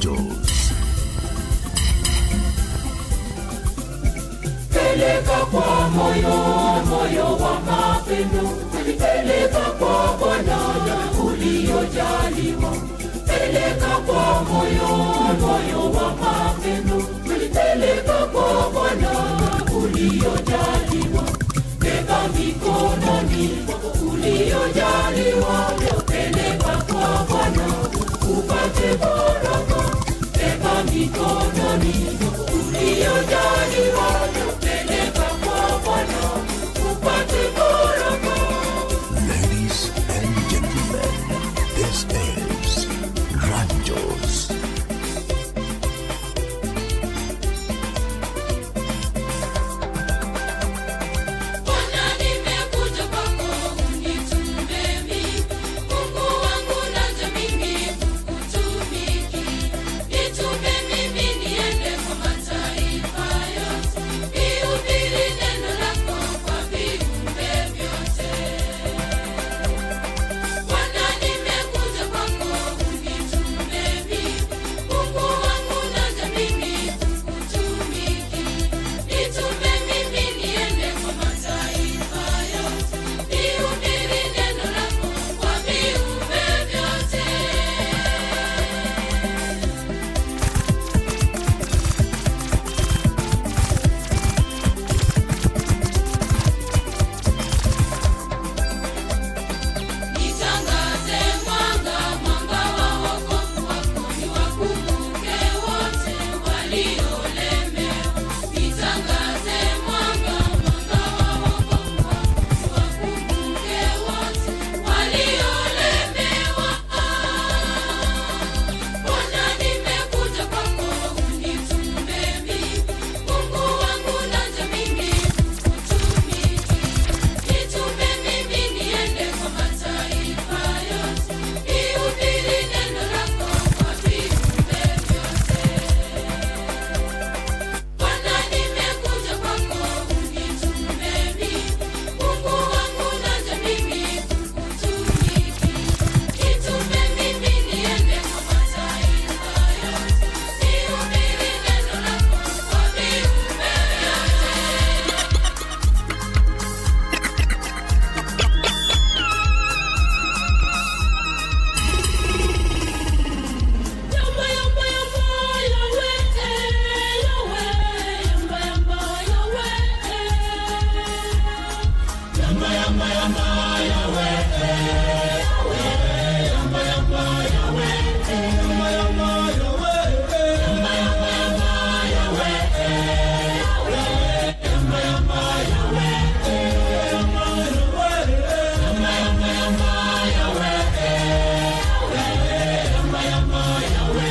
Ranjos. Peleka kwa moyo, moyo wa mapendo, peleka kwa Bwana uliojaliwa. Peleka kwa moyo, moyo wa mapendo, peleka kwa Bwana uliojaliwa. Beba mikononi mwako uliojaliwa, peleka kwa Bwana upate baraka. Beba mikononi mwako uliojaliwa, peleka kwa Bwana upate baraka. Ladies and gentlemen, this is Ranjos. Bwana nimekuja kwako unitume mimi, Mungu wangu naja mimi kukutumikia. Nitume mimi niende kwa mataifa yote, nihubiri neno lako kwa viumbe vyote. Bwana nimekuja kwako unitume mimi, Mungu wangu naja mimi kukutumikia. Nitume mimi niende kwa mataifa yote, nihubiri neno lako kwa viumbe vyote. Nitangaze mwanga, mwanga wa wokovu wako, niwakumbuke wote waliolemewa. Nitangaze mwanga, mwanga wa wokovu wako, niwakumbuke wote waliolemewa. Bwana nimekuja kwako unitume mimi, Mungu wangu naja mimi kukutumikia. Nitume mimi niende kwa mataifa yote, nihubiri neno lako kwa viumbe vyote. Bwana nimekuja kwako unitume mimi, Mungu wangu naja mimi kukutumikia. Nitume mimi niende kwa mataifa yote, nihubiri neno lako kwa viumbe vyote. Yamba yamba yamba yawe yawe yamba yamba yawe yamba yamba yamba yawe yawe yamba yamba yawe yamba yamba yawe yamba yamba yamba yawe yawe yamba yamba yawe yamba yamba yamba yamba yawe yamba yamba yawe.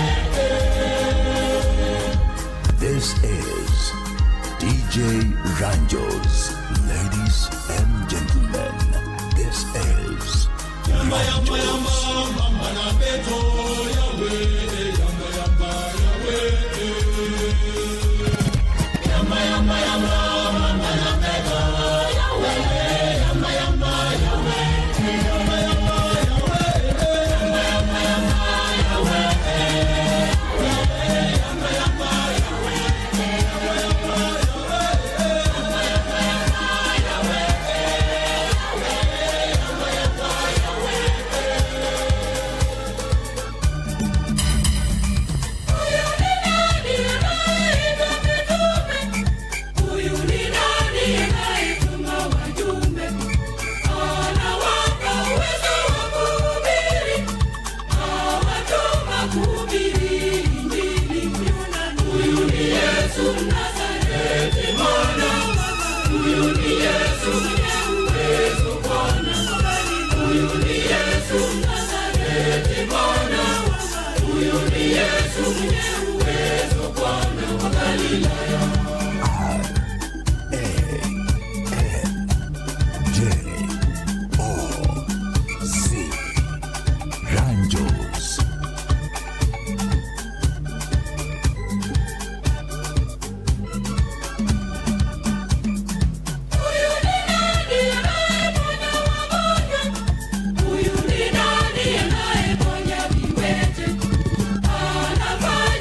This is DJ Ranjos. Ladies and gentlemen, this is Ranjos. Huyu ni nani anayetuma wajumbe? Anawapa uwezo wa kuhubiri, awatuma kuhubiri Injili. Huyu ni Yesu Mnazareti, Bwana. Huyu ni Yesu mwenye uwezo, Bwana. Huyu ni Yesu Mnazareti, Bwana. Huyu ni Yesu mwenye uwezo, Bwana wa Galilaya. R A N J O Z Ranjos. Huyu ni nani anayeponya wagonjwa? Huyu ni nani anayeponya viwete? Anafanya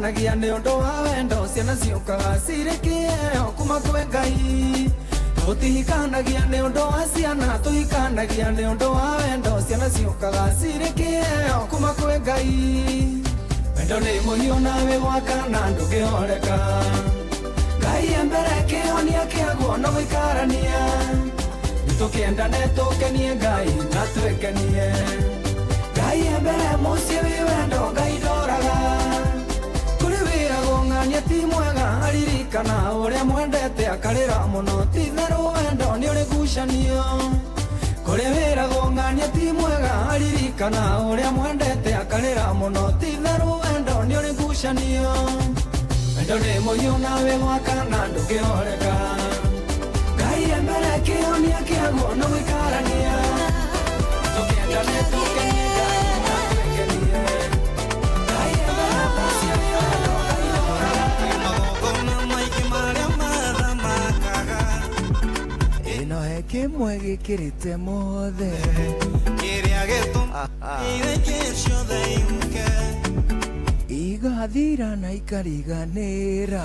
Tũtihikanagia nĩ ũndũ wa wendo, ciana ciũkaga cirĩ kĩheo kuma kwĩ Ngai. Tũtihikanagia nĩ ũndũ wa ciana, tũhikanagia nĩ ũndũ wa wendo, ciana ciũkaga cirĩ kĩheo kuma kwĩ Ngai. Wendo nĩ mũhiũ nawe gwakana ndũngĩhoreka. Ngai e mbere kĩhonia kĩaguo no gũikarania. Nĩtũkĩendane tũkenie Ngai na twĩkenie. Ngai e mbere mũciĩ wĩ wendo Ngai ndoraga. Kũrĩ wĩragwo ng'ania ti mwega aririkana ũrĩa mwendete akarĩra mũno ti therũ wendo nĩ ũrĩ ngucanio. Kũrĩ wĩragwo ng'ania ti mwega aririkana ũrĩa mwendete akarĩra mũno ti therũ wendo nĩ ũrĩ ngucanio. Wendo nĩ mũhiũ nawe gwakana ndũngĩhoreka. Ngai e mbere kĩhonia kĩaguo no gũikarania. Tũkĩendane tũkenie Ngai na twĩkenie. Ngai e mbere mũciĩ wĩ wendo Ngai ndoraga. Magongona maingĩ marĩa mathamakaga Ĩno he kĩmwe gĩkĩrĩte mothe. Kĩrĩa gĩtũmire ingĩ ciothe ihuke. Igathira na ikariganĩra.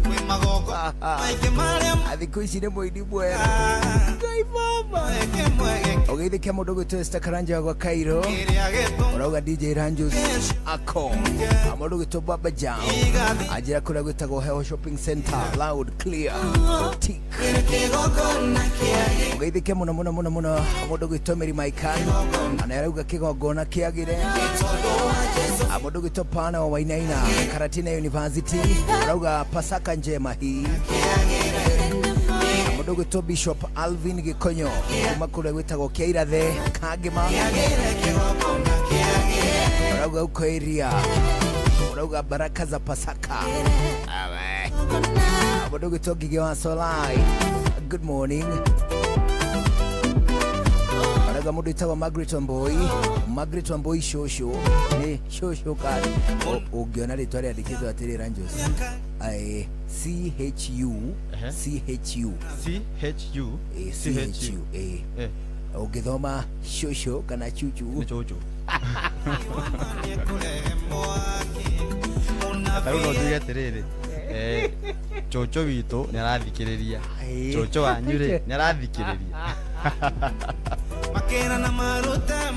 Kwĩ magongona maingĩ marĩa Thikũ ici nĩ mũini mwega. Ngai baba. Kĩmwe Ũgeithĩkia mũndũ ũgwĩtwo Esther Karanja gwa Cairo. kĩrĩa gĩtũmire Ũrauga DJ Ranjos ako. Mũndũ ũgwĩtwo Baba Jam. Anjĩra kũrĩa gwĩtagwo Heho Shopping Center. Loud, clear, tick. Kĩgongona kĩagĩrĩire. Ũgeithĩke mũno mũno mũno mũno mũndũ ũgwĩtwo Mary Maikan. Ana arauga kĩgongona kĩagĩre. Mũndũ ũgwĩtwo Pana wa Wainaina Karatina University. Arauga Pasaka njema hii. Mũndũ ũgwĩtwo Bishop Alvin Gĩkonyo kuma kũrĩa gwĩtagwo Kĩairathe Kangĩma. Ũrauga uko area. Ũrauga baraka za Pasaka. Awe. Mũndũ ũgwĩtwo Ngigĩ wa Solai. Good morning. Ũrauga mũndũ wĩtagwo Margaret Wambui. Margaret Wambui shosho. Nĩ shosho kari. Ũngĩona rĩtwa rĩandĩkĩtwo atĩrĩ Ranjos. Ae, C H U C H U C H U A C H U A. Eh. Ũngĩthoma shosho kana chuchu. Nĩ cũcũ. Ta rĩu no njuge atĩrĩrĩ, cũcũ witũ nĩ arathikĩrĩria. Aĩ. Cũcũ wanyu rĩ nĩ arathikĩrĩria. Makĩra na maruta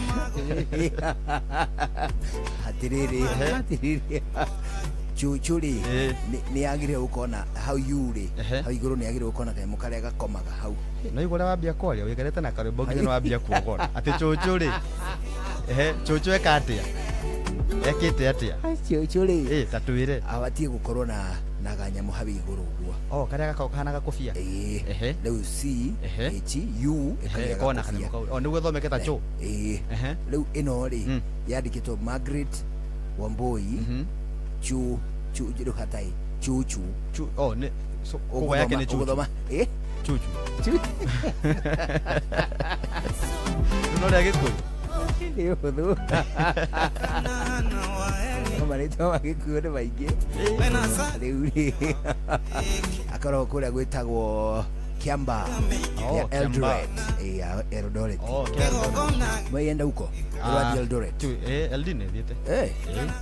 Atĩrĩrĩ, atĩrĩrĩ. Chuchu rĩ nĩ yagĩrĩire gũkorwo na hau yu rĩ hau igũrũ nĩ yagĩrĩire gũkorwo na kanyamũ karĩa gakomaga hau. No igua ũrĩa wambia kwaria wĩikarĩte na karwĩmbo nginya nĩ wambia kuogora atĩ cũcũ rĩ, ehe, cũcũ eka atĩa, ekĩte atĩa? Cũcũ rĩ ta twĩre. Abatiĩ gũkorwo na kanyamũ hau igũrũ ũguo. Oh, karĩa gakoragwo kahana gakobia. Ĩĩ. Rĩu C H U ĩkagĩa ĩkorwo na gakobia. kanyamũ kau. Oh, nĩguo ĩthomeke ta chũ. Ĩĩ. Rĩu ĩno rĩ yandĩkĩtwo Margaret Wambui chu chu rĩu hatai chuchu. Chu, oh, nĩ so koguo yake nĩ chuchu. Ũgũthoma ĩ Chuchu. Chu. Rĩu no rĩa Gĩkũyũ. Nĩ ũhũthũ. Marĩtwa ma Gĩkũyũ nĩ maingĩ. Rĩu rĩ akoragwo kũrĩa gwĩtagwo Kiamba Oh, ya Kiamba. Eldoret. Ya Eldoret. Oh, Kiamba. Mwaienda huko? Ũrathiĩ Eldoret? Tu, LD nĩ thiĩte.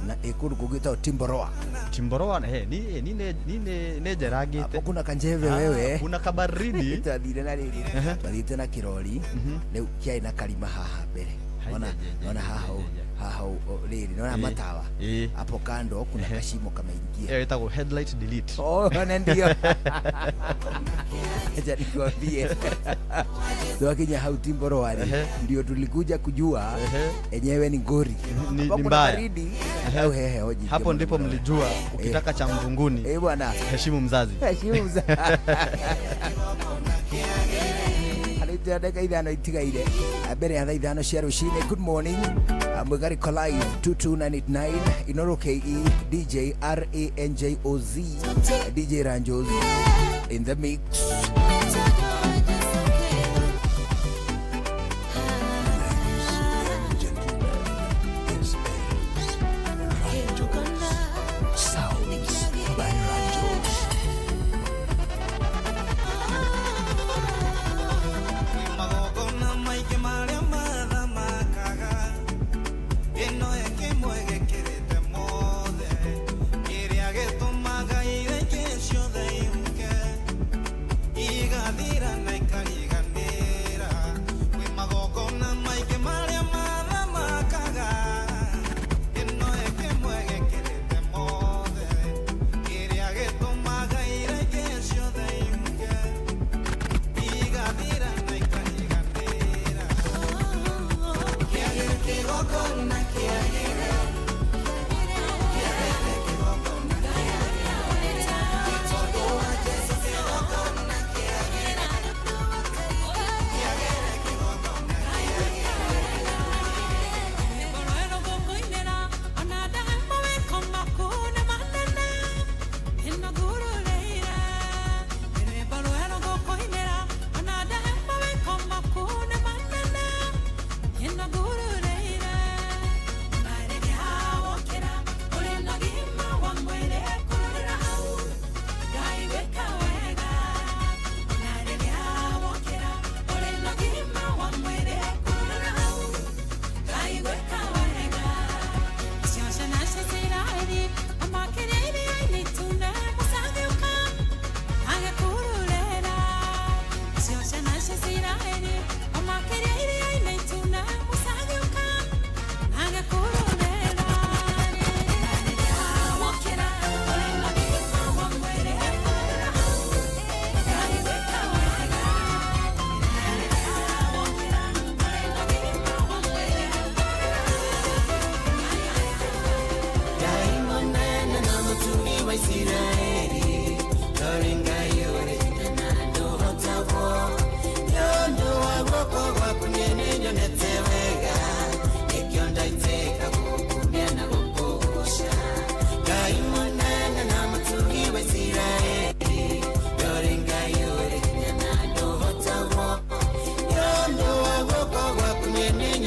Na ĩ kũndũ kũngĩ gwĩtagwo Timboroa. Timboroa, ni ni ni ni ni njerangĩte. Hapo kuna kanjeve wewe. Kuna kabaridi. Twathire na rĩrĩ. Twathiĩte na kĩrori. Rĩu kĩarĩ na karima haha mbere. Ona ona haha haha rĩrĩ nona matawa. Hapo kando kuna kashimo kameingia. Ĩyo ĩtagwo headlight delete. Oh, na ndio. Acha nikwambie. Twakinya hau Timboroa rĩ, ndio tulikuja kujua enyewe ni ngori. Ni, Hapo ni kuna mbaya. baridi. Au hehe nyingi Hapo mno ndipo mno. mlijua ukitaka cha mvunguni bwana, heshimu mzazi. Heshimu mzazi. Arĩte ndagĩka ithano itigaire mbere ya thaa ithano cia rũcinĩ. Good morning. Mwĩgarĩko live 22989 Inoro KE DJ RANJOZ DJ Ranjos in the mix. This is Ranjos. Sounds by Ranjos. Magongona maingĩ marĩa mathamakaga. Ĩno ĩ kĩmwe gĩkĩrĩte mothe. Kĩrĩa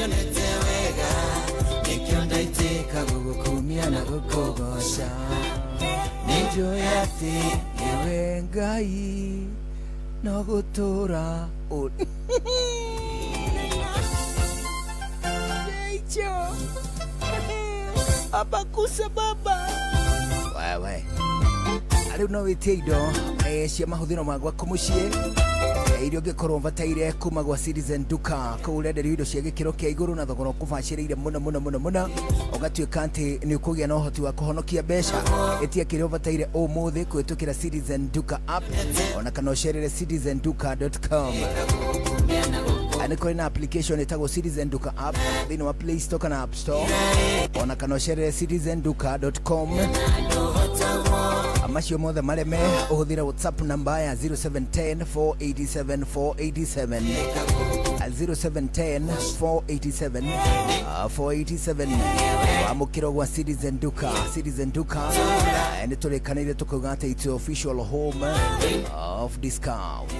Nĩnyonete wega nĩkĩo ndaitĩka gũgũkumia na gũkũgoca nĩnjũĩ atĩ nĩwe Ngai no gũtũra Eicho abakusa baba wewe rĩu no wĩtie indo cia mahũthĩro ma gwaku mũciĩ iria ũngĩkorwo ũbataire kuma gwa Citizen Duka kũu ũrenderio indo cia gĩkĩro kĩa igũrũ na thogora ũkũbacĩrĩire mũno mũno mũno mũno ũgatuĩka atĩ nĩ ũkũgĩa na ũhoti wa kũhonokia mbeca ĩtia kĩrĩa ũbataire ũmũthĩ kũhĩtũkĩra Citizen Duka app ona kana ũcerere citizenduka.com. Nĩ kũrĩ na application ĩtagwo Citizen Duka app thĩinĩ wa Play Store kana App Store ona kana ũcerere citizenduka.com. Macio mothe mareme ũhũthĩre WhatsApp namba ya 0710 487 487 0710 487 487 wamũkĩro gwa Citizen Duka. Citizen Duka nĩ tũrĩkanĩire tũkauga atĩ it's your official home of discounts.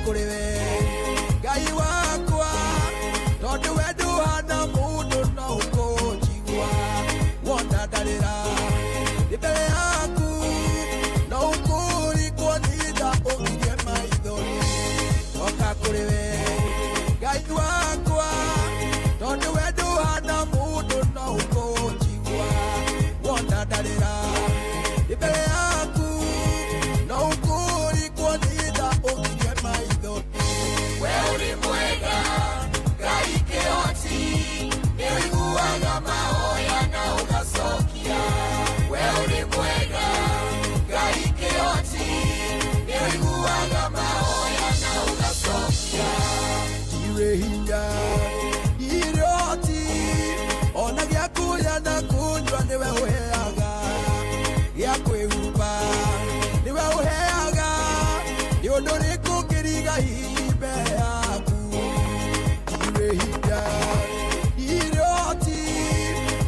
Kũrĩ we Ngai wakwa tondũ we ndũhana mũndũ no ũkũnjigua wona ndarĩra ndĩ mbere yaku no ũkũringwo nĩ tha ũgirie maithori ndoka kũrĩ we Ngai wakwa tondũ we ndũhana mũndũ no ũkũnjigua wona ndarĩra ndĩ mbere yaku no ũkũringwo nĩ tha ũgirie maithori. We ũrĩ mwega Ngai kĩhoti nĩũiguaga mahoya na ũgacokia. We ũrĩ mwega Ngai kĩhoti nĩũiguaga mahoya na ũgacokia. Ndirĩ hinya ndirĩ ũhoti ona gĩa kũrĩa na kũnyua nĩwe ũheaga gĩa kwĩhumba nĩwe ũheaga nĩ ũndũ ũrĩkũ ũngĩriga hihi mbere yaku. Ndirĩ hinya ndirĩ ũhoti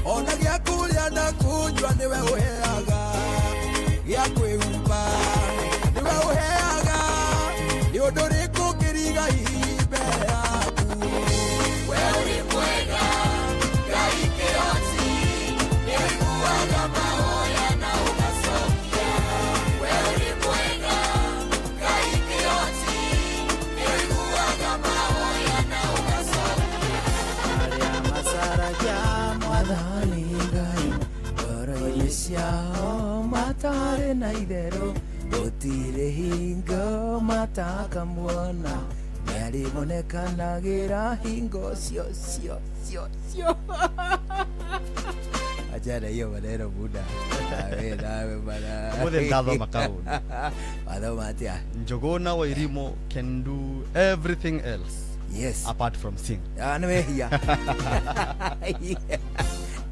ona gĩa kũrĩa na kũnyua nĩwe ũheaga gĩa kwĩhumba nĩwe ũheaga nĩ ũndũ ũrĩkũ ũngĩriga hihi mbere yaku. We ũrĩ mwega Ngai kĩhoti nĩũiguaga mahoya na ũgacokia. We ũrĩ mwega Ngai kĩhoti nĩũiguaga mahoya na ũgacokia. Arĩa macaragia Mwathani Ngai ngoro-inĩ ciao matarĩ na itherũ gũtirĩ hingo matakamuona nĩarĩmonekanagĩra hingo cio cio cio cio. Achana hiyo maneno buda. Nawe nawe bana. Ũmũthĩ ndathoma kaũndũ. Wathoma atĩa? Njuguna Wairimu can do everything else Yes. apart from sing. Ah, nĩ wehia.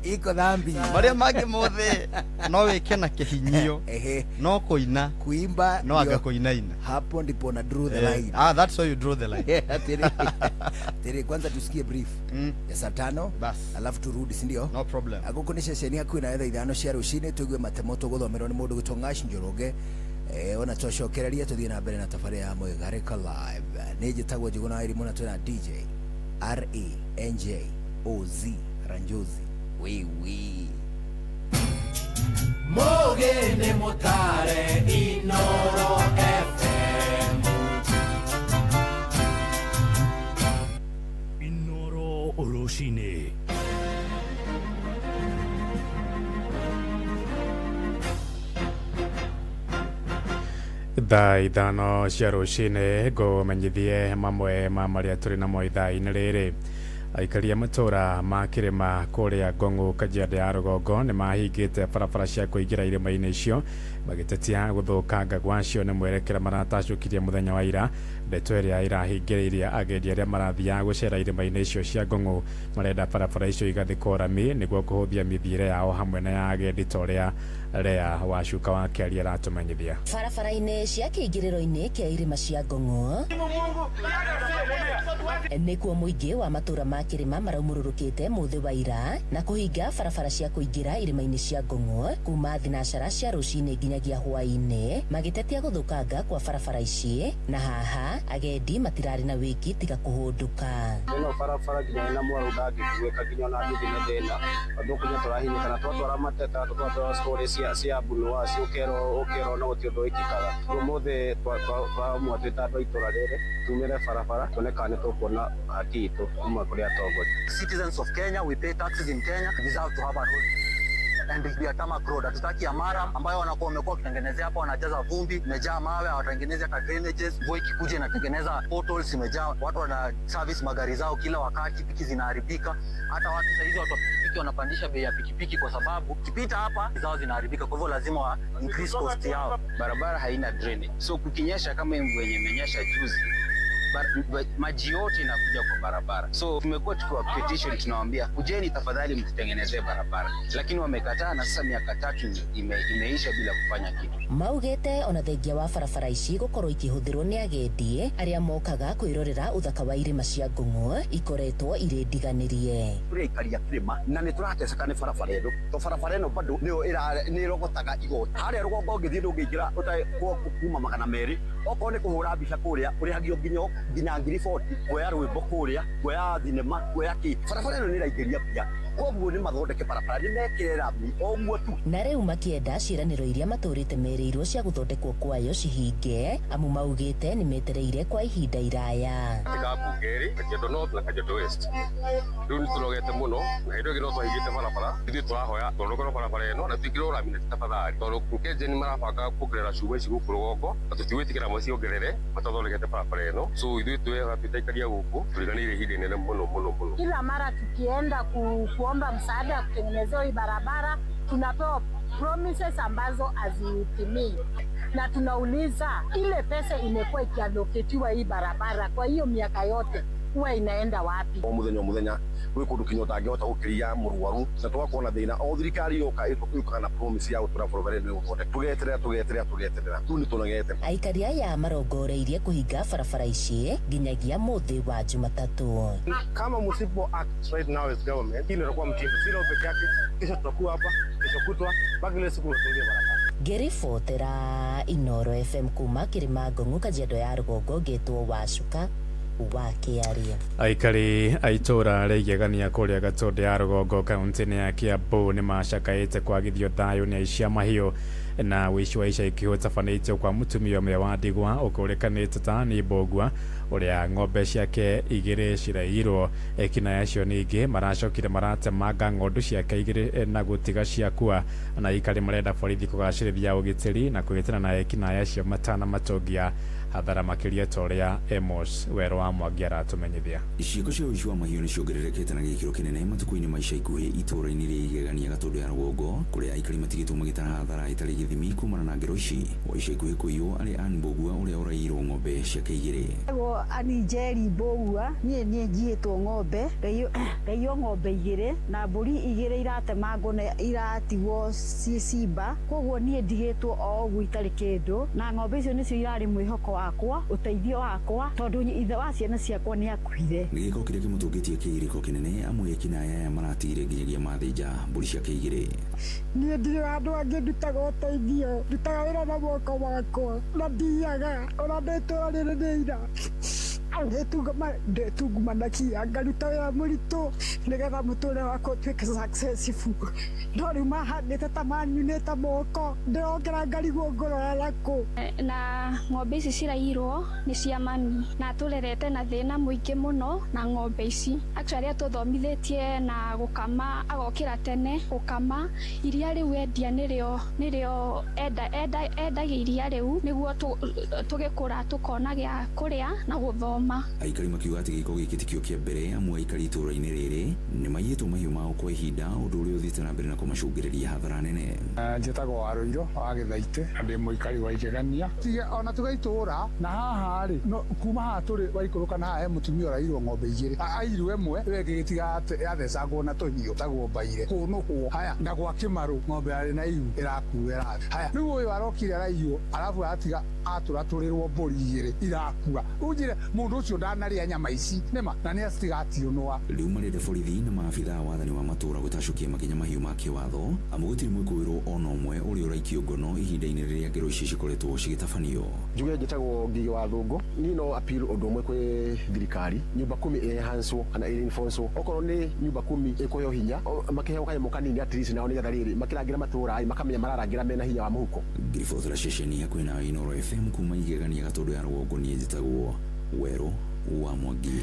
Iko dhambi. Marĩa mangĩ mothe no wĩke na kĩhinyio Ehe. no kũina Kuimba no anga ndio- kũinaina. hapo ndipo na draw the line. That's why you draw the line. Tere, kwanza tusikie brief ya saa 5 Bas. alafu turudi, si ndio? No problem. Gũkũ nĩ ceceni hakuhĩ na thaa 5 cia rũcinĩ tũigue matemo tũgũthomerwo nĩ mũndũ gwĩtwo Ng'ash Njoroge ona twacokereria tũthiĩ na mbere na tabarĩra ya Mũigarĩko Live. Nĩ njĩtagwo Njuguna wa Irimũ na twĩna DJ RANJOZ Ranjozi wiwi. Mũgĩ nĩ mũtare Inoro FM. Inoro Oroshine. Thaa 5 cia rũcinĩ ngũmenyithie mamwe ma marĩa tũrĩ namo ithaa-inĩ rĩrĩ. Aikari a matũra ma kĩrĩma kũrĩa Ngong'u Kajiado ya rũgongo nĩ mahingĩte barabara cia kũingĩra irĩma-inĩ icio magĩtetia gũthũkanga gwacio nĩ mwerekera maratacũkirie mũthenya wa ira. Ndeto ĩrĩa ĩrahingĩrĩirie agendi arĩa marathiaga gũcera irĩma-inĩ icio cia Ngong'u marenda barabara icio igathikwo rami nĩguo kũhũthia mĩthiĩre yao hamwe na ya agendi ta ũrĩa Rea Wacuka wa Kĩaria aratũmenyithia. Barabara-inĩ cia kĩingĩrĩro-inĩ kĩa irĩma cia Ngong'u nĩkuo mũingĩ wa matũra ma kĩrĩma maraumũrũrũkĩte mũthĩ wa ira na kũhinga barabara cia kũingĩra irĩma-inĩ cia Ngong'u kuma thinacara cia rũcinĩ nginyagia hwaĩ-inĩ magĩtetia gũthũkanga kwa barabara ici, na haha agendi matirarĩ na wĩki tiga kũhũndũka. Ĩno barabara nginya ĩna mwaru ndangĩkuĩka nginya ona nduthi nĩ thĩna tondũ kũnya tũrahinyĩkana twatwara mateta twatwara story cia mbunuasi ũkerwo no gũtirĩ ũndũ wĩkĩkaga. Ũmũthĩ twaamua twĩ ta andũ a itũra rĩrĩ tumĩre barabara tuone kana nĩ tũkuona haki itũ kuma kũrĩ atongoria. Citizens of Kenya, we pay taxes in Kenya, we deserve to have a road. And be a tarmac road. Hatutaki ya mara ambayo wanakuwa wamekuwa wakitengenezea hapa, wanajaza vumbi, imejaa mawe, hawatengenezi hata drainages. Mvua ikikuja inatengeneza potholes, imejaa watu wana service magari zao kila wakati, piki zinaharibika. Hata watu saa hizi watu wa pikipiki wanapandisha bei ya pikipiki kwa sababu kipita hapa zao zinaharibika, kwa hivyo lazima wa increase cost yao. Barabara haina drainage, so kukinyesha kama mvua yenye imenyesha juzi maji yote inakuja kwa barabara. So tumekuwa tukiwa petition, tunawaambia kujeni tafadhali mtutengenezee barabara, lakini wamekataa, na sasa miaka 3 imeisha bila kufanya kitu. Maugite ona thengia wa barabara ici gukorwo ikihũthĩrwo nĩ agendi arĩa mokaga kwĩrorera ũthaka wa irĩma cia Ngong'u ikoretwo irĩ ndiganĩrie. Tũrĩ aikari a kĩrĩma na nĩ tũrateceka nĩ barabara ĩno, to barabara ĩno bado nĩyo ĩrogotaga igoti harĩa rũgongo ũngĩthiĩ ndũngĩingĩra kuma 200 okorwo nĩ kũhũra mbica kũrĩa ũrĩhagio nginya 40,000 kuoya rwĩmbo kũrĩa kuoya thinema kuoya kĩ. Barabara ĩno nĩ ĩraingĩria mbia, koguo nĩ mathondeke barabara nĩ mekĩre rami o ũguo tu. Na rĩu makĩenda ciĩranĩro iria matũrĩte merĩirwo cia gũthondekwo kwayo cihinge, amu maugĩte nĩ metereire kwa ihinda iraya. Katika Bungeri, Kajiado North na Kajiado West rĩu nĩ tũrogete mũno na hĩndĩ ĩngĩ no twahingĩte barabara. Ithuĩ tũrahoya thondekerwo barabara ĩno na twĩkĩrwo rami na tafadhali, tondũ KenGen nĩ marabanga kuongerera cuma ici gũkũ rũgongo na tũtigwĩtĩkĩra maciongerere matathondekete barabara ĩno. So ithuĩ twega twĩtaikaria gũkũ tũriganĩire ihinda inene mũno mũno mũno. Kila mara tukienda kuomba msaada wa kutengenezewa hii barabara tunapewa promises ambazo hazitimii, na tunauliza ile pesa imekuwa ikialoketiwa hii barabara kwa hiyo miaka yote huwa inaenda wapi? O muthenya o muthenya gwĩ kũndũ kinya ũtangĩhota gũkĩria mũrwaru na tũgakorwo na thĩna. O thirikari yoka ĩũkaga na promise ya gũtũra barabara ĩno ĩgũthondeka, tũgeterera tũgeterera tũgeterera, rĩu nĩ tũnogete. Aikari aya marongoreirie kũhinga barabara ici nginyagia mũthĩ wa Jumatatũ. Kama msipo act right now as government, hii itakuwa mtindo, si leo peke yake, kesho tutakuwa hapa, kesho kutwa mpaka ile siku tufungie barabara. Ngĩribotera Inoro FM kuma kĩrĩma Ngong'u Kajiado ya rũgongo ngĩtwo Wacuka wa Kĩaria. Aikari a itũra rĩa Igegania kũrĩa Gatũndũ ya rũgongo kaunti-inĩ ya Kiambu nĩ macakaĩte kwagithio thayũ nĩ aici a mahiũ na ũici wa ica ikuhĩ ũtabanĩtio kwa mũtumia ũmwe wa ndigwa ũkũrĩkanĩte ta nĩ Mbũgua ũrĩa ng'ombe ciake 2 ciraiyirwo. Ekinaĩ acio ningĩ maracokire maratemanga ng'ondu ciake 2 na gũtiga ciakua, na aikari marenda borithi kũgacĩrithia ũgitĩri na kũgitĩra na ekinaĩ acio matanamatũngia hathara makĩria ta ũrĩa Amos Werũ wa Mwangi aratũmenyithia. Ciĩko cia ũici wa mahiũ nĩ ciongererekete na gĩkĩro kĩnene matukũ-inĩ ma ica ikuhĩ itũũra-inĩ rĩa Igegania Gatũndũ ya rũgongo kũrĩa aikari matigĩtwo magĩtara hathara ĩtarĩ gĩthimi kumana na ngero ici. O ica ikuhĩ kũiywo arĩ Ann Mbũgua ũrĩa ũraiyirwo ng'ombe ciake 2. Ani Njeri Mbũgua niĩ niĩ njiyĩtwo ng'ombe ngaiywo ng'ombe 2 na mbũri 2 iratemangwo na iratigwo ciĩ cimba, koguo niĩ ndigĩtwo o ũguo itarĩ kĩndũ, na ng'ombe icio nĩcio irarĩ mwĩhoko wakwa, ũteithio wakwa, tondũ ithe wa ciana ciakwa nĩ akuire. Nĩ gĩko kĩrĩa kĩmũtũngĩtie kĩgirĩko kĩnene amwe ekinaĩ aya maratigire nginyagia mathĩnja mbũri ciake 2. Niĩ ndirĩ andũ angĩ ndutaga ũteithio, ndutaga wĩra na moko makwa na ndiaga ona ndĩ itũũra rĩrĩ nĩ ira. Ndĩtungumanagia ngaruta wĩra mũritũ nĩgetha mũtũrĩre wakwa ũtuĩke successful, no rĩu mahandĩte ta manyunĩte moko, ndĩrokĩra ngarigwo ngũrora nakũ. Na ng'ombe ici ciraiyirwo nĩ cia mami, na tũrerete na thĩna mũingĩ mũno na ng'ombe ici. Actually atũthomithĩtie na gũkama, agokĩra tene gũkama iria rĩu endia nĩrĩo endagia iria rĩu nĩguo tũgĩkũra tũkona gĩa kũrĩa na gũthoma. Aikari makiuga atĩ gĩko gĩkĩ tikĩo kĩa mbere, amu aikari itũũra-inĩ rĩrĩ nĩ maiyĩtwo mahiũ mao kwa ihinda, ũndũ ũrĩa ũthiĩte na mbere na kũmacũngĩrĩria hathara nene. Njĩtagwo Warũirũ wa Gĩthaitĩ na ndĩ mũikari wa Igegania. Ona tuge itũũra na haha rĩ, no kuma haha tũrĩ waikũrũka na haha he mũtumia ũrairwo ng'ombe igĩrĩ, airwo ĩmwe ĩyo ĩngĩ gĩtiga yathecangwo na tũhiũ tagwo mbaire kũnũhwo. Haya, na gwa Kĩmarũ ng'ombe yarĩ na ihu ĩrakua ĩrathiĩ. Haya, rĩu ũyũ arokire araiywo, arabu aratiga atũratũrĩrwo mbũri igĩrĩ irakua. Rĩu njĩre mũndũ ũcio ndanarĩa nyama ici nĩma na nĩ acitiga atiũnũa. Rĩu marenda borithi na maabithaa a wathani wa matũũra gũtacũkia makinya mahiũ ma kĩwatho, amu gũtirĩ mwĩkũĩrwo ona ũmwe ũrĩa ũraikio ngono ihinda-inĩ rĩrĩa ngero ici cikoretwo cigĩtabanio. Njuge njĩtagwo Ngigĩ wa Thũngũ. Niĩ no appeal ũndũ ũmwe kwĩ thirikari, nyumba kumi ĩenhancwo kana ĩreinforcwo. Okorwo nĩ nyumba kumi ĩkũheo hinya, makĩheo kanyamũ kanini at least nao nĩgetha rĩrĩ makĩrangĩra matũũra ĩ makamenya mararangĩra mena hinya wa mũhuko. Ngĩribotera ceceni hakuhĩ nawe Inooro FM kuma Igegania Gatũndũ ya rũgongo, niĩ njĩtagwo Werũ wa Mwangi.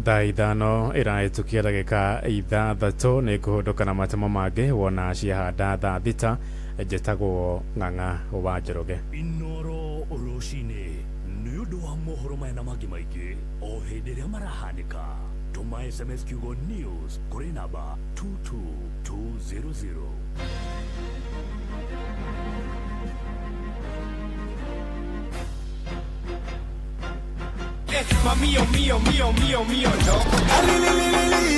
Thaa 5 ĩrahĩtũkia ndagĩka 6 nĩ kũhũndũka na matemo mangĩ wona ciahanda thaa 6. Njĩtagwo Ng'ang'a wa Njoroge. Inoro rũcinĩ nĩ ũndũ wa mohoro maya na mangĩ maingĩ o hĩndĩ ĩrĩa marahanĩka, tũma SMS kiugo news kũrĩ namba 22200. Mio, mio, mio, mio, mio, no.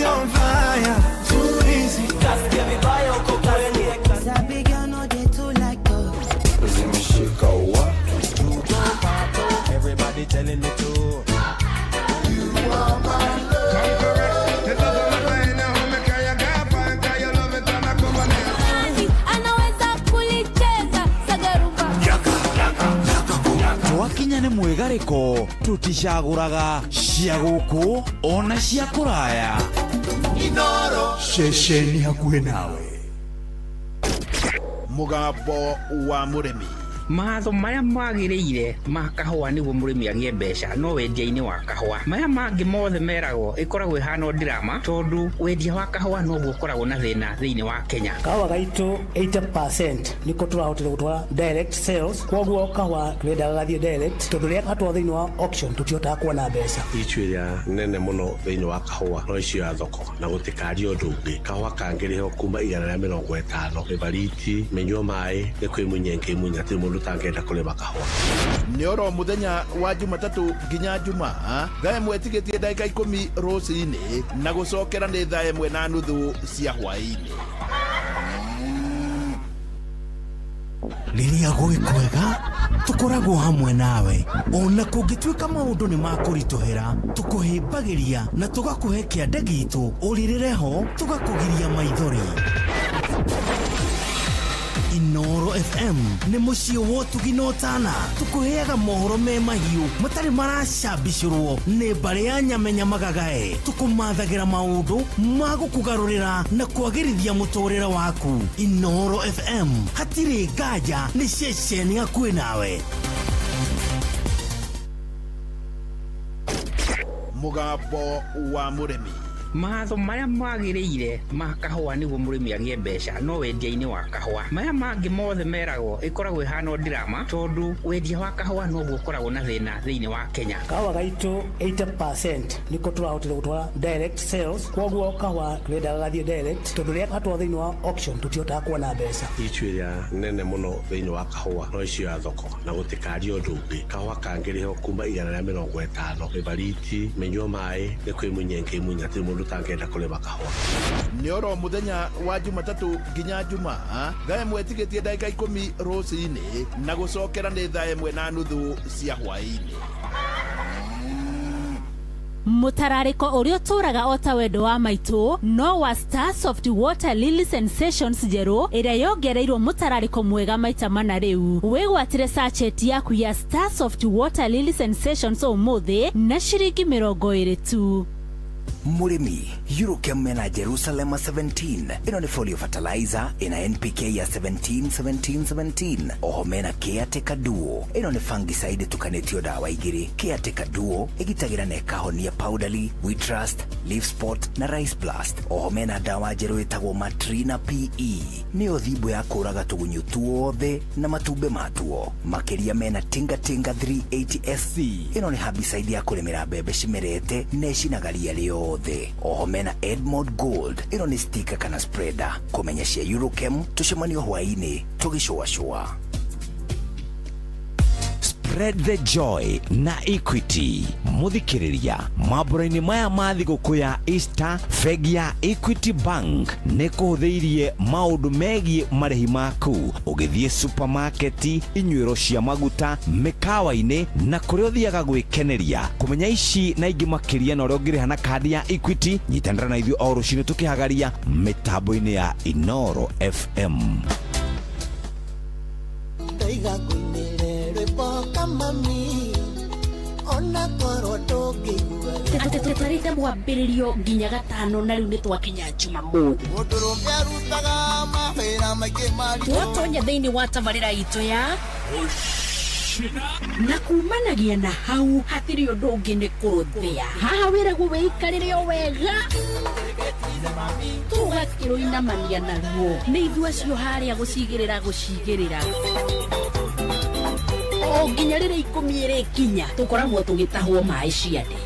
On fire, too easy. Kasikia vibaya uko kwenu. Sabi girl no dey too like talk. Zimeshika wa. Everybody telling the truth. You are my love. Come correct. It doesn't matter in a home, kaya gapa, kaya love it and I come on. Anaweza kulicheza sagarumba. Yaka, yaka, yaka. Twakinya nĩ mwĩgarĩko tũticagũraga cia gũkũ ona cia kũraya. Inoro ceceni hakuhĩ nawe. Mũgambo wa mũrĩmi. Matho marĩa magĩrĩire ma kahũa nĩguo mũrĩmi agĩe mbeca no wendia-inĩ wa kahũa. Maya mangĩ mothe meragwo ĩkoragwo ĩhana drama, tondũ wendia wa kahũa noguo ũkoragwo na thĩna thĩinĩ wa Kenya. Kahũa gaitũ 80% nĩko tũrahotire gũtwara direct sales, koguo kahũa tũrendaga gathiĩ direct tondũ rĩrĩa gatwarwo thĩinĩ wa auction tũtihotaga kuona mbeca. Ichu ĩrĩa nene mũno thĩinĩ wa kahũa no icio ya thoko na gũtikaria ũndũ ũngĩ. Kahũa kangĩrĩhwo kuma 150 mĩbariti mĩnyua maĩ nĩ kwĩmunya ĩngĩmunya hatirĩ mũndũ tangenda kũrĩma kahũa. Nĩ oro mũthenya wa Jumatatũ nginya Jumaa thaa 1 tigĩtie ndagĩka 10 rũcinĩ na gũcokera nĩ thaa 1:30 cia hwaĩ-inĩ. Rĩrĩa gwĩ kwega tũkoragwo hamwe nawe, ona kũngĩtuĩka maũndũ nĩ makũritũhĩra, tũkũhĩmbagĩria na tũgakũhe kĩande gitũ, ũrĩrĩre ho tũgakũgiria maithori. Inooro FM nĩ mũciĩ wa ũtugi na ũtana, tũkũheaga mohoro me mahiũ matarĩ maracambicũrwo nĩ mbarĩ ya nyamenya magagae, tũkũmathagĩra maũndũ ma gũkũgarũrĩra na kwagĩrithia mũtũrĩre waku. Inooro FM hatirĩ nganja, nĩ ceceni hakuhĩ nawe. Mũgambo wa mũrĩmi. Matho marĩa magĩrĩire ma kahũa nĩguo mũrĩmi agĩe mbeca no wendia-inĩ wa kahũa. Maya mangĩ mothe meragwo ĩkoragwo ĩhana drama, tondũ wendia wa kahũa noguo ũkoragwo na thĩna thĩinĩ wa Kenya. Kahũa gaitũ 80% nĩko tũrahotire gũtwara direct sales, koguo kahũa tũrendaga gathiĩ direct tondũ rĩrĩa gatwarwo thĩinĩ wa auction tũtihotaga kuona mbeca. Ichu ĩrĩa nene mũno thĩinĩ wa kahũa no icio ya thoko na gũtikaria ũndũ ũngĩ. Kahũa kangĩrĩhwo kuma 150 mĩbariti mĩnyua maĩ nĩ kwĩmunya ĩngĩmunya hatirĩ mũndũ tangenda kũrĩma kahũa. Nĩ oro mũthenya wa Jumatatũ nginya Jumaa thaa 1 tigĩtie ndagĩka 10 rũcinĩ na gũcokera nĩ thaa 1:30 cia hwaĩ-inĩ. Mutararĩko ũrĩa ũtũũraga o ta wendo wa maitũ no wa Star Soft Water Lily Sensations njerũ ĩrĩa yongereirwo mũtararĩko mwega maita mana. Rĩu wĩgwatĩre sachet yaku ya Star Soft Water Lily Sensations ũmũthĩ na ciringi 20 tu. Mũrĩmi, Eurochem mena Jerusalema 17. Ĩno nĩ folio fertilizer ĩna NPK ya 17 17 17. Oho mena Caretaker Duo. Ĩno nĩ fungicide ĩtukanĩtio ndawa igĩrĩ. Caretaker Duo ĩgitagĩra na ĩkahonia powdery, wheat rust, leaf spot na rice blast. Oho mena ndawa njerũ ĩtagwo Matrina PE, nĩyo thimbo ya kũraga tũgunyũ tuothe na matumbĩ matuo. Makĩria mena Tinga Tinga 380 SC. Ĩno nĩ herbicide ya kũrĩmĩra mbembe cimerete na ĩcinaga ria rĩothe. Oho mena Edmond Gold. Ĩno nĩ sticker kana spreader. Kũmenya cia Eurochem, tũcemanio hwaĩ-inĩ tũgĩcũacũa. Spread the joy na Equity. Muthikiriria, mambura-inĩ maya ma thigũkũ ya Easter, bengi ya Equity Bank nĩ kũhũthĩirie maũndũ megiĩ marĩhi maku ũgĩthiĩ supermarket, inyuĩro cia maguta, mĩkawa-inĩ na kũrĩa ũthiaga gwĩkeneria. Kũmenya ici na ingĩ makĩria na ũrĩa ũngĩrĩha na kandi ya Equity, nyitanĩra na ithuĩ o rũcinĩ tũkĩhagaria mĩtambo-inĩ ya Inoro FM. Ndaiga ngũinĩre rwĩmbo kamami ona korwo ndũngĩigua. Tũtarĩte mwambĩrĩrio nginya gatano na rĩu nĩ twakinya Jumamothi. Mũndũrũme arutaga mawĩra maingĩ maritũ. Twatonya thĩinĩ wa tabarĩra itũ ya na kumanagia na hau hatirĩ ũndũ ũngĩ nĩ kũrũthĩa. Haha wĩragwo wĩikarĩre o wega, tũgakĩrũinamania naruo nĩ ithuĩ acio harĩa gũcigĩrĩra gũcigĩrĩra o nginya rĩrĩa 10 ĩrĩkinya tũkoragwo tũgĩtahwo maĩ ciande.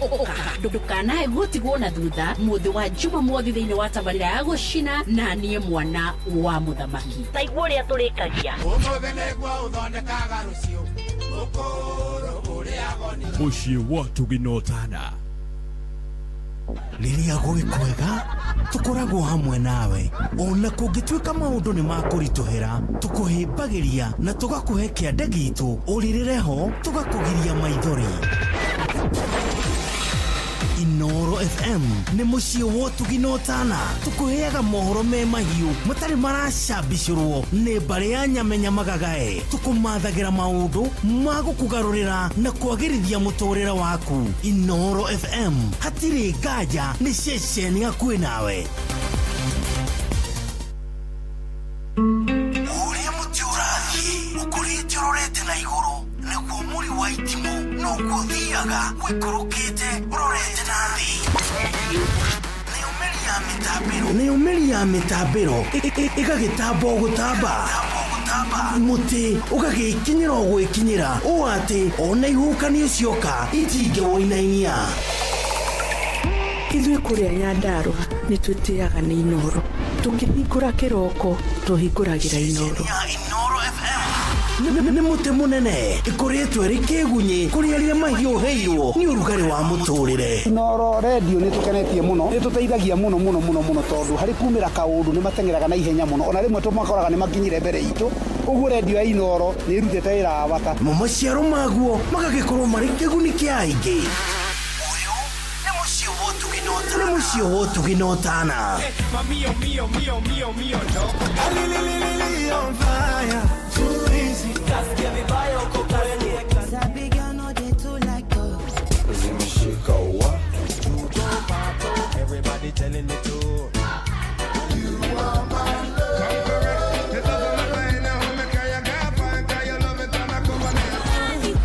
Ndũkanae gũtigwo na thutha mũthĩ wa Jumamothi thĩinĩ wa tabarĩra ya gũcina na niĩ mwana wa mũthamaki. Taigua ũrĩa tũrĩkagia. Ũmũthĩ nĩguo ũthondekaga rũciũ ũkũrũ ũrĩagwo nĩ Mũciĩ wa Tũginotana. Rĩrĩa gwĩ kwega tũkoragwo hamwe nawe, ona kũngĩtuĩka maũndũ nĩ makũritũhĩra, tũkũhĩmbagĩria na tũgakũhe kĩande gitũ ũrĩrĩre ho, tũgakũgiria maithori. Inoro FM nĩ mũciĩ wa ũtugi na ũtana, tũkũheaga mohoro me mahiũ matarĩ maracabicũrwo nĩ mbarĩ ya nyamenya magagae, tũkũmathagĩra maũndũ ma gũkũgarũrĩra na kwagĩrithia mũtũrĩre waku. Inoro FM hatirĩ nganja, nĩ ceceni hakuhĩ nawe. Ũrĩa mũtĩ ũrathiĩ ũkũrĩte ũrorete na igũrũ nĩguo mũri wa itimũ noguo ũthiaga wĩikũrũkĩte ũrorete na thĩ. Nayo mĩri ya mĩtambĩro ĩgagĩtamba o gũtamba, mũtĩ ũgagĩkinyĩra o gwĩkinyĩra ũũ atĩ ona ihuhũkanio cioka itingĩwũinainia. Ithuĩ kũrĩa Nyandarũa nĩ twĩtĩaga nĩ Inoro, tũkĩhingũra kĩroko tũhingũragĩra Inoro. Nĩ mũtĩ mũnene ĩkũrĩtwo ĩrĩ kĩgunyĩ kũrĩ arĩa mahiũhĩirwo nĩ ũrugarĩ wa mũtũrĩre. Inoro redio nĩ tũkenetie mũno, nĩ tũteithagia mũno mũno mũno mũno tondũ harĩ kumĩra kaũndũ nĩ mateng'eraga na ihenya mũno, ona rĩmwe tũmakoraga nĩ makinyire mbere itũ. Ũguo redio ya Inoro nĩ ĩrutĩte wĩra wa bata. Mo maciaro maguo magagĩkorwo marĩ kĩguni kĩa aingĩ. Nĩ mũciĩ wa ũtugi na ũtana. Mamio mio mio mio mio no. On fire, too easy. Kasikia vibaya uko kwenye. Zimeshika wa. Everybody telling me to. You are my love. The love of my life, now umekaya gapa, kaya love it na kubana.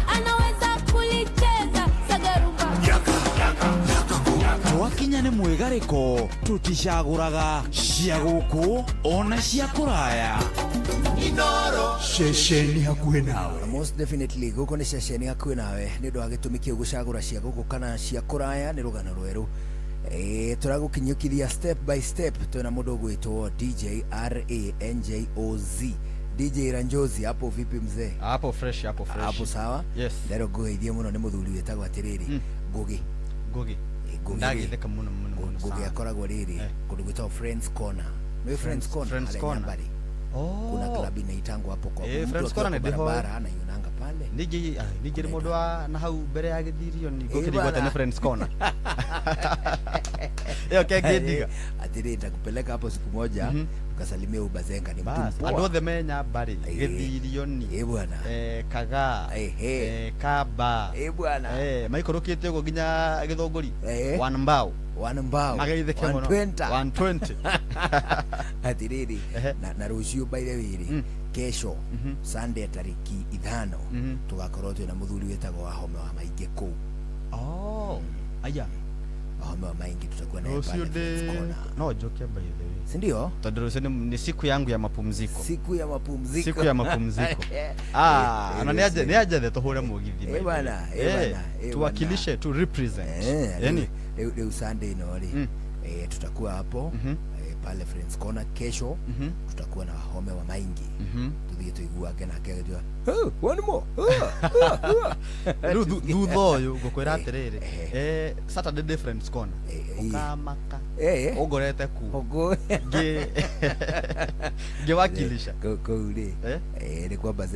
Anaweza kulicheza sagarumba. Yaka yaka yaka. Twakinya nĩ mwĩgarĩko tũticagũraga cia gũkũ ona cia kũraya. Inoro ceceni hakuhĩ nawe. Most definitely gũkũ nĩ ceceni hakuhĩ nawe nĩ ũndũ wa gĩtũmi kĩu gũcagũra cia gũkũ kana cia kũraya nĩ rũgano rwerũ. Tũragũkinyũkithia step by step. Twĩna mũndũ ũgwĩtwo DJ Ranjoz. DJ Ranjozi, hapo vipi mzee? Hapo fresh, hapo fresh. Hapo sawa? Yes. Ndero ngũgeithie mũno nĩ mũthuri wĩtagwo atĩrĩrĩ Ngugi. Ngugi. Ndagĩtheka mũno mũno mũno. Ngugi akoragwo rĩrĩ kũndũ gwĩtagwo Friends Corner. Nĩ Friends Corner? Friends Corner. Oh. Kuna club inaitangwa hapo kwa Friends Corner nĩ barabara anaionanga pale. Ningĩ ningĩ mũndũ wa na hau mbere ya gĩthirio ni ngũkĩrigwo atĩ nĩ Friends Corner. Ĩyo kengĩndiga. Atĩrĩ, nitakupeleka hapo siku moja ukasalimia Ubazenga, ni mtu Bas, mpoa. andũ othe me Nyambarĩ, Gĩthirioni, Eh bwana, Kagaa, Kamba, eh bwana, maikũrũkĩte ũguo nginya Gĩthũngũri, one mbao, one mbao, mageithĩke mũno. 120. 120. Atiriri, na rũciũ by the way rĩ, kesho Sunday tariki 5 tugakorwo twĩna mũthuri wĩtagwo Wahome wa Maingĩ kũu. Oh, aya. Wahome wa Maingĩ tutakuwa naye Rũciũ pale ndĩ Friends Corner. no njoke by the way. Si ndio? Tondũ rũciũ ni siku yangu ya mapumziko. Siku ya mapumziko. Siku ya mapumziko. Ah, na nĩ anjethe tũhũre mũgithi by the way. Bwana, bwana, Tuwakilishe, tu represent. Yani Rĩu Sunday ĩno rĩ, tutakuwa hapo pale Friends Corner kesho. Tutakuwa na Wahome wa Maingi, tuthiĩ tũiguange nake agĩtua, "Oh, one more. Oh, oh, oh." Rĩu thutha ũyũ ngũkwĩra atĩrĩrĩ, Saturday day Friends Corner ũkamaka ũngorete ku ngĩwakilisha kũu rĩ,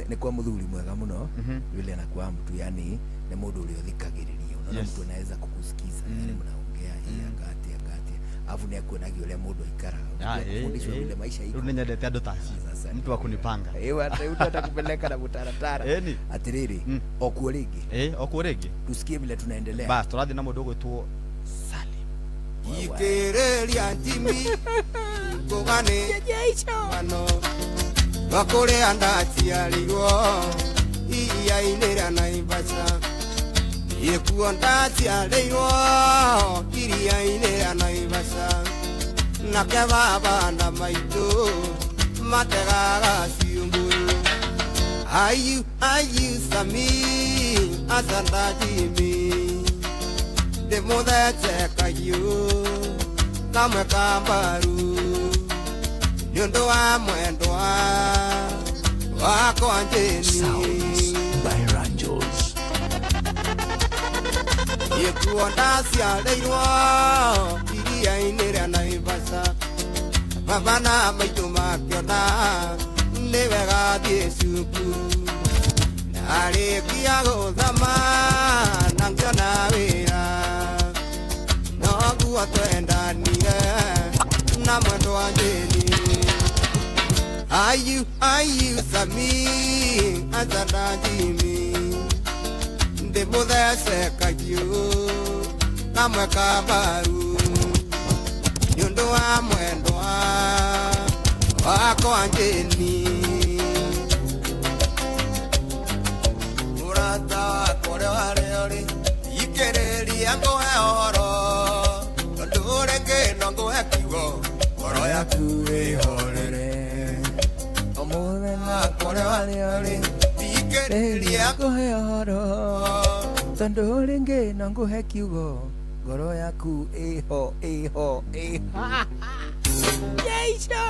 nĩ kwa mũthuri mwega mũno yule anakuwa mtu, yani nĩ mũndũ ũrĩa ũthikagĩrĩria. Unaona, mtu anaweza kukusikiza, yani mnaongea hii akati akati, alafu nĩ akuonagia ũrĩa mũndũ aikaraga. Unajua kufundishwa vile maisha iko. Rĩu nĩnyendete andũ ta acio, mtu wa kunipanga. Rĩu atakupeleka na mutaratara. Eni. Atiriri, okuo rĩngĩ. Okuo rĩngĩ. Tusikie vile tunaendelea. Bas, tũrathiĩ na mũndũ ũgwĩtwo Ikĩrĩria ntimi ngũgane ng'ano rwa kũrĩa ndaciarirwo iria-inĩ rĩa Naivasha, ĩkuo ndaciarĩirwo iria-inĩ rĩa Naivasha, nake baba na maitũ mategaga ciũngũyũ. Ayu ayu sami asanda jimi ndĩmũthece kahiũ kamwe ka mbaru nĩ ũndũ wa mwendwa wakwa Njeni. By Ranjos. Ĩkuo ndaciarĩirwo iria-inĩ rĩa Naivasha, baba na maitũ makĩona nĩ wega thiĩ cukuru, ndarĩkia gũthama na ngĩona wĩra, noguo twendanire na mwendwa Njeni. Ayu ayu sami asanda jimi ndĩmũthece kahiũ kamwe ka mbaru nĩ ũndũ wa mwendwa wakwa Njeni. Mũrata wakwa ũrĩa warĩ ũrĩ ikĩrĩria ngũhe ũhoro, tondũ rĩngĩ no ngũhe kiugo ngoro yaku ĩhorere. Ũmũthĩ wakwa ũrĩa warĩ ũrĩ ikĩrĩria ngũhe ũhoro, tondũ rĩngĩ no ngũhe kiugo ngoro yaku ĩho ĩho ĩho. Jesu.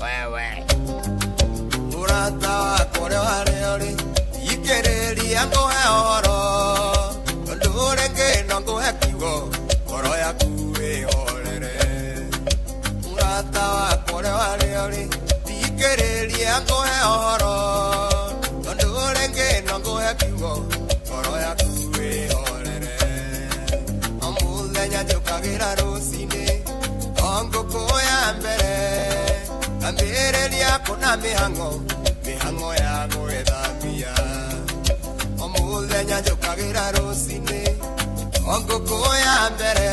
Wewe mũrata wakwa ũrĩa warĩ ũrĩ ikĩrĩria ngũhe ũhoro, tondũ rĩngĩ no ngũhe kiugo ngoro yaku ĩhorere. Mũrata wakwa ũrĩa warĩ ũrĩ ikĩrĩria ngũhe ũhoro, tondũ rĩngĩ no ngũhe kiugo ngoro yaku ĩhorere. O mũthenya njũkagĩra rũcinĩ o ngũkũ ya mbere, ngambĩrĩria kũna mĩhang'o mĩhang'o ya gwĩthambia. O mũthenya njũkagĩra rũcinĩ o ngũkũ ya mbere,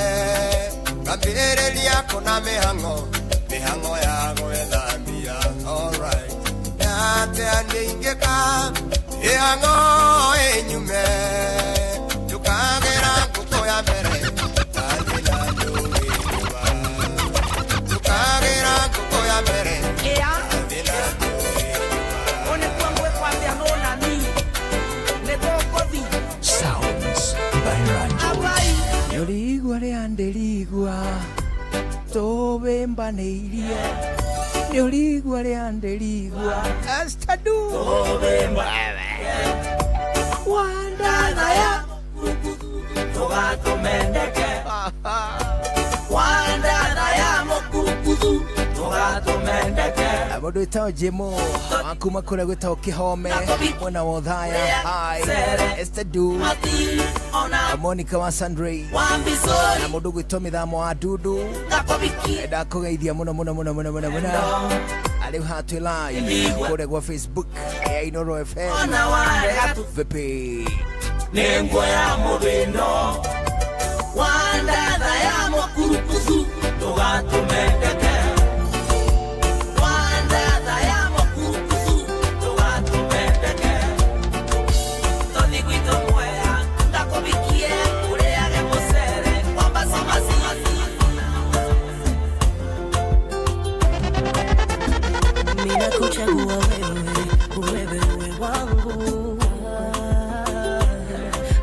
ngambĩrĩria kũna mĩhang'o mĩhang'o ya gwĩthambia. Alright. Atĩa nĩingĩka mĩhang'o ĩnyume, njũkagĩra ngũkũ ya mbere ndathiĩ na ndũgĩnyuma. Njũkagĩra ngũkũ ya mbere ndathiĩ na Sounds by Ranjos. Nĩũrigua rĩa ndĩrigua tũbĩmbanĩirie, nĩũrigua rĩa ndĩrigua Estadu wandathaya tũgatũmendeke wandathaya mũkukuthu tũgatũmendeke. Mundu witagwo Jimo akuma kuria gwitagwo Kihome mwena wa Othaya. Hi Esther Du, Monica wa Sandray na mundu gwitwo Mithamo wa Dudu, ndakugeithia muno muno muno muno muno muno. Ariu hatwi live kuria gwa Facebook ya Inoro FM. Vipi nengo ya mubendo wandatha ya mukurukusu tugatumendeke wandatha ya mukurukusu tugatumendeke toni gwito mwea ndakubikie ureage mucere wambacimasi. Mina kuchagua wewe, wewe wangu,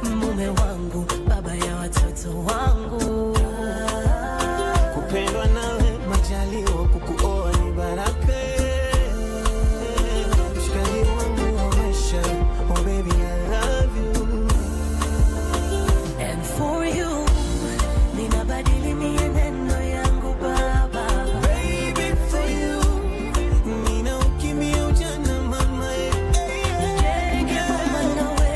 mume wangu, baba ya watoto wangu. Kupendwa nawe majaliwa, kukuoa ni baraka. Mshikaji wangu wa maisha, oh baby I love you. And for you, ninabadili mienendo yangu baba. Baby for you, nina ukimya ujana mama. Nijenge boma nawe,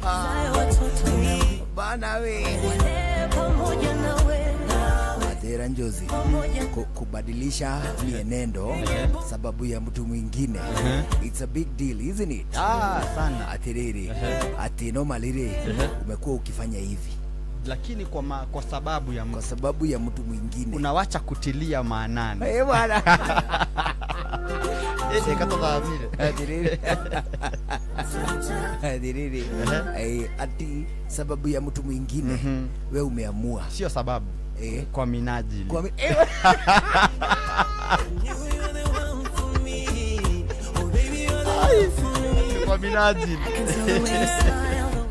zae watoto nawe, bana we, walee pamoja nawe. Atera Njozi, kubadilisha mienendo sababu ya mtu mwingine, it's a big deal isn't it? Sana. Atiriri, ati normally umekuwa ukifanya hivi, lakini kwa sababu ya mtu, kwa sababu ya mtu mwingine unawacha kutilia maanani. Eh bwana. Katothamire. Atiriri. Atiriri. Ati sababu ya mtu mwingine we umeamua. Sio sababu. Kwa minajili. Kwa Kwa minajili.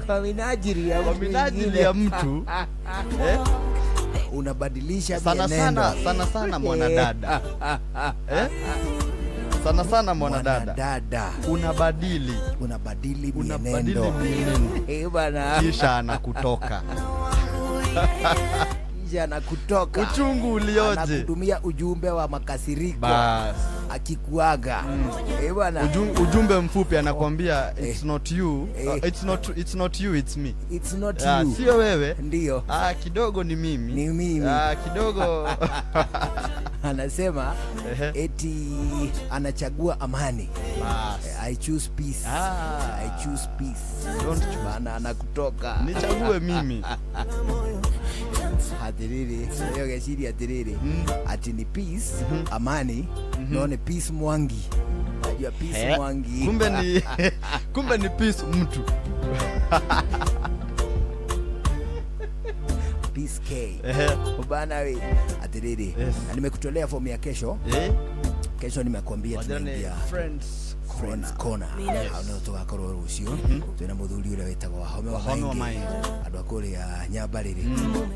Kwa minajili ya kwa minajili ya mtu. Unabadilisha sana mienendo. Sana sana sana mwanadada. Sana sana mwanadada. Unabadili mienendo. Bana. Kisha anakutoka. Kisha anakutoka. Uchungu ulioje. Anakutumia ujumbe wa makasiriko. Bas. Akikuaga. Bana. Ujumbe mfupi anakuambia it's not you, it's not you, it's me. It's not you. Sio wewe. Ndio. Kidogo ni mimi. Ni mimi. Kidogo. Anasema eti anachagua amani. I choose peace. I choose peace. Don't choose. Bana anakutoka. Nichague mimi. Atiriri, hiyo geshiri atiriri. Ati ni peace, amani, no ni peace Mwangi. Najua peace Mwangi. Kumbe ni peace mtu. Peace K. Bana we atiriri. Na nimekutolea fomu ya kesho. Kesho nimekuambia tunaingia Friends Corner. Hau no tugakorwo rucio twina muthuri uria witagwo Wahome wa Maingi, andu a kuria Nyambariri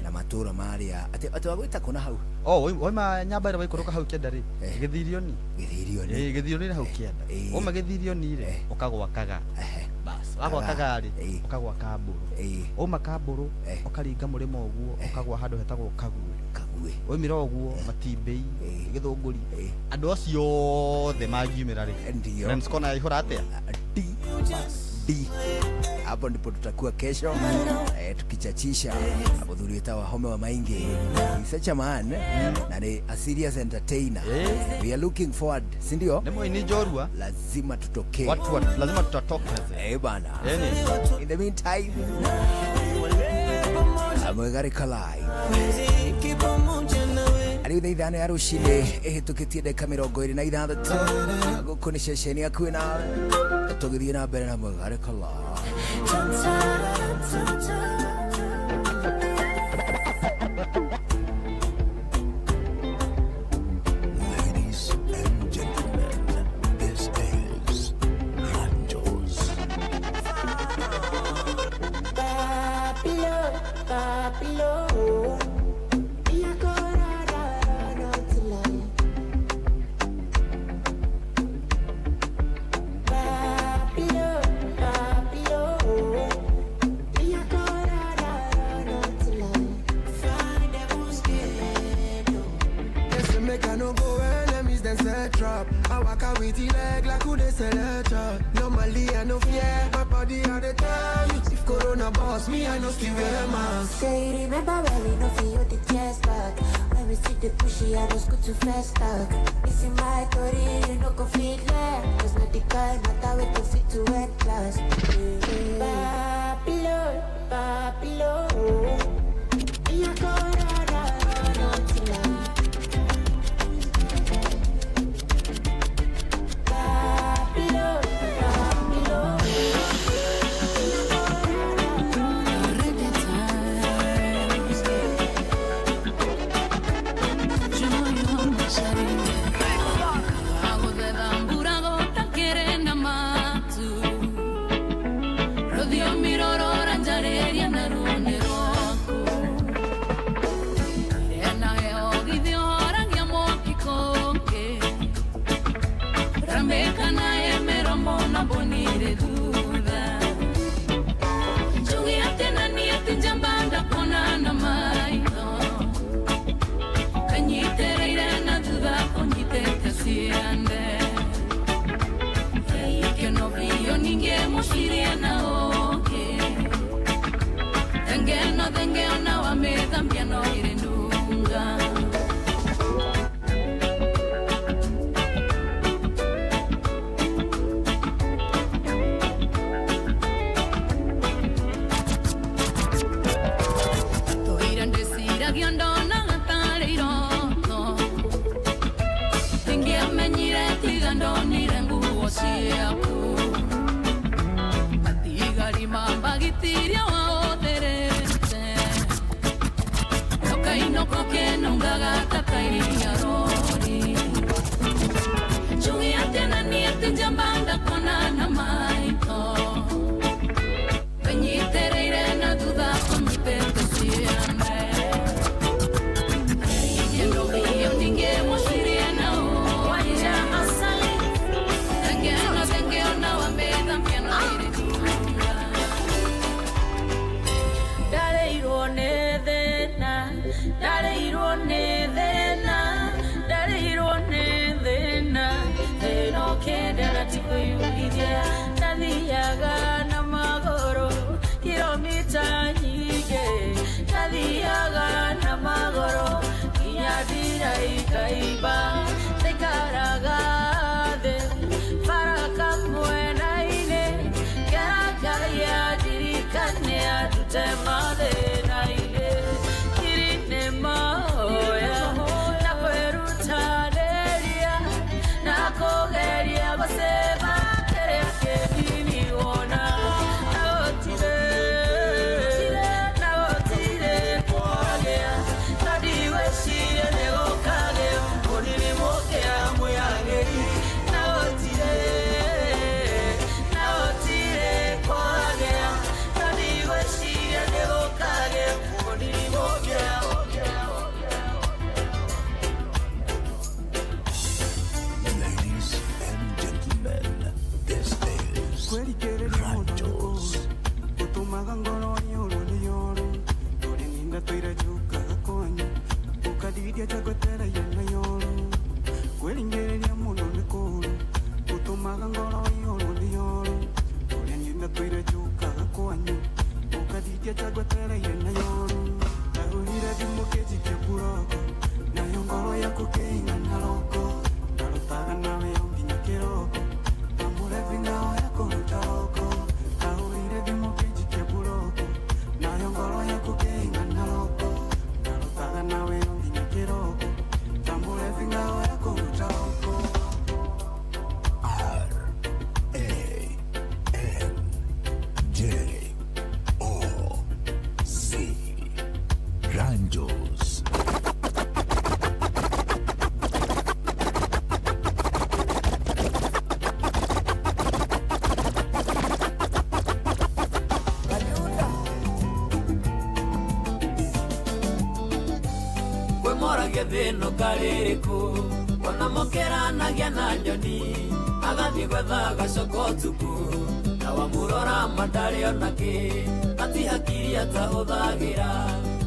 na matura maria ati wagwita kuna hau. Waima Nyambariri waikũrũka hau kĩanda rĩ, Gĩthirioni. Gĩthirioni. Gĩthirioni hau kĩanda. Wauma Gĩthirioni rĩ, ũkagwa Kaga. Bas, wagwa Kaga rĩ, ũkagwa Kambũrũ. Wauma Kambũrũ, ũkaringa mũrĩmo ũguo, ũkagwa handũ hetagwo Kague. Waumĩra ũguo Matimbei, Gĩthũngũri. Andũ acio othe mangiumĩra rĩ, ndio Friends Corner yaihũra atĩa? D D. Hapo ndipo tutakuwa kesho tukichachisha muthuri witagwo Wahome wa Maingi. He's such a man na ni a serious entertainer. We are looking forward, si ndio? Ni muini njorua. Lazima tutokee. Watu lazima tutatoka. Bana. In the meantime, amwegarika live. Ariu thaa ithano ya rucini ihitukitie ndagika 26 guku ni ceceni yaku na tugithie na mbere na mwegarika live. Ladies and gentlemen, this is Ranjos. Papilo, papilo. drop. I walk out with the leg like who they select. Normally I no fear, my body all the time. If Corona boss me, I no still wear mask. Say remember when we no feel the chest back. When we see the pushy, I was good to fast talk. It's in my story, you no go feel left. Cause not the kind, not that we go fit to end class. Babylon, Babylon. You go run, run, run till I.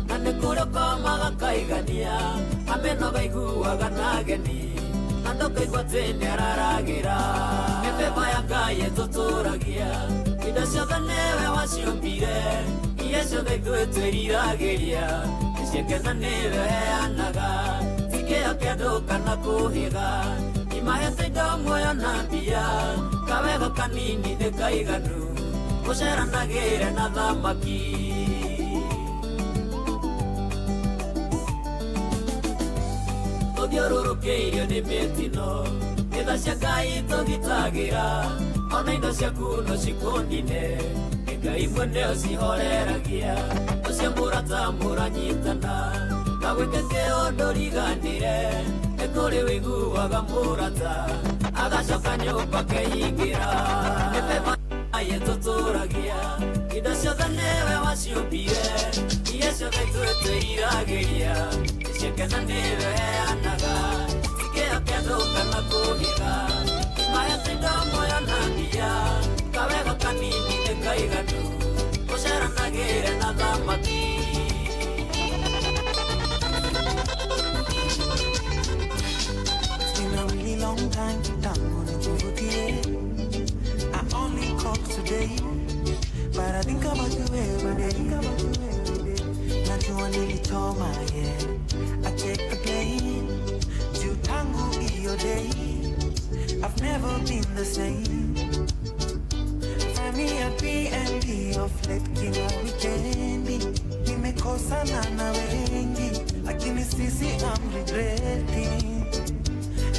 Na nä kå rä komaga kaigania ameno gaiguaga na ageni na Wendo kaigua atĩ nĩararagĩra. Nĩ favour ya Ngai ĩtũtũragia. Indo ciothe nĩwe waciũmbire. Iria ciothe ithuĩ twĩriragĩria. Nĩciakena nĩwe ũheanaga. Ti kĩo kĩa andũ kana kũhĩga. Imahete indo muoyo na mbia. Kawego kanini nĩ kaiganu. Gũceranagĩre na thamaki. Tũthiũrũrũkĩirio nĩ mĩtino. Nĩ tha cia Ngai tũgitagĩra. Ona indo ciaku no cikũnine. Nĩ Ngai mwene ũcihoreragia. Ũcio mũrata mũranyitana. Ndagwĩke kĩũndũ riganĩre. Nĩ kũrĩ wĩiguaga mũrata. Agacoka nyũmba akehingĩra. Nĩ favour Ngai ĩtũtũragia. Indo ciothe nĩwe waciũmbire. Iria ciothe ithuĩ twĩriragĩria. Nĩciakena nĩwe ũheanaga. Ti kĩo kĩa andũ kana kũhĩga. Imahete indo muoyo na mbia. Kawego kanini nĩ kaiganu. Gũceranagĩre na thamaki. It's been a really long time tangu nikuvutie. I only called today, but I think about you every day. Najua nilichoma, yeah. I take the blame. Juu tangu hiyo day, I've never been the same. Find me at B&B off late kila weekendi. Nimekosana na wengi, lakini sisi I'm regretting.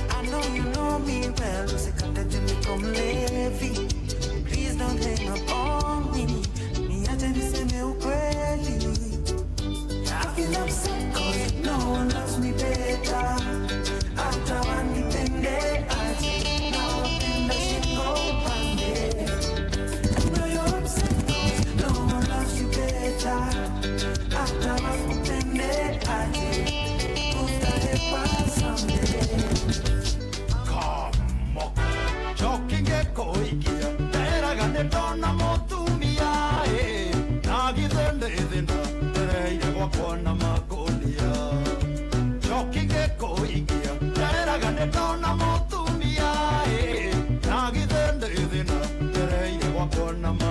I know you know me well, usikate juu niko mlevi. Please don't hang up on me, niache niseme ukweli. I feel upset 'cause no one loves me better. Hata wanipende aje, nawapenda shingo upande. I know you're upset 'cause no one loves you better. Hata wakupende aje, utahepa someday. Koikia teraga nĩ ndona mũtumia ĩ na githĩ ndĩ thĩna ndereire gwakwa na makũnia. Njoki ngĩkũikia teraga nĩ ndona mũtumia ĩ na githĩ ndĩ thĩna ndereire gwakwa na makũnia.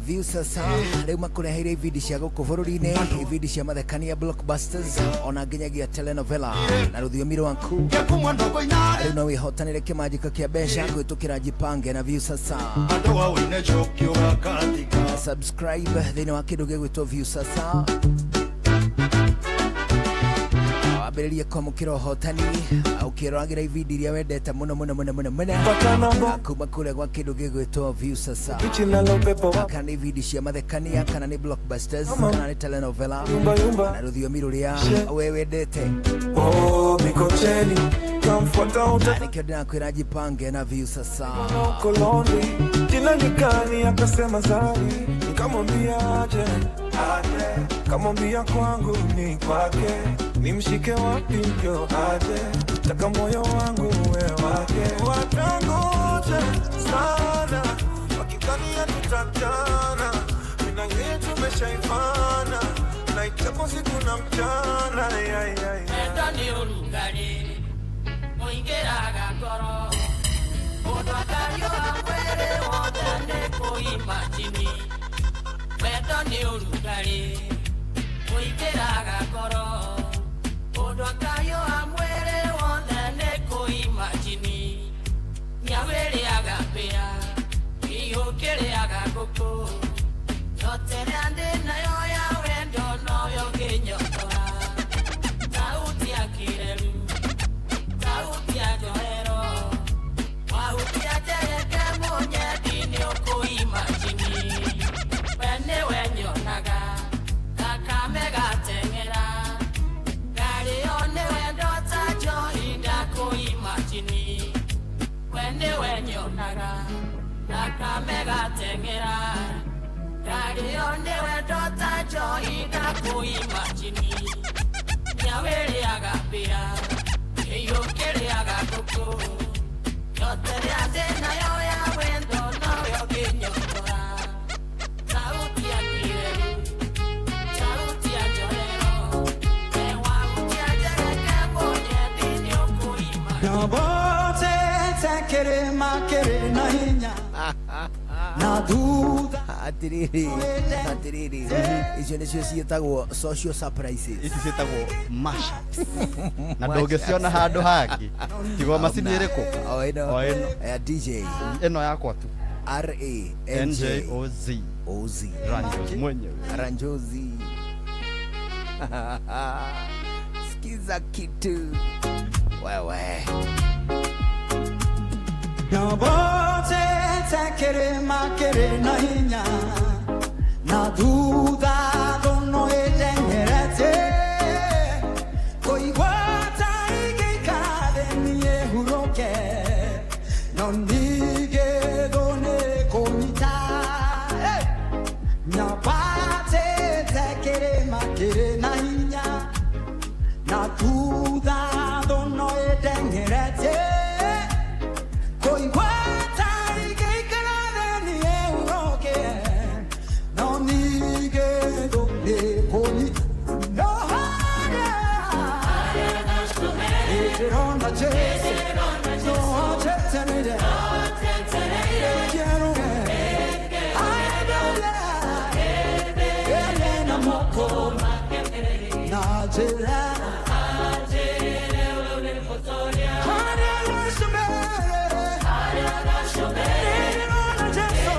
Viusasa rĩu makũreheire ibindi cia gũkũ bũrũri-inĩ, ibindi cia mathekania blockbusters ona nginyagia telenovela na rũthiomi rwaku. Rĩu no wĩhotanĩre kĩmanjĩka kĩa mbeca kũhĩtũkĩra Jipange na Viusasa. Subscribe thĩinĩ wa kĩndũ gĩgwĩtwo Viusasa. Wambĩrĩrie kwamũkĩra ũhotani ũkĩroragĩra ibindi iria wendete mũno mũno mũno mũno mũno kuma kũrĩa gwa kĩndũ gĩgwĩtwo Viusasa. Kana nĩ ibindi cia mathekania, kana nĩ blockbusters, kana nĩ telenovela na rũthiomi rũrĩa we wendete. Nĩkĩo ndĩrakwĩra Jipange na Viusasa. Jina nikani akasema Zari, nikamwambia aje aje, kamwambia kwangu ni kwake, nimshike wapi ndio aje, taka moyo wangu we wake. Watangoja sana wakidhania tutatana, mimi na yeye tumeshaifana na itakuwa siku na mchana. Endo ni urugari ũingĩraga ngoro, mũndũ akariũa mwĩrĩ wothe nĩ kũimajini. Wendo nĩ ũrugarĩ ũingĩraga ngoro, mũndũ akariũa mwĩrĩ wothe nĩ kũimajini. Nyau ĩrĩaga mbĩa, kĩihũ kĩrĩaga ngũkũ, yote ĩrĩa ndĩ nayo ya wendo noyo ngĩnyotora. Thauti ya kĩreru, thauti ya njohero, wahutia njereke mũnyendi nĩ ũkũimajini. We nĩwe nyonaga, thakame gateng'era, ngarĩo nĩ wendo ta njohi ndakũimajini. We nĩwe nyonaga, thakame gateng'era, ngarĩo nĩ wendo ta njohi ndakũimajini. Nyau ĩrĩaga mbĩa, kĩihũ kĩrĩaga ngũkũ, yote ĩrĩa ndĩ nayo ya wendo noyo ngĩnyotora. Sauti ya kĩreru, sauti ya njohero, Na thutha Atiriri, atiriri, icio nĩcio ciĩtagwo social surprises. Ici ciĩtagwo mashups. Na ndũngĩciona handũ hangĩ. Tigo macini ĩrĩkũ? O ĩno. O ĩno. Ya DJ. Ĩno yakwa tu. R A N J O Z. O Z. Ranjozi mwenyewe. Ranjozi. Sikiza kitu. Wewe. Nyobotete kĩrĩma kĩrĩ na hinya na thutha thũnũ ĩteng'erete kũigua ta ingĩikara thĩ niĩ hurũke no ningĩ thũ nĩ kũnyita. Hey! Nyambatĩte kĩrĩma kĩrĩ na hinya na thutha thũnũ ĩteng'erete kũigua ta ingĩikara thĩ niĩ hurũke no ningĩ thũ nĩ kũnyita. No harĩa ndĩrona Jesũ, no anjetereire, njerũge, aendelee na moko na njĩra harĩa gacũmbĩrĩ, ndĩrona Jesũ,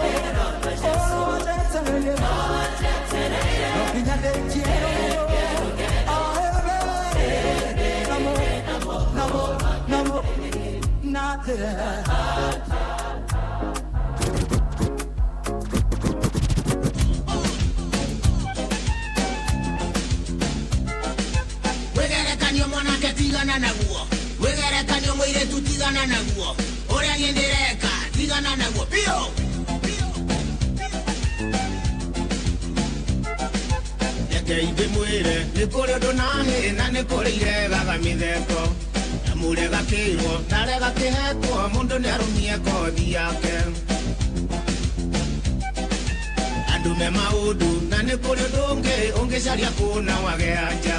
oh, anjetereire, no nginya ndĩkierwo, ae namo, namo, namo, na njĩra. Wĩgerekanio mwanake tigana naguo, wĩgerekanio mũirĩtu tigana naguo, ũrĩa niĩ ndĩreka tigana naguo biũ. Reke ndĩmwĩre nĩ kũrĩ ũndũ na hĩ na nĩ kũrĩ iregaga mĩtheko, na mũrega kĩrwo na rega kĩhetwo mũndũ nĩ arũmie kothi yake. Andũ me maũndũ na nĩ kũrĩ ũndũ ũngĩ ũngĩcaria kũna wage anja.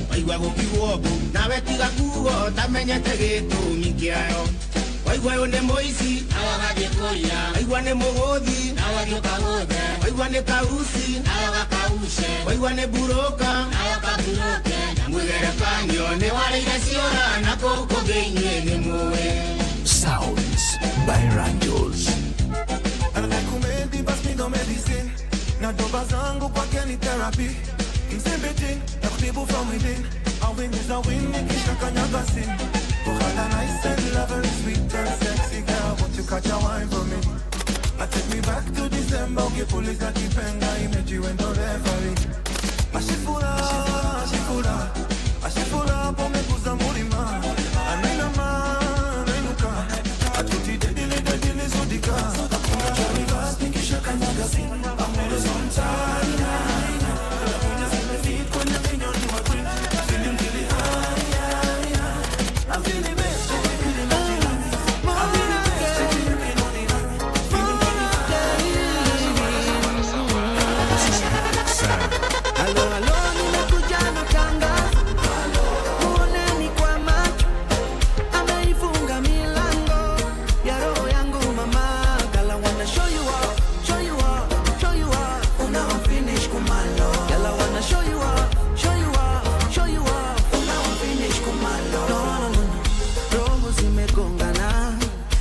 Waigua gũkiugwo mbu nawe tiga kugo tamenyete gĩtũmi kĩayo. Waigua ũyũ nĩ mũici nawe ũgathiĩ kũiya, waigua nĩ mũgũthi nawe ũgathiĩ ũkagũthe, waigua nĩ kauci nawe ũgakauce, waigua nĩ mburũka nawe ũkaburũke. Na mwĩgerekanio nĩ warĩire ciũra na kũu kũngĩ inyuĩ nĩ mũĩ. Sounds by Ranjos. Anakumedi basi mi ndo medicine na doba zangu kwake ni therapy. Mzimbitin na kutibu from within. A win is a win nikisha kanyaga sin. Ukata nice and lovely, sweet and sexy girl, won't you catch a wine for me? I take me back to December, ukipuliza kipenga imejiwe ndo referee. Ashifura, ashifura, ashifura pomekuza mulima. Anainama, anainuka, atuti dedile dedile zudika. Hakuna cha nikisha kanyaga sin. I'm always on time. Halo, halo, nimekuja na tangazo. Muoneni kwa macho, ameifunga milango ya roho yangu mama. Gala wanna show you off, show you off, show you off. Una finish kumalo. Gala wanna show you off, show you off, show you off. Una finish kumalo. No, no, no, no. Roho zimegongana,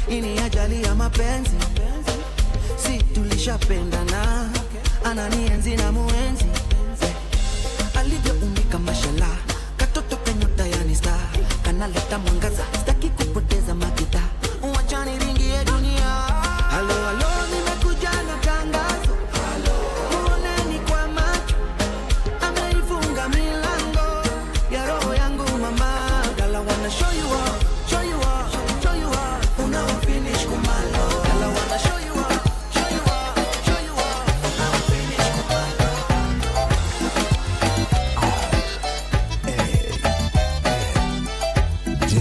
hii ni ajali ya mapenzi. Si tulishapendana, ananienzi na muenzi. Alivyoumbika mashallah, katoto kanyota yani star, kanaleta mwangaza, sitaki kupoteza makita, wachani ringie dunia. Halo, halo, nimekuja na tangazo. Muoneni kwa macho, ameifunga milango ya roho yangu mama. Gala wanna show you off, show you off, show you off. Una finish kumalo. Gala wanna show you off, show you off, show you off. Una finish kumalo. J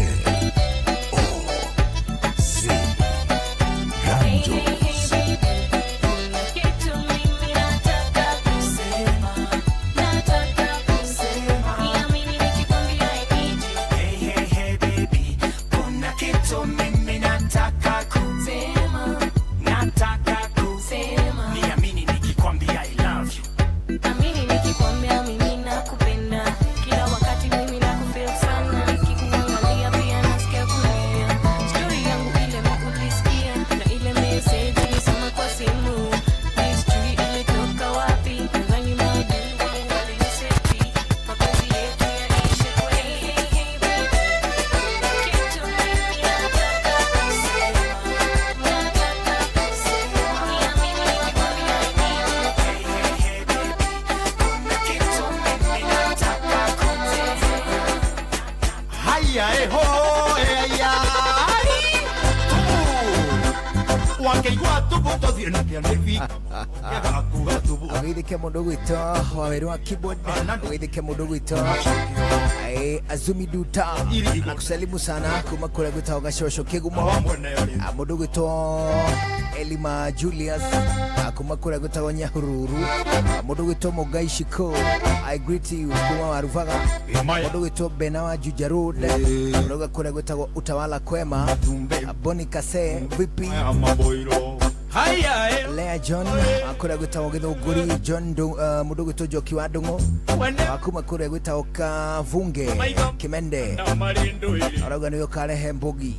Ũgeithĩke mũndũ gwitũ Waweru wa keyboard, ũgeithĩke mũndũ gwitũ Azumi Duta, nakusalimu sana kuma kũrĩa gwĩtagwo Gacocũ Kĩgumo. Mũndũ gwitũ Elima Julius kuma kũrĩa gwĩtagwo Nyahururu. Mũndũ gwitũ Mũngai Shiko, I greet you kuma Warubaga. Mũndũ gwitũ Bena wa Juja Road, ũrauga kũrĩa gwĩtagwo Utawala Kwema. Boni Kase vipi? Lea John kũrĩa gwĩtagwo Gĩthũngũri. John mũndũ gwĩtwo Njoki wa Ndũng'ũ kuma kũrĩa gwĩtagwo Kavunge Kimende, arauga nĩwe ũkarehe mbogi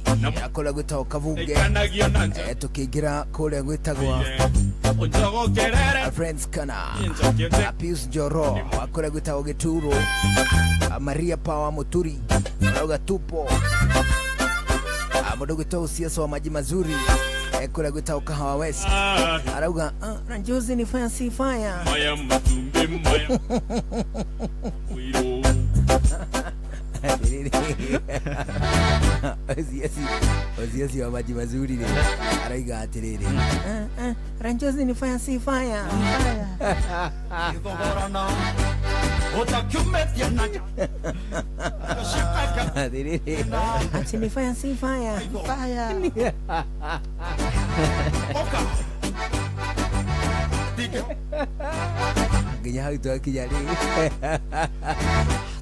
kũrĩa gwĩtagwo Kavunge. Tũkĩingĩra kũrĩa gwĩtagwo Friends Kana. Pius Njoro kũrĩa gwĩtagwo Gĩturo. Maria Power Muturi arauga tupo. Mũndũ gwĩtwo Usiaso wa maji mazuri kũrĩa gwĩtagwo Kahawa West arauga Ranjozi ni fire si fire. Maya matumbe maya. Osiasi wa maji mazuri ni arauga atiriri Ranjozi ni fire si fire. Ati ni fire si fire. Fire. Nginya hau twakinya rĩ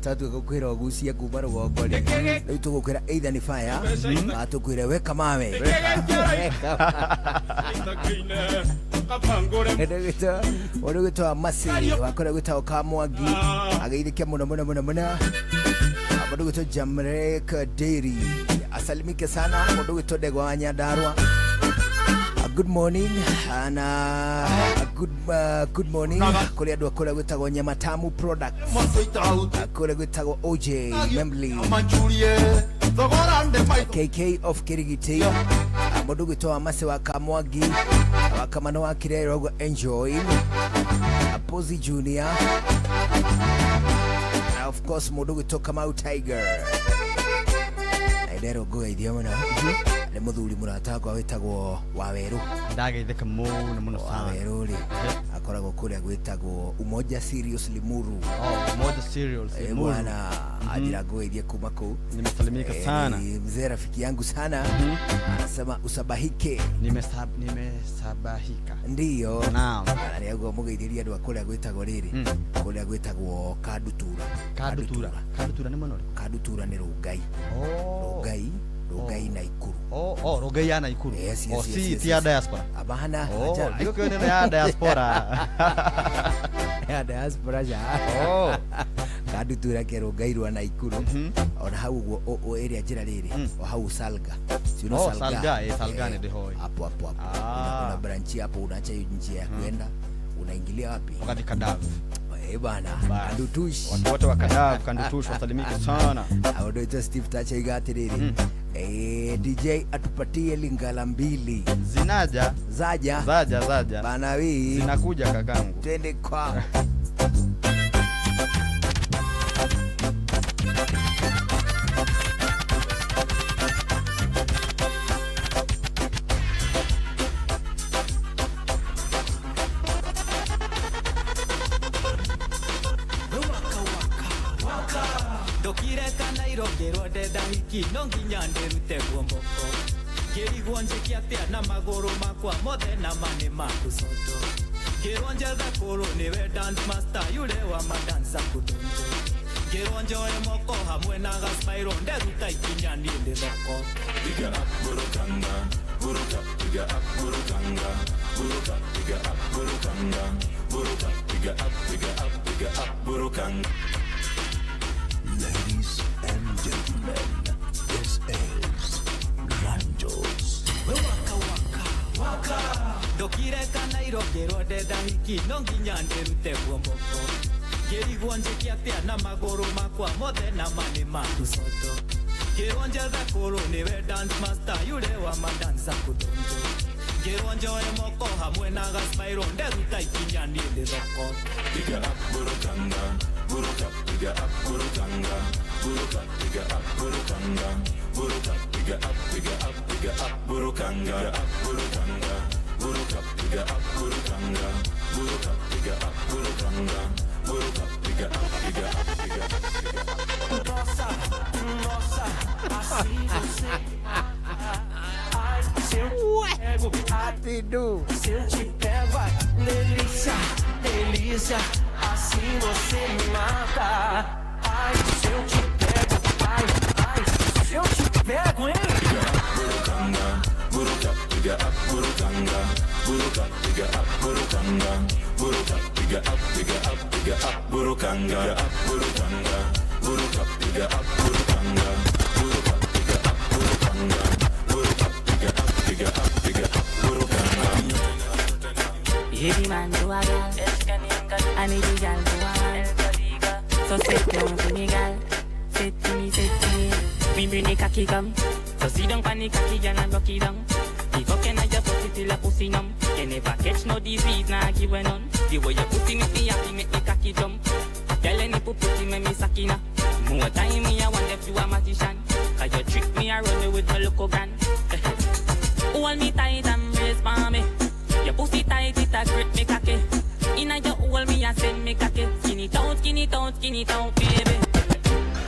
tatuĩka gũkwĩra ũgucie kuma rũgongo rĩ, rĩu tũgũkwĩra either nĩ fire kana tũkwĩre weka mawe. Ũndũ gwĩtwo Masi wa kũrĩa gwĩtagwo Kamwangi ageithĩke mũno mũno mũno mũno. Mũndũ gwĩtwo Jamrek Dairy asalimike sana. Mũndũ gwĩtwo Ndegwa wa Nyandarua, good morning na good morning kũrĩ andũ a kũrĩa gwĩtagwo Nyamatamu Products, kũrĩa gwĩtagwo OJ Membley KK of Kirigiti. Mũndũ gwĩtwo wa Masi wa Kamwangi wa Kamano wa Kirero enjoy Apozi Junior, and of course mũndũ gwĩtwo Kamau Tiger. Ndero ngũgeithia mũno nĩ mũthuri mũrata wakwa wĩtagwo Waweru. Ndageithĩka mũno mũno sana. Waweru rĩ akoragwo kũrĩa gwĩtagwo Umoja Serious Limuru. Oh, Umoja Serious Limuru. Bwana ajira ngũgeithie kuma kũu. Nimesalimika sana. Mzee rafiki yangu sana. Anasema usabahike. Nimesabahika. Ndiyo. Naam. Arĩa mũgeithĩria andũ a kũrĩa gwĩtagwo rĩrĩ kũrĩa gwĩtagwo Kandutura. Kandutura. Kandutura nĩ mwena ũrĩkũ? Kandutura nĩ Rũngai. Rũngai Rũngai na Ikuru. Oh, Rũngai ya Naikuru. Yes, yes, oh, yes, si yes, ti ya diaspora. Abana. Oh, ndiko kĩo nĩ ya diaspora. Ya diaspora ja. Oh. Kandutura ke Rũngai rwa Naikuru. Ona hau ũguo o area njĩra rĩrĩ o hau Salga. Si uno Salga. Salga, Salga ni ndihoi. Hapo hapo hapo. Kuna branch hapo, unaacha hiyo njia ya kwenda unaingilia wapi? Wakati Kadavu. Bana Kandutush. Watu wote wa Kadavu, Kandutush wasalimike sana. Aodoita Steve Tacha igatiri. DJ atupatie Lingala mbili. Zinaja. Zaja. Zaja, zaja. Bana wi. Zinakuja kakangu. Twende kwa. No nginya ndĩrute guomboko ngĩrigwo njĩke atĩa na magũrũ makwa mothe na ma nĩ makucoto ngĩrwo njethe kũrũ nĩwe dance master yule wa madansa kudonjo ngĩrwo njoe moko hamwe na gaspairo nderuta ikinya niĩ ndĩ thoko. Piga up burukanga buruka piga up burukanga buruka piga up burukanga buruka piga up piga up piga up burukanga. Ladies and gentlemen, this is Ranjos. Waka waka waka ndokire kana irongĩrwo ndenda hiki no nginya ndĩrute guomboko ngĩrigwo njĩke atĩa na magũrũ makwa mothe na ma nĩ makucoto ngĩrwo njethe kũrũ nĩwe dance master yule wa madansa kudonjo ngĩrwo njoe moko hamwe na gaspairo nderuta ikinya niĩ ndĩ thoko. Piga up burukanga buruka piga up burukanga buruka piga up burukanga buruka piga up piga up piga up burukanga up burukanga buruka piga up burukanga, buruka piga up burukanga, buruka piga up piga up piga up piga up. Nossa, nossa, assim você. Ai, se eu te pego, ai, se eu te pego, ai, delícia, delícia, assim você me mata. Ai, se eu te pego, ai, ai, se eu te pego, hein? Burukanga, buruka piga up burukanga, buruka piga up burukanga, buruka piga up piga up piga up burukanga, up burukanga, buruka piga up burukanga, buruka piga up burukanga, buruka piga up piga up piga up burukanga. Every man do a girl, and every girl do a man. So sit down to me, girl. Sit to me, sit to me. We bring the cocky come. So sit down pon the cocky, girl, and rock it down. The fucking of your pussy till a pussy numb. You never catch no disease, nah give a none. The way your pussy make me happy, make me cocky jump. Girl, any pussy make me sucky now. More time me, I wonder if you a magician. 'Cause you trick me, I run you with my local gun. Hold me tight and brace for me. Your pussy tight, it a grip me cocky. Inna your hole, me a send me cocky. Skinny down, skinny down, skinny down, baby.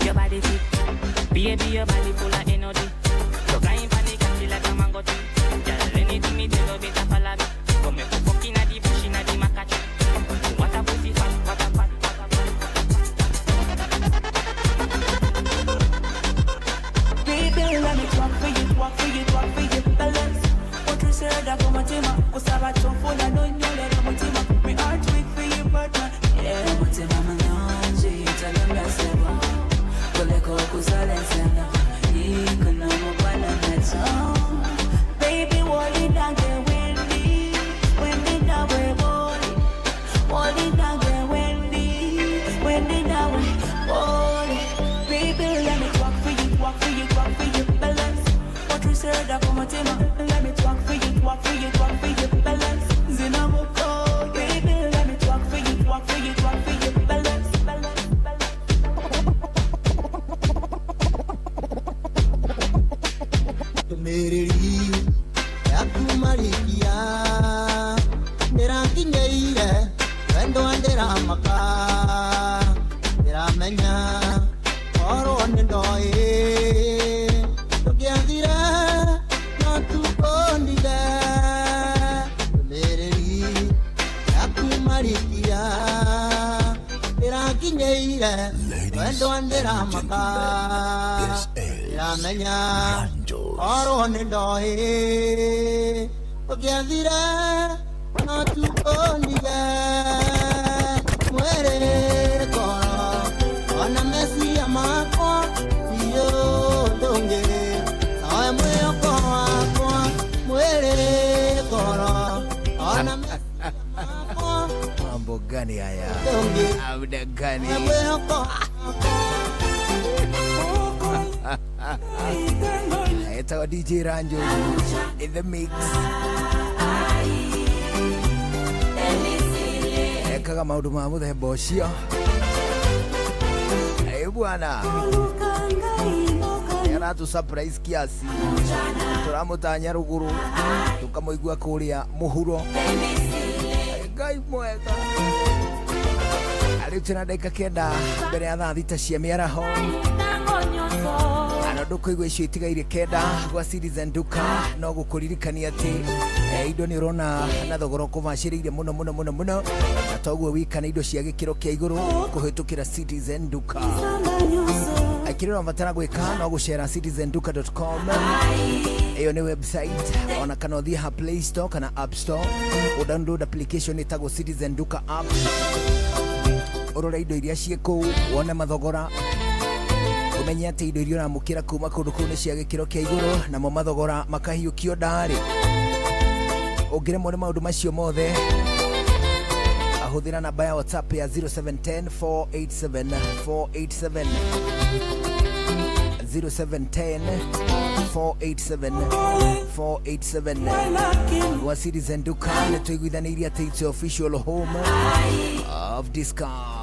Your body fit, baby, your body full of energy. You climb pon the cocky like a mango tree. Girl, anything me tell you, better follow me. Come make you fuck inna the bush, inna the maca tree. What a pussy fat, what a fat, what a fat. Baby, let me talk for you, talk for you, talk for you, balance. Otusera kwa mutima, kusaba chofuna nonyolera mutima. Me heart weak for you, partner. Yeah, mutima manonji, italembesewa. Kuleko kusalesena, ikuna mubana neto. Baby, wali dange wendi, wendi dawe woli. Wali dange wendi, wendi dawe woli. Baby, let me talk for you, talk for you, talk for you, balance. Otusera kwa mutima, let me talk for you, talk for you, talk for you, balance. Zinamoko, baby, let me talk for you, talk for you, talk for you, balance, balance, balance. Ndũmĩrĩri yaku marikia ndĩrakinyĩire wendo ndĩramaka ndĩramenya korwo nĩ ndoĩ ndũngĩathire no tukũnire ndũmĩrĩri yaku marikia ndĩrakinyĩire wendo ndĩramaka ndĩramenya korwo nĩ ndoĩ ũngĩathire no tukũnire mwĩrĩ ngoro ona meciria makwa biũ ndũngĩ nowe mwĩhoko wakwa mwĩrĩ ngoro ona meciria makwa. Mambo gani haya? Muda gani? Mwĩhoko Etagwo DJ Ranjo in the mix. Ekaga maundu ma muthemba ucio. Ĩ bwana, nĩaratu surprise kiasi, tũramũtanya rũgũrũ tũkamũigua kũrĩa mũhuro. Ngai mwega. Rĩu twĩna ndagĩka 9 mbere ya thaa 6 cia mĩaraho. Ano ndũkũigua icio itigaire 9 gwa Citizen Duka no gũkũririkania atĩ indo nĩ ũrona na thogora ũkũbacĩrĩire mũno mũno mũno mũno, na toguo wika nĩ indo cia gĩkĩro kĩa igũrũ kũhĩtũkĩra Citizen Duka. Kĩrĩa ũrabatara gwĩka no gũcera citizenduka.com, ĩyo nĩ website, ona kana ũthiĩ ha Play Store kana App Store ũdownload application ĩtagwo Citizen Duka app, ũrore indo iria ciĩ kũu, wone mathogora, ũmenye atĩ indo iria ũramũkĩra kuma kũndũ kũu nĩ cia gĩkĩro kĩa igũrũ, namo mathogora makahiũkio ndarĩ. Ũngĩremwo nĩ maũndũ macio mothe, ahũthĩra namba ya WhatsApp ya 0710 487 487, 0710 487 487. Gwa Citizen Duka nĩ tũiguithanĩirie atĩ it's your official home of discount.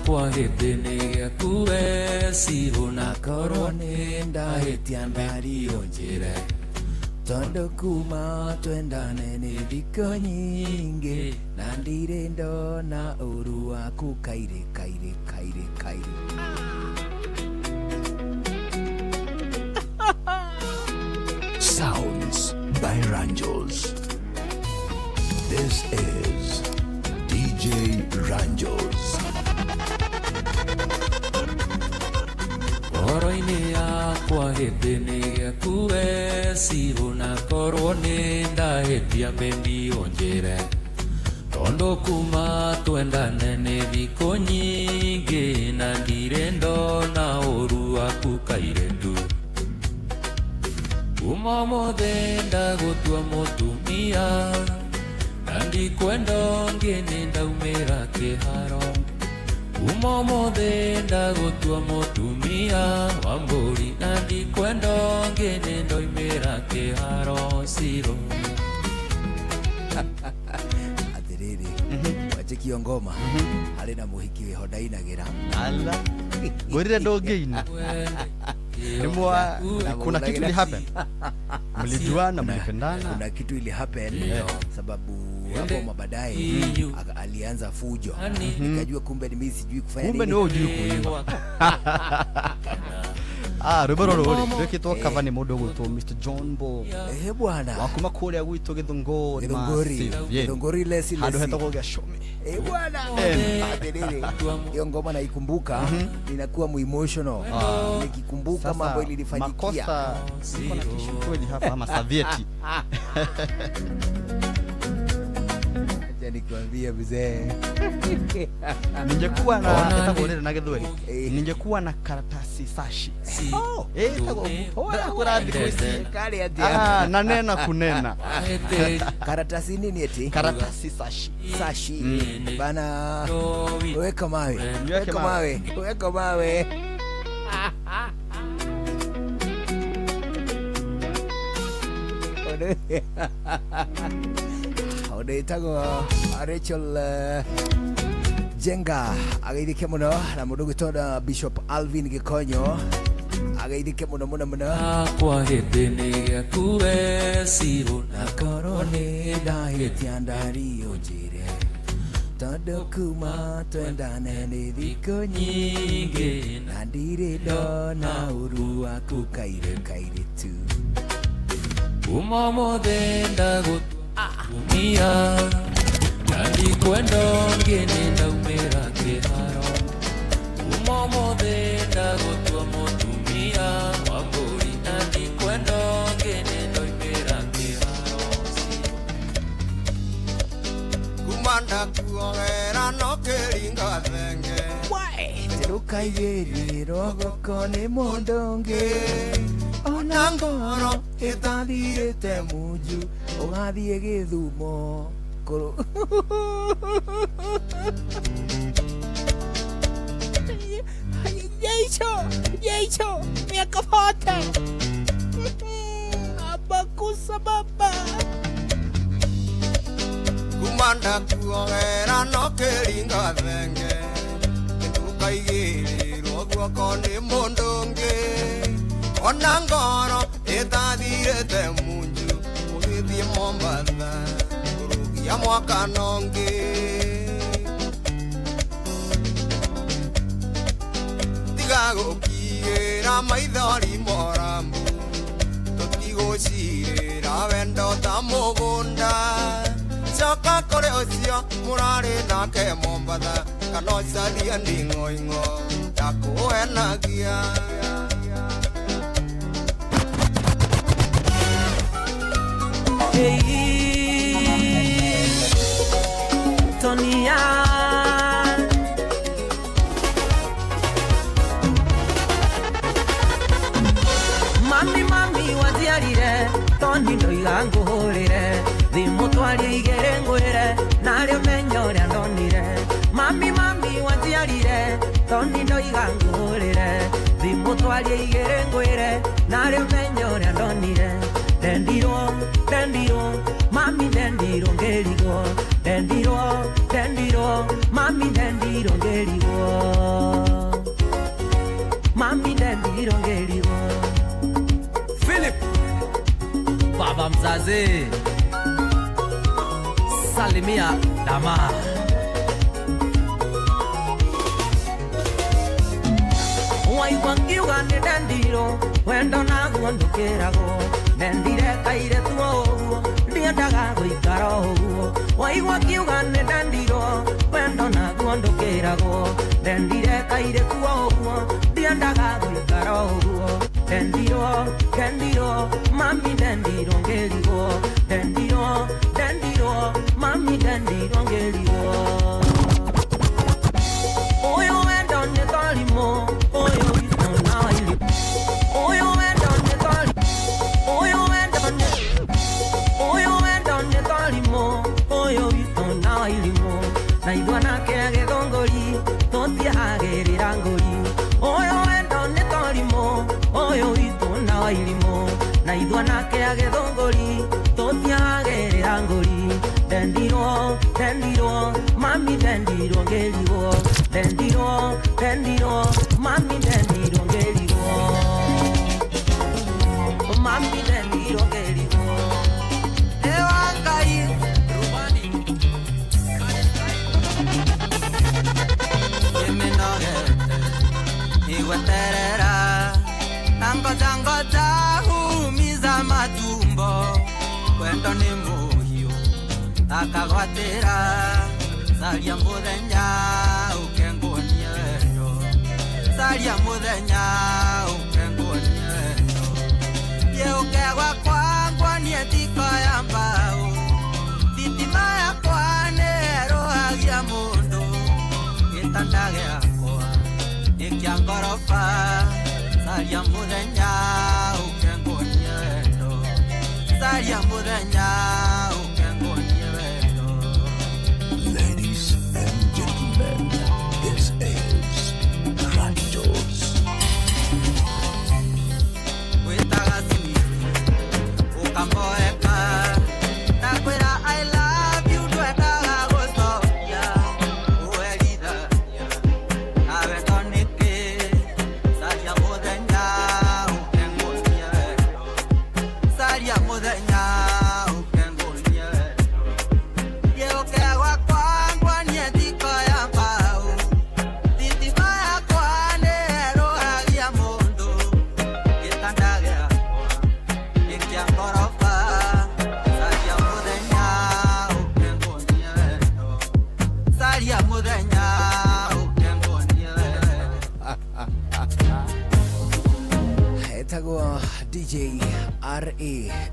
yakwa gĩtĩ nĩ gĩaku we Ciro na korwo nĩ ndahĩtia ndario njĩre Tondũ kuma twendane nĩ thikũ nyingĩ na ndirĩ ndona ũru waku kairĩ kairĩ kairĩ kairĩ. Sounds by Ranjos. This is DJ Ranjos. Ngoro-inĩ yakwa gĩtĩ nĩ gĩaku we Ciro na korwo nĩ ndahĩtia bebi ũnjĩre tondũ kuma twendane nĩ thikũ nyingĩ na ndirĩ ndona ũru waku kairĩtu. Kuma ũmũthĩ ndagũtua mũtumia na ndikwenda ũngĩ nĩ ndaumĩra kĩharo. Kuma ũmũthĩ ndagũtua mũtumia wa mbũri na ndikwenda ũngĩ nĩ ndoimĩra kĩharo Ciro. Atĩrĩrĩ, wanjĩkio ngoma harĩ na mũhiki wĩho ndainagĩra. Ala ngwĩrire ndũngĩina. Nimwa, kuna kitu ili happen. Mlijuana, mlipendana. Kuna kitu ili happen sababu hapo mabadaye alianza fujo. Nikajua kumbe ni mimi sijui kufanya nini. Kumbe ni wewe hujui kuimba. Rwĩmbo rũrũ rĩ rwĩkĩtwo cover nĩ mũndũ ũgwĩtwo Mr John Bo. Bwana. Wa kuma kũrĩa gwitũ Gĩthũngũri. Gĩthũngũri lesi lesi. Handũ hetagwo Gĩacũmi. Bwana. Atĩrĩrĩ, hiyo ngoma naikumbuka, ninakuwa mu emotional. Nikikumbuka mambo ilinifanyikia. Makosa niko na tishu kweli hapa ama savieti. Acha nikwambie mzee. Ningekuwa na etagwo na Gĩthweri. Ningekuwa na karatasi sashi. Na nena kunena. Karatasi nini eti? Karatasi sashi. Sashi. Bana weka mawe. Weka mawe. Weka mawe. Odetagwo Rachel Jenga ageithike muno na mundu gwitwo Bishop Alvin Gikonyo ageithike muno muno muno. Akwa gĩtĩ nĩ gĩaku we Ciro na korwo nĩ ndahĩtia ndario njĩre tondũ kuma twendane nĩ thikũ nyingĩ na ndirĩ ndona ũru waku kairĩ kairĩtu. Kuma ũmũthĩ ndagũtumia na ndikwenda ũngĩ nĩ ndaumĩra kĩharo. Kuma ũmũthĩ ndagũtua mũtumia wa mbũri na ndikwenda ũngĩ nĩ ndoimĩra kĩharo. Kuma ndakuogera no kĩringa thenge. Ndũkaigĩrĩrwo guoko nĩ mũndũ ũngĩ ona ngoro ĩtathirĩte munju ũgathiĩ Gĩthumo kũrũ. Yecho, yecho, miaka fote. Abakusa baba. Kuma ndakuogera no kĩringa thenge ndũkaigĩrĩrwo guoko nĩ mũndũ ũngĩ ona ngoro ĩtathirĩte munju ũgĩthiĩ Mombatha kũrũgia mwaka nongĩ. Tiga gũkiĩra maithori morambu tũtigũcirĩra wendo ta mũgũnda. Coka kũrĩ ũcio mũrarĩ nake Mombatha kana ũcarie nding'oing'o ndakũhenagia. Hey, Tonia. Mami, mami, waziarire Toni ndoiga nguhurire thimu twarie igĩrĩ ngwĩre narĩ ũmenye ũrĩa ndonire. Mami, mami, waziarire Toni ndoiga nguhurire thimu twarie igĩrĩ ngwĩre narĩ ũmenye ũrĩa ndonire. Ndendirwo, ndendirwo, mami ndendirwo ngĩrigwo. Ndendirwo, ndendirwo, mami ndendirwo ngĩrigwo. ndendirwo ngĩrigwo. Philip baba mzazi salimia dama. Waigua ngiuga nĩ ndendirwo wendo naguo ndũkĩragwo ndendire kairĩtu o ũguo ndiendaga gũikara o ũguo. Waigua ngiuga nĩ ndendirwo wendo naguo ndũkĩragwo ndendire kairĩtu o ũguo ndiendaga gũikara o ũguo. Ndendirwo ndendirwo mami ndendirwo ngĩrigwo ndendirwo ndendirwo mami ndendirwo ngĩrigwo. Ũyũ wendo nĩ torimũ ũyũ witũ na wairi ũyũ wendo nĩ tori ũyũ wendo nĩ ũyũ wendo nĩ torimũ ũyũ witũ na wairimũ na ithuĩ anake a gĩthũngũri tũtiehagĩrĩra ngũri. Ũyũ wendo nĩ torimũ ũyũ witũ na wairimũ na ithuĩ anake a gĩthũngũri tũtiehagĩrĩra ngũri. Ndendirwo ndendirwo mami ndendirwo ngĩrigwo ndendirwo ndendirwo mami ndendirwo ngĩrigwo mami ndendirwo ngĩrigwo. Ewa Ngai rubani iminogete igweterera na ngoja ngoja humiza matumbo wendo ni muhiũ akagwatĩra caria mũthenya ũkenguonie wendo caria mũthenya ũkenguonie wendo thiĩ ũke gwakwa nguonie thiko ya mbaũ thitima yakwa nĩerũhagia mũndũ gĩtanda gĩakwa nĩ kĩa ngoroba caria mũthenya ũkenguonie wendo caria mũthenya ũkenguonie wendo. Ladies and gentlemen, this is Ranjos. Wĩtaga sweet ũkamboeka ndakwĩra I love you ndwendaga gũcokia ũherithania na wendo nĩkĩ caria mũthenya ũkenguonie wendo caria mũthenya ũkenguonie wendo thiĩ ũke gwakwa nguonie thiko ya mbaũ thitima yakwa nĩerũhagia mũndũ gĩtanda gĩakwa nĩ kĩa ngoroba caria mũthenya ũkenguonie wendo caria mũthenya ũkenguonie wendo. Etagwo DJ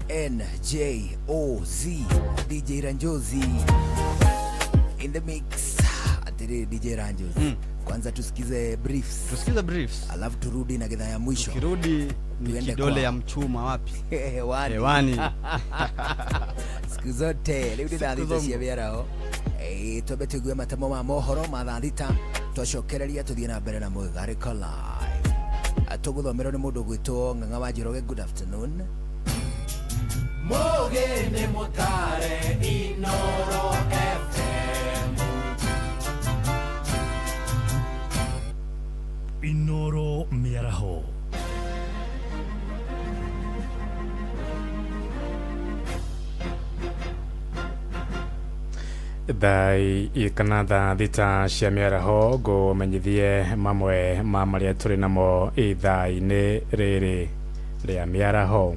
RANJOZ DJ Ranjozi in the mix. Atiri DJ Ranjozi. Kwanza tusikize briefs. Tusikize briefs. Alafu turudi na gidhaa ya mwisho. Tukirudi ni Tuende kidole kwa ya mchuma wapi? Hewani. Hewani. Siku zote rĩu nĩ thaa Siku thita cia zongo. mĩaraho. Twambe tũigue matemo ma mohoro ma thaa thita twacokereria tũthiĩ na mbere na Mũgarĩko Live. Tũgũthomerwo nĩ mũndũ ũgwĩtwo Ng'ang'a wa Njoroge. Good afternoon. Mugi nĩ mũtare Inoro FM. Inoro mĩaraho. Thaa kana thaa thita cia mĩaraho ngũmenyithie mamwe ma marĩa tũrĩ namo ithaa-inĩ rĩrĩ rĩa mĩaraho.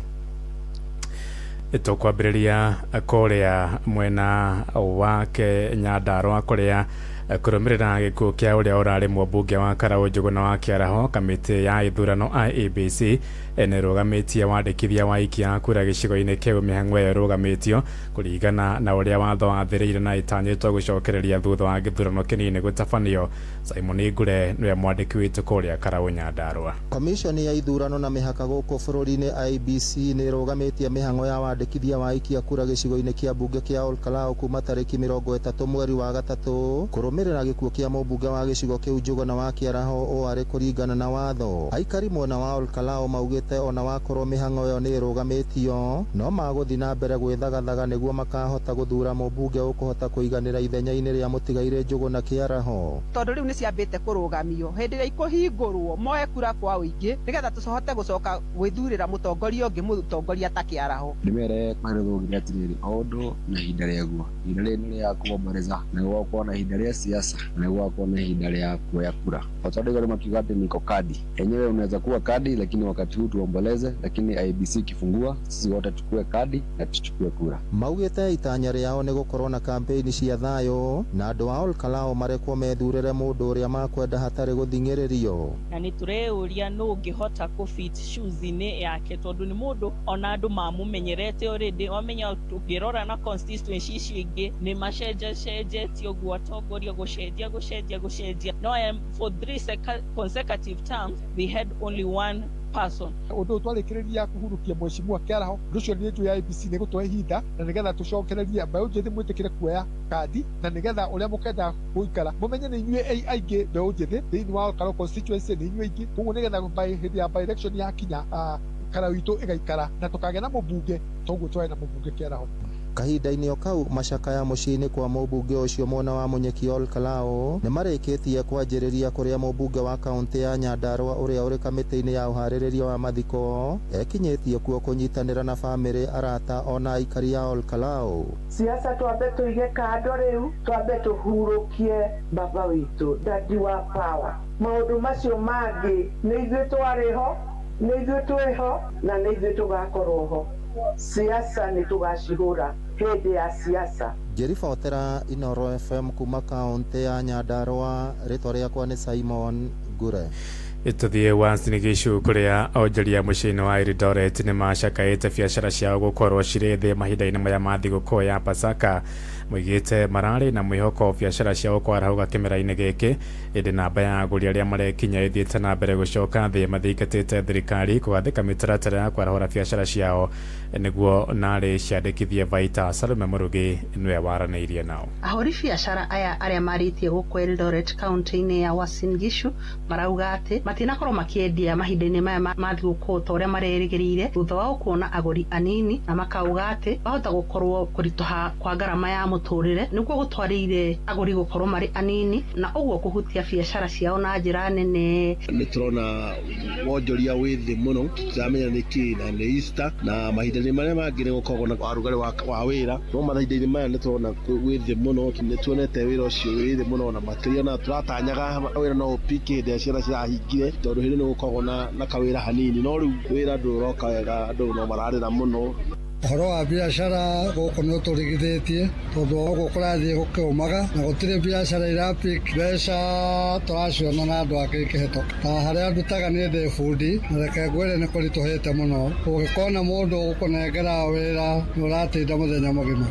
Tũkwambĩrĩria kũrĩa mwena wake Nyandarũa kũrĩa kũrũmĩrĩra gĩkuũ kĩa ũrĩa ũrarĩ mũmbunge wa Karau Njũgũna wa Kĩaraho kamĩtĩ ya ithurano IEBC nĩrũgamĩtie wandĩkithia wa aikia a kura gĩcigo-inĩ kĩu mĩhang'o ĩyo ĩrũgamĩtio kũringana na ũrĩa watho wathĩrĩire na ĩtanyĩtwo gũcokereria thutha wa gĩthurano kĩnini gũtabanio. Simon Ngure nĩwe mwandĩki witũ kũrĩa Karau Nyandarũa. Komishoni ya ithurano na mĩhaka gũkũ bũrũri-inĩ IEBC nĩ ĩrũgamĩtie mĩhang'o ya wandĩkithia wa aikia kura gĩcigo-inĩ kĩa mbunge kĩa Olkalau kuma tarĩki 30 mweri wa gatatũ kũrũmĩrĩra gĩkuũ kĩa mũmbunge wa gĩcigo kĩu Njũgũna wa Kĩaraho ũarĩ kũringana na watho. Aikari mwena wa Olkalau maugĩte maugĩte ona wakorwo mĩhang'o ĩyo nĩ ĩrũgamĩtio no magũthiĩ na mbere gwĩthagathaga nĩguo makahota gũthura mũmbunge ũkũhota kũiganĩra ithenya-inĩ rĩa mũtigairĩ Njũgũna Kĩaraho. Tondũ rĩu nĩ ciambĩte kũrũgamio hĩndĩ ĩrĩa ikũhingũrwo moe kura kwa ũingĩ nĩgetha tũcohote gũcoka gwĩthurĩra mũtongoria ũngĩ mũtongoria ta Kĩaraho. Ndĩmere kweherwo atĩrĩrĩ o ũndũ na ihinda rĩaguo, ihinda rĩrĩ nĩ rĩa kũomboreza na gũgakorwo na ihinda rĩa siasa na gũgakorwo na ihinda rĩa kuoya kura. Kwa sababu wale makiuga ati niko kadi yenyewe, unaweza kuwa kadi lakini wakati huu tuomboleze, lakini IEBC ikifungua sisi wote tukue kadi na tuchukue kura. Maugĩte itanya rĩao nĩ gũkorwo na kampeini cia thayũ na andũ a Olkalou marekwo methurĩre mũndũ ũrĩa makwenda hatarĩ gũthing'ĩrĩrio. Na nĩ tũreyũria nũ ũngĩhota kũ fit shoes-inĩ yake tondũ nĩ mũndũ ona andũ mamũmenyerete already, wamenya tũngĩrora na constituency icio ingĩ nĩ macenjacenjetie ũguo atongoria gũcenjia gũcenjia gũcenjia. No for 3 consecutive terms they had only one person. Ũndũ twarĩkĩrĩria kũhurukia mheshimiwa Kĩaraho ũndũ ũcio nĩ njũĩ IEBC nĩ gũtũhe ihinda na nĩgetha tũcokererie mbeũ njĩthĩ mwĩtĩkĩre kuoya kandi na nĩgetha ũrĩa mũkenda gũikara mũmenye nĩ inyuĩ aingĩ mbeũ njĩthĩ thĩinĩ wa Olkalou constituency nĩ inyuĩ aingĩ, koguo nĩgetha hĩndĩ ya by election yakinya Karau itũ ĩgaikara na tũkagĩa na mũmbunge toguo twarĩ na mũmbunge Kĩaraho. Kahinda-inĩ o kau macakaya mũciĩ-inĩ kwa mũmbunge ũcio mwena wa Munyeki Olkalou nĩ marĩkĩtie kwanjĩrĩria kũrĩa mũmbunge wa kaũntĩ ya Nyandarua ũrĩa ũrĩ kamĩtĩ-inĩ ya ũharĩrĩria wa mathiko ekinyĩtie kuo kũnyitanĩra na bamĩrĩ, arata ona aikari a Olkalou. Siasa twambe tũige kando rĩu, twambe tũhurũkie baba witũ dadi wa power. Maũndũ macio mangĩ nĩ ithuĩ twarĩ ho, nĩ ithuĩ twĩ ho na nĩ ithuĩ tũgakorwo ho. Siasa nĩ tũgacihũra hĩndĩ ya siasa. Ngĩribotera Inooro FM kuma kaũntĩ ya Nyandarua, rĩtwa rĩakwa nĩ Simon Ngure. Tũthiĩ Uasin Gishu kũrĩa onjoria mũciĩ-inĩ wa Eldoret nĩ macakaĩte biacara ciao gũkorwo cirĩ thĩ mahinda-inĩ maya ma thigũkũ ya Pasaka. Moigĩte mararĩ na mwĩhoko biacara ciao kwarahũka kĩmera-inĩ gĩkĩ, ĩndĩ namba ya agũri arĩa marekinya ĩthiĩte na mbere gũcoka thĩ mathikĩtĩte thirikari kũgathĩka mĩtaratara ya kwarahũra biacara ciao nĩguo narĩ ciandĩkithie baita. Salome Mũrugi nĩwe waranĩirie nao. Ahũri biacara aya arĩa marĩtie gũkũ Eldoret kaũntĩ-inĩ ya Uasin Gishu marauga atĩ matinakorwo makĩendia mahinda-inĩ maya ma thigũkũ ta ũrĩa marerĩgĩrĩire thutha wao kuona agũri anini, na makauga atĩ bahota gũkorwo kũritũha kwa ngarama ya mũtũrĩre nĩguo gũtwarĩire agũri gũkorwo marĩ anini na ũguo kũhutia biacara ciao na njĩra nene. Nĩ tũrona wonjoria wĩ thĩ mũno, tũtiramenya nĩ kĩ na nĩ Easter na mahinda-inĩ marĩa mangĩ nĩ gũkoragwo na ũrugarĩ wa wĩra, no mahinda-inĩ maya nĩ tũrona wĩ thĩ mũno, nĩ tuonete wĩra ũcio wĩ thĩ mũno na makĩria na tũratanyaga wĩra no ũpike hĩndĩ ĩrĩa ciana cirahingire tondũ hĩndĩ nĩ gũkoragwo na kawĩra hanini, no rĩu wĩra ndũroka wega, andũ no mararĩra mũno. Ũhoro wa biacara gũkũ nĩ ũtũrigithĩtie tondũ ũguo kũrathiĩ gũkĩũmaga na gũtirĩ biacara irapik mbeca tũraciona na andũ angĩ ikĩhĩtũka. Ta harĩa ndutaga niĩ ndĩ bundi na reke ngwĩre nĩ kũritũhĩte mũno, ũngĩkona mũndũ ũgũkũnengera wĩra nĩ ũratinda mũthenya mũgima.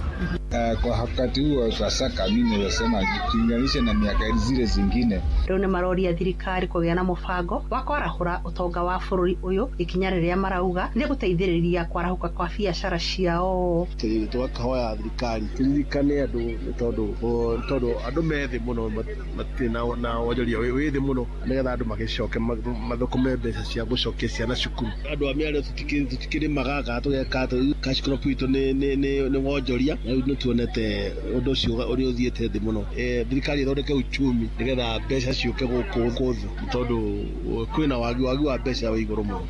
Kwa wakati huu wa Pasaka mimi naweza sema ukilinganisha na miaka zile zingine. Rĩu nĩ maroria thirikari kũgĩa na mũbango wa kwarahũra ũtonga wa bũrũri ũyũ, ikinya rĩrĩa marauga nĩ gũteithĩrĩria kwarahũka kwa biacara ciao. Tũkahoya thirikari tũririkane andũ tondũ andũ me thĩ mũno matirĩ na wonjoria wĩ thĩ mũno nĩgetha andũ magĩcoke mathũkũme mbeca cia gũcokia ciana cukuru. Andũ a mĩario tũtikĩrĩmaga kana tũgeka cash crop itũ nĩ wonjoria na rĩu nĩ tuonete ũndũ ũcio ũrĩa ũthiĩte thĩ mũno. Thirikari ĩthondeke uchumi nĩgetha mbeca ciũke gũkũ thĩ tondũ kwĩna wagi wa mbeca wĩ igũrũ mũno.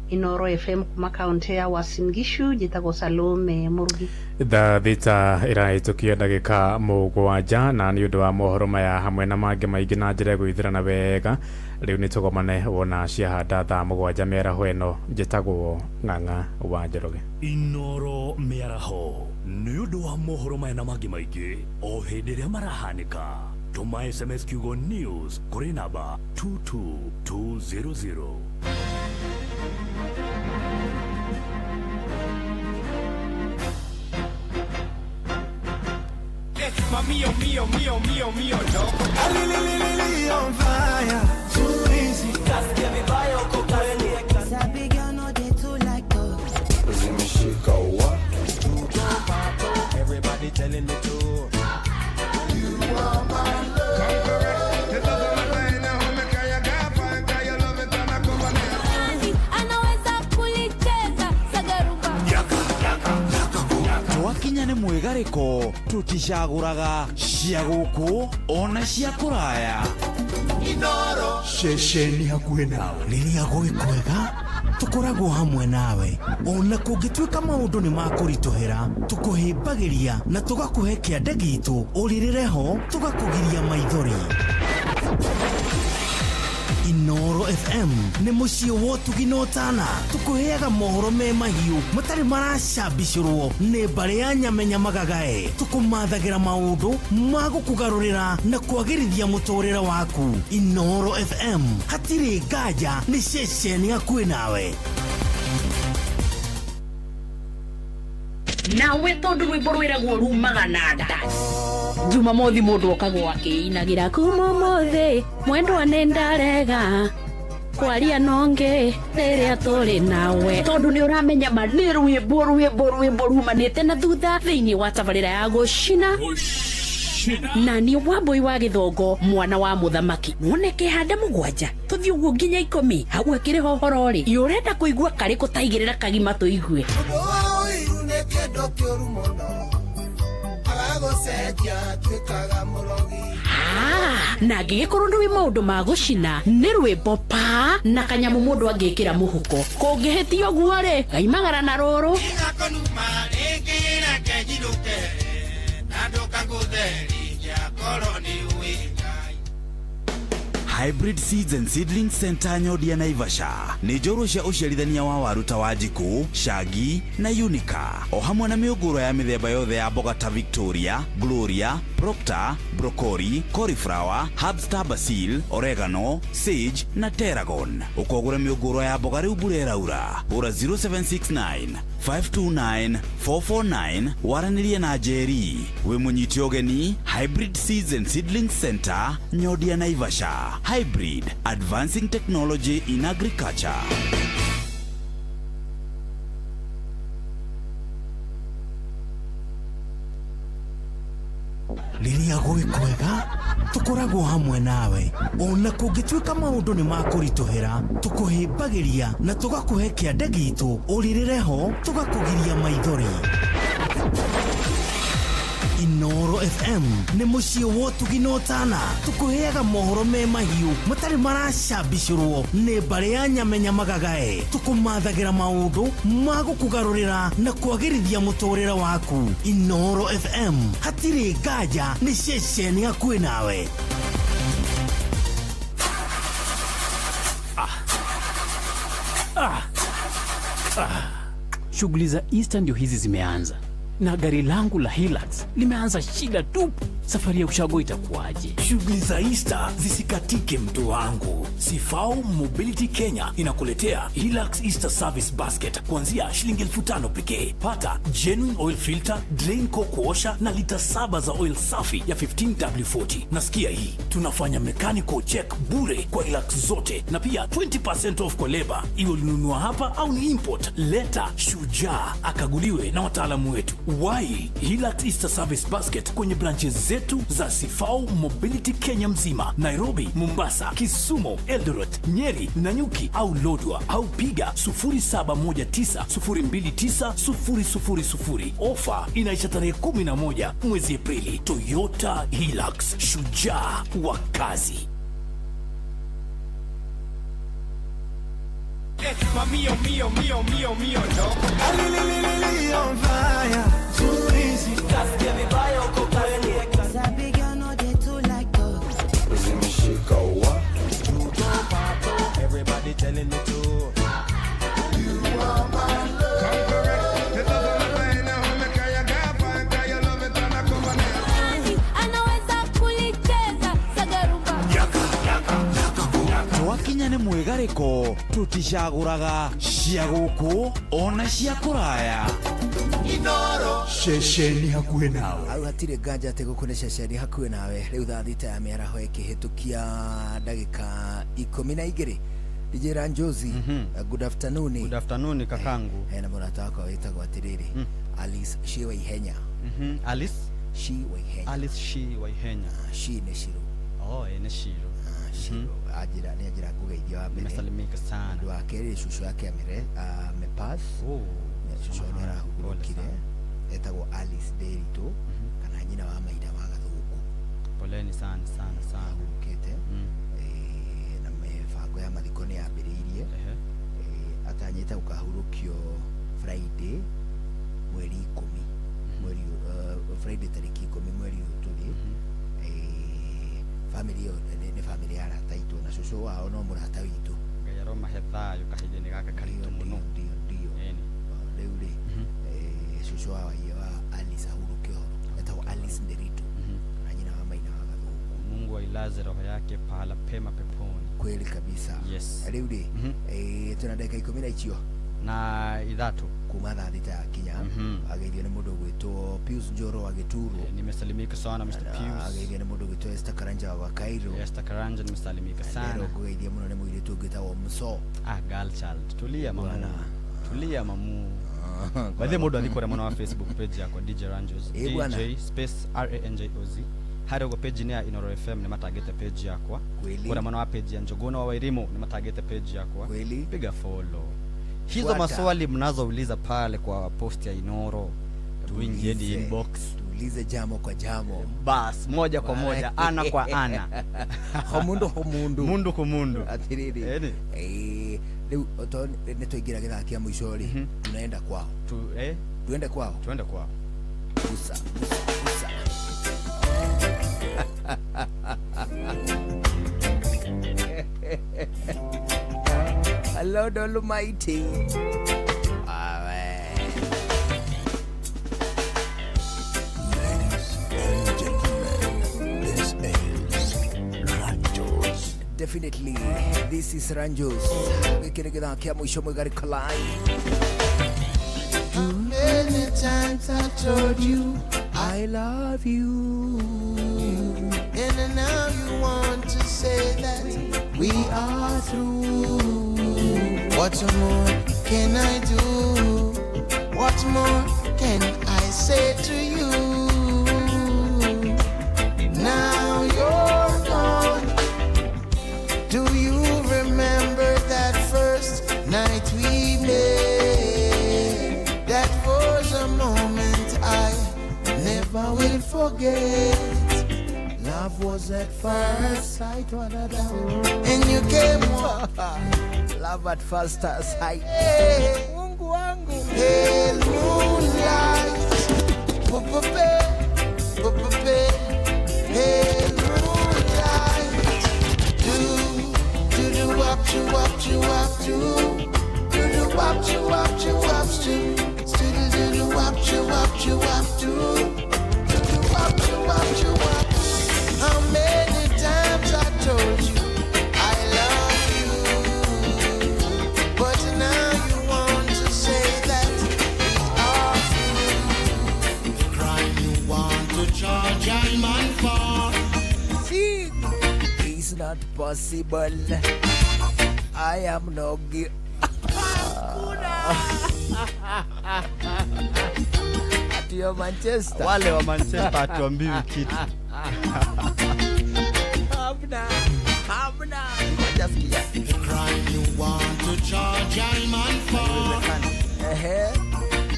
Inooro FM kuma kaunti ya Uasin Gishu, njĩtagwo Salome Mũrugi. Thaa 6 ĩrahĩtũkia ndagĩka 7 na nĩ ũndũ wa mohoro maya hamwe na mangĩ maingĩ na njĩra ya gwĩthirana wega rĩu nĩ tũgomane wona ciahanda thaa 7 mĩaraho ĩno. Njĩtagwo Ng'ang'a wa Njoroge. Inooro mĩaraho nĩ ũndũ wa mohoro maya na mangĩ maingĩ o hĩndĩ ĩrĩa marahanĩka. Tũma SMS kiugo news kũrĩ namba 22200. Mio, mio, mio, mio, mio, no. Ali, on fire. Too easy. Kasikia vibaya uko kweli. Sabi girl no dey too like talk. Zimeshika wa. Everybody telling me to. You are my love. Come correct. The love of my life now. Make I got fine. Got your love and I come on. Anaweza mwĩgarĩko tũticagũraga cia gũkũ ona cia kũraya. Inoro ceceni hakuhĩ nawe. Rĩrĩa gwĩ kwega tũkoragwo hamwe nawe, ona kũngĩtuĩka maũndũ nĩ makũritũhĩra, tũkũhĩmbagĩria na tũgakũhe kĩande gitũ, ũrĩrĩre ho tũgakũgiria maithori. Inoro FM nĩ mũciĩ wa ũtugi na ũtana, tũkũheaga mohoro me mahiũ matarĩ maracambicũrwo nĩ mbarĩ ya nyamenya magagae, tũkũmathagĩra maũndũ ma gũkũgarũrĩra na kwagĩrithia mũtũrĩre waku. Inoro FM hatirĩ nganja, nĩ ceceni hakuhĩ nawe. Nawe tondu rwimbo rwiragwo rumaga na nda. Jumamothi mundu okagwo akiinagira kuma umuthi mwendwa nĩ ndarega kwaria nonge rĩrĩa tũrĩ nawe, tondu nĩ ũramenya ma nĩ rwĩmbo rwĩmbo rwĩmbo rumanĩte na thutha thĩinĩ wa tabarĩra ya gũcina na nĩ Wambui wa Gĩthongo mwana wa mũthamaki. Woneke handa 7 tũthiĩ ũguo nginya 10 hau akĩrĩ hohoro rĩ ũrenda kũigua karĩkũ taigĩrĩra kagima tũigue. Na angĩgĩkorwo ndũĩ maũndũ ma gũcina nĩ rwĩmbo pa na kanyamũ mũndũ angĩkĩra mũhuko, kũngĩhĩtia ũguo rĩ gaimagara na rũrũ. Hybrid Seeds and Seedling Center Nyodia Naivasha nĩ njorua cia ũciarithania wa waru ta Wanjikũ, Shagi na Unica, o hamwe na mĩũngũrwa ya mĩthemba yothe ya mboga ta Victoria, Gloria, Proctor, Broccoli, cauliflower, Herbstar basil, oregano, sage na tarragon. Ũkogũra mĩũngũrwa ya mboga rĩu mbura ĩraura, hũra 0769 529 449 waranĩrie na Njeri. Wĩ mũnyite ũgeni Hybrid Seeds and Seedling Center Nyodia Naivasha. Hybrid, advancing technology in agriculture. Rĩrĩa gwĩ kwega tũkoragwo hamwe nawe, ona kũngĩtuĩka maũndũ nĩ makũritũhĩra, tũkũhĩmbagĩria na tũgakũhe kĩande gitũ, ũrĩrĩre ho tũgakũgiria maithori. Inoro FM nĩ mũciĩ wa ũtugi na ũtana, tũkũheaga mohoro me mahiũ matarĩ maracambicũrwo nĩ mbarĩ ya nyamenya magagae, tũkũmathagĩra maũndũ ma gũkũgarũrĩra na kwagĩrithia mũtũrĩre waku. Inoro FM hatirĩ nganja, nĩ ceceni hakuhĩ nawe. Shughuli za Easter ndio hizi zimeanza, na gari langu la Hilux limeanza shida tupu. Safari ya ushago itakuwaje? Shughuli za Easter zisikatike mtu wangu. Sifau Mobility Kenya inakuletea Hilux Easter Service Basket kuanzia shilingi 5,000 pekee. Pata genuine oil filter, drain coke washer na lita 7 za oil safi ya 15W40. Nasikia hii, tunafanya mechanical check bure kwa Hilux zote na pia 20% off kwa leba. Iwe ulinunua hapa au ni import, leta shujaa akaguliwe na wataalamu wetu. Wai Hilux Easter Service Basket kwenye branches zetu za Sifau Mobility Kenya mzima, Nairobi, Mombasa, Kisumu, Eldoret, Nyeri, Nanyuki au Lodwar, au piga 0719029000. Ofa inaisha tarehe 11 mwezi Aprili. Toyota Hilux, shujaa wa kazi. Mio, mio, mio, mio, mio, no. On fire, too easy. Kasikia vibaya uko kwenye. Everybody telling me to. You are my love. The love of my life, Anaweza kulicheza sagarumba. Twakinya nĩ mwĩgarĩko tũticagũraga cia gũkũ ona cia kũraya. Inoro ceceni hakuhĩ nawe. Hau hatirĩ nganja atĩ gũkũ nĩ ceceni hakuhĩ nawe. Rĩu thaa 6 ya mĩaraho ĩkĩhĩtũkia ndagĩka 12. DJ Ranjozi, good afternoon. Good afternoon kakangu. Na mũrata wakwa wĩtagwo atĩrĩrĩ, Alice Shi Waihenya. Alice Shi Waihenya. Alice Shi Waihenya. Shi nĩ Shiro. Oh, nĩ Shiro. Shiro. Ajira nĩ ajira ngũgeithia wa mbere. Nimesalimika sana. Ũndũ wa kerĩ cucu yake amepass. Oh. Cucu nĩ arahurũkire. Etagwo Alice Nderitu kana nyina wa Maina wa Gathũngũ. Poleni sana sana sana. Ahurũkĩte. Na mĩbango ya mathiko nĩ yambĩrĩirie. Atanyĩte gũkahurũkio Friday mweri 10, mweri Friday tarĩki 10 mweri ũyũ tũrĩ. Family ĩyo nĩ family ya arata aitũ na cũcũ wao no mũrata witũ. Ngai aromahe thayũ kahinda-inĩ gaka karitũ mũno. Ndio ndio. Rĩu rĩ, cũcũ wa Alice ahurũke ũhoro, etagwo Alice Nderitu kana nyina wa Maina wa Gathũngũ. Mungu ailaze roho yake pahala pema peponi. Kweli kabisa. Yes. Rĩu rĩ, twĩna ndagĩka 10 na icio na ithatũ kuma thaa 6 yakinya. Ageithio nĩ mũndũ ũgwĩtwo Pius Njoro wa Gĩturo. Nimesalimika sana Mr. Pius. Ageithio nĩ mũndũ ũgwĩtwo Esther Karanja wa Cairo. Esther Karanja nimesalimika sana. Ndero ngũgeithia mũno nĩ mũirĩtu ũngĩ wĩtagwo Mso. Ah, girl child. Tulia mamu. Tulia mamu. By the way, mũndũ athiĩ kũrĩa mwena wa Facebook page yakwa DJ Ranjos. DJ space RANJOZ. Harĩa ũguo page-inĩ ya Inoro FM nĩ matagĩte page yakwa. Kũrĩa mwena wa page ya Njogona wa Wairimu nĩ matagĩte page yakwa. Piga follow. Hizo maswali mnazouliza pale kwa post ya Inoro, tuingieni inbox, tuulize jamo kwa jamo, bas moja kwa moja, ana kwa ana, homundu homundu, mundu kumundu. Atiriri rĩu to nĩ twaingĩra gĩthaa kĩa mũico rĩ, tunaenda kwao, tuende kwao, tuende kwao. Gusa gusa gusa. Lord Almighty. Amen. Ladies and gentlemen, this is Ranjos. Definitely, this is Ranjos. Gĩkĩ nĩ gĩthaa kĩa mũico mwĩgarĩ Kalai. Too many times I told you I love you, and now you want to say that we are through. What more can I do? What more can I say to you? Now you're gone. Do you remember that first night we met? That was a moment I never will forget. Love was at first sight, and you came on. Love at first sight. Mungu wangu. Hey, moonlight. Pupupe, pupupe. Hey, moonlight. Do, do, do, wap, do, wap, do, wap, do. Do, do, wap, do, wap, do, wap, do. Do, do, do, wap, do, wap, do, wap, do. Do, do, wap, do, wap, do, wap. How many times I told you I love you, but now you want to say that we are through. The crime you want to charge a man for, see, it's not possible. I am no guilty. Ati wa Manchester. Wale wa Manchester hatuambiwi kitu. Hamna. Hamna. Ngoja sikia. The crime you want to charge a man for.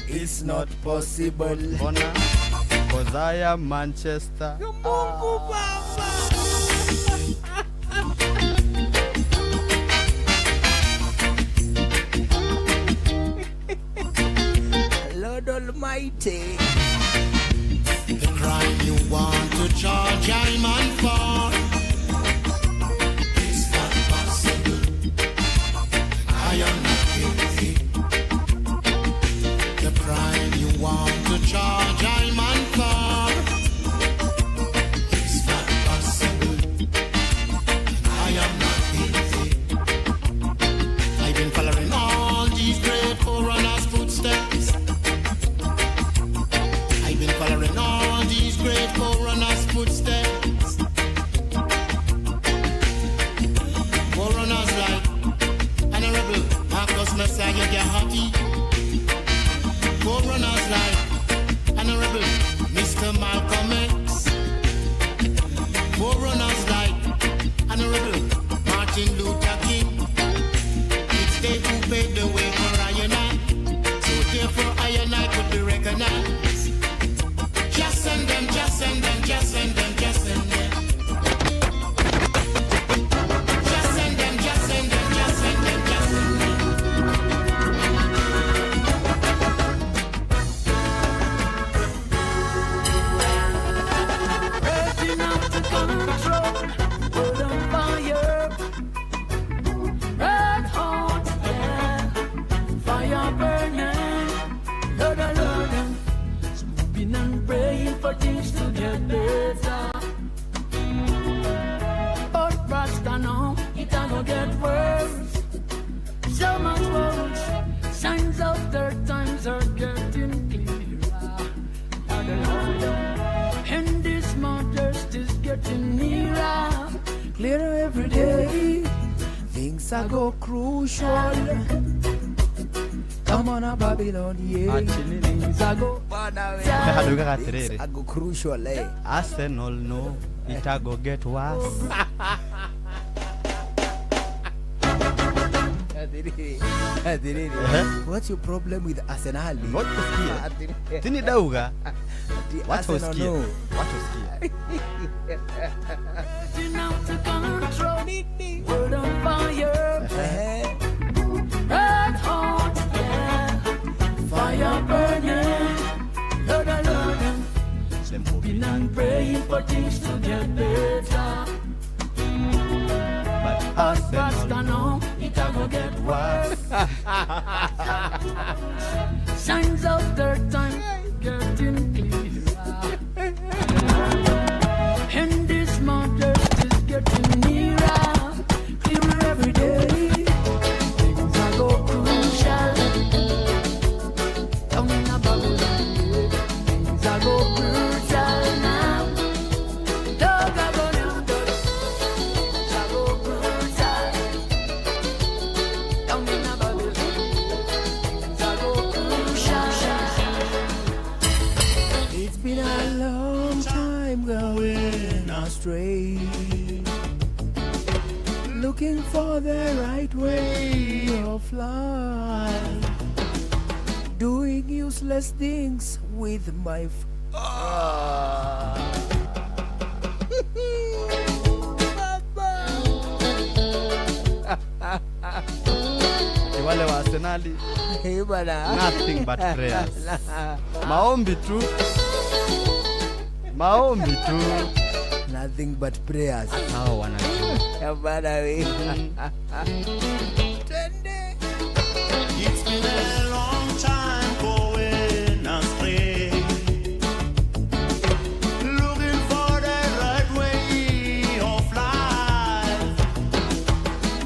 It's not possible. Bona. Cause I am Manchester. Mungu Baba. Lord Almighty. The crime you want to charge a man for. It's not possible. I am not guilty. The crime you want to charge a man for. It's not possible. I am not guilty. I've been following all these great forerunners' footsteps. things to get better. But Rasta now, it a go get worse. So much worse. Signs of their times are getting clearer. Lord, Lord. And this modest is getting nearer. Clearer every day. Things are go crucial. Come on, Babylon, yeah. Things are go. Handå ugaga atä Things are go crucial, eh. Arsenal no itago get worse. Atiriri, atiriri. What's your problem with Arsenal? Ngoja usikie. Tini dauga. Ati Wacha Arsenal usikie. no. Wacha usikie. Getting out of control. World on fire. Red hot, yeah. Fire burning. Lord, Lord. Been and praying for things to get better. But Rasta now, it a go get worse. Signs of their time getting clearer. And this modest is getting nearer, clearer every day. Things are go crucial. Down in a Babylon, things are go brutal now. Dog a go down, dog. Things are go brutal. Down in a Babylon, things are go crucial. It's been a long time going astray, looking for the right way of life, doing useless things with my. Ni wale wa Arsenali. Hey, bana. Nothing but prayers. Maombi tu. Maombi tu. Nothing but prayers. Hao wanajua. Eh, bana we. It's been a long time going astray, looking for the right way of life,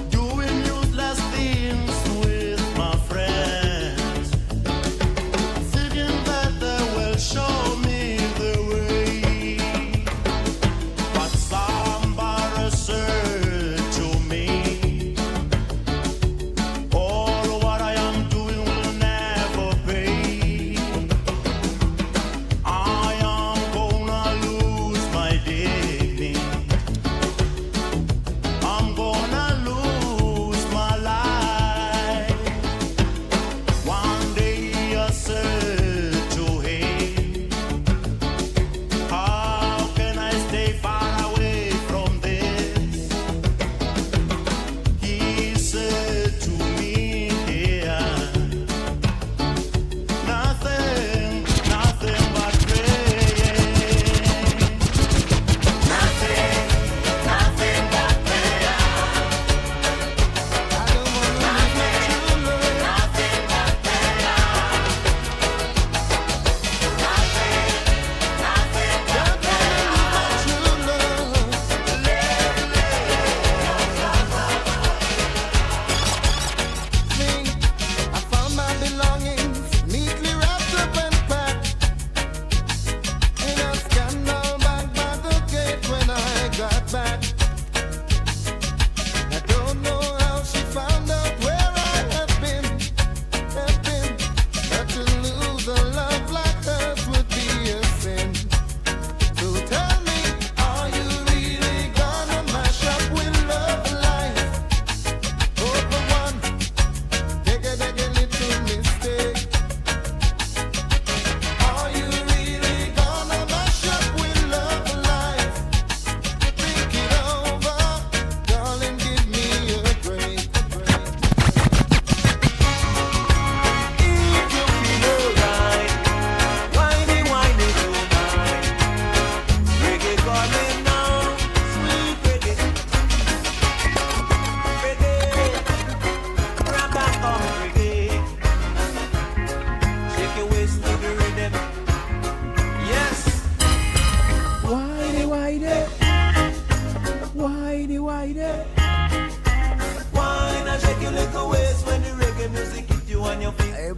doing useless things with my friends, thinking that they will show me the way. But somebody said to me, all what I am doing will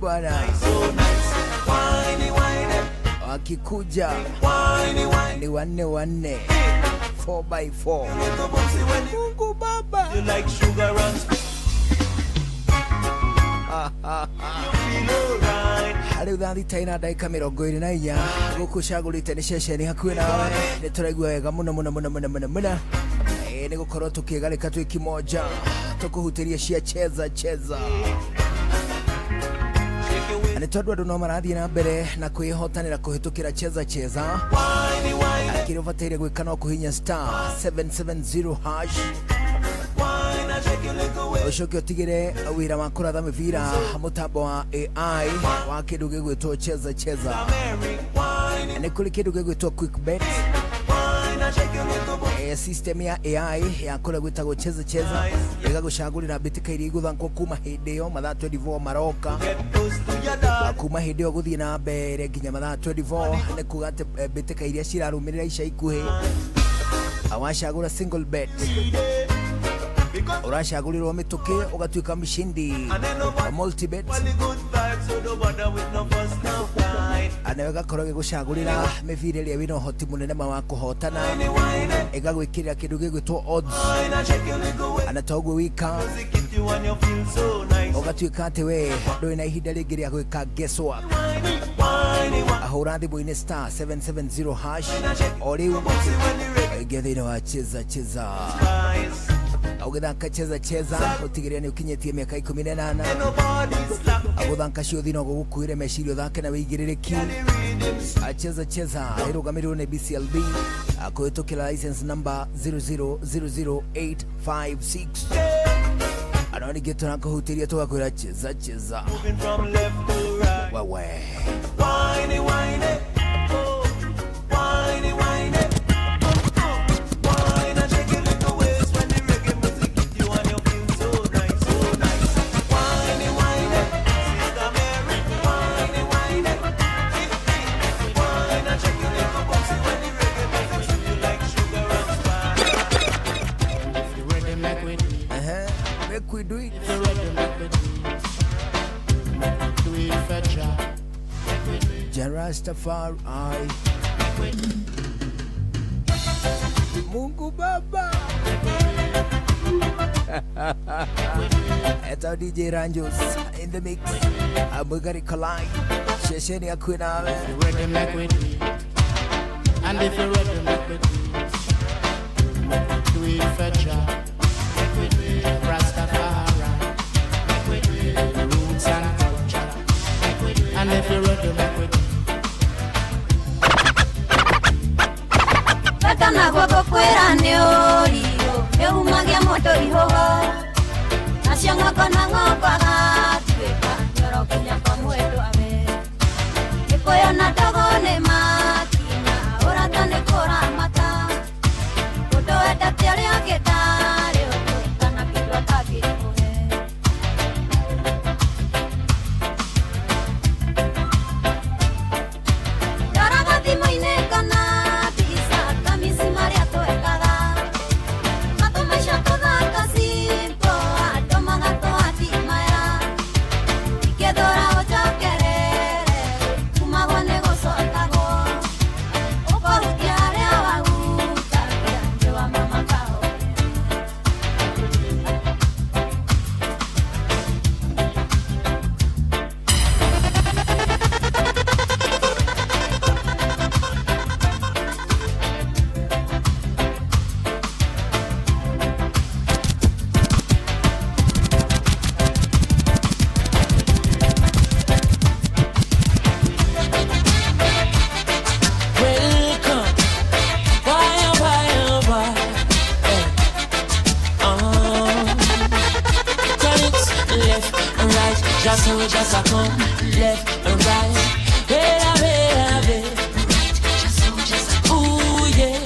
Bwana wakikuja ni wanne wanne, 4x4. Mungu Baba. You like sugar and Rĩu thaa thita ina ndagĩka 24 gũkũ cagũrĩte nĩ ceceni hakuhĩ nawe. Nĩ tũraigua wega mũno mũno mũno mũno mũno mũno. Nĩ gũkorwo tũkĩgarĩka twĩ kimoja, tũkũhutĩria cia cheza cheza, nĩ tondũ andũ no marathiĩ na mbere na kwĩhotanĩra kũhĩtũkĩra cheza cheza. Kĩrĩa ũbataire gwĩka no kũhinya *770# ucoke utigire wira wa kuratha mibira mutambo wa AI wa kindu gigwitwo cheza cheza. Ni kuri kindu gigwitwo quick bet, system ya AI ya kuria gwitagwo cheza cheza igagucagurira mbitika iria iguthakwo kuma hindi iyo mathaa 24 maroka, kuma hindi iyo guthii na mbere nginya mathaa 24. Ni kuga ati mbitika iria cirarumirira ica ikuhi, wacagura single bet uracagũrĩrwo mĩtũkĩ ũgatuĩka mshindi. Multibet nawe ĩgakorwo ĩgĩgũcagũrĩra mĩbira ĩrĩa wĩna ũhoti mũnene ma wa kũhotana, ĩgagwĩkĩrĩra kĩndũ gĩgwĩtwo odds, na toguo wika ũgatuĩka atĩ we ndũrĩ na ihinda rĩngĩ rĩa gwĩka guesswork. Ahũra thimũ-inĩ *770# o rĩu ũingĩre thĩinĩ wa cheza cheza. Ũgĩthaka cheza cheza ũtigĩrĩre nĩ ũkinyĩtie mĩaka 18. Agũthaka ciũthi no gũgũkuĩre meciria ũthake na wĩigĩrĩrĩki. Cheza cheza ĩrũgamĩrĩirwo nĩ BCLB kũhĩtũkĩra license number 0000856. Ano ningĩ tũrakũhutĩria tũgakwĩra cheza cheza wewe. We do it. Jarastafari. Mungu Baba. That's our DJ Ranjos in the mix. Abugari Kalai. Shesheni Akwina. Ready make we do it. And if you're ready make we do it. Do it for Jah. Rastafari, roots and culture. And if you're ready, make we do. Bata na guoko kwĩra nĩ ũrirũ nĩumagia mũndũ ihũgo nacio ng'oko na ng'oko agatuĩka nyoro kinya kwa mwendwa we Gĩkũyũ na ndogo nĩ makinya ũrata nĩ kũramata mũndũ wendete ũrĩa ũngĩ ndarĩ ũndũ kana kĩndũ atangĩkũhe. Ndoraga thimũ-inĩ kana mbica kamisi marĩa twekaga matũmaica tũthaka simple andũ magatũathimaya ingĩthũra ũnjokerere kumagwo nĩ gũcokagwo ũkũhutia harĩa wahutagia nĩ wa mama kahore. Welcome. Why, why, why? Hey. Oh. Turn it left and right. Just so just a come left and right. Hey, hey, hey. Just so just a ooh yeah.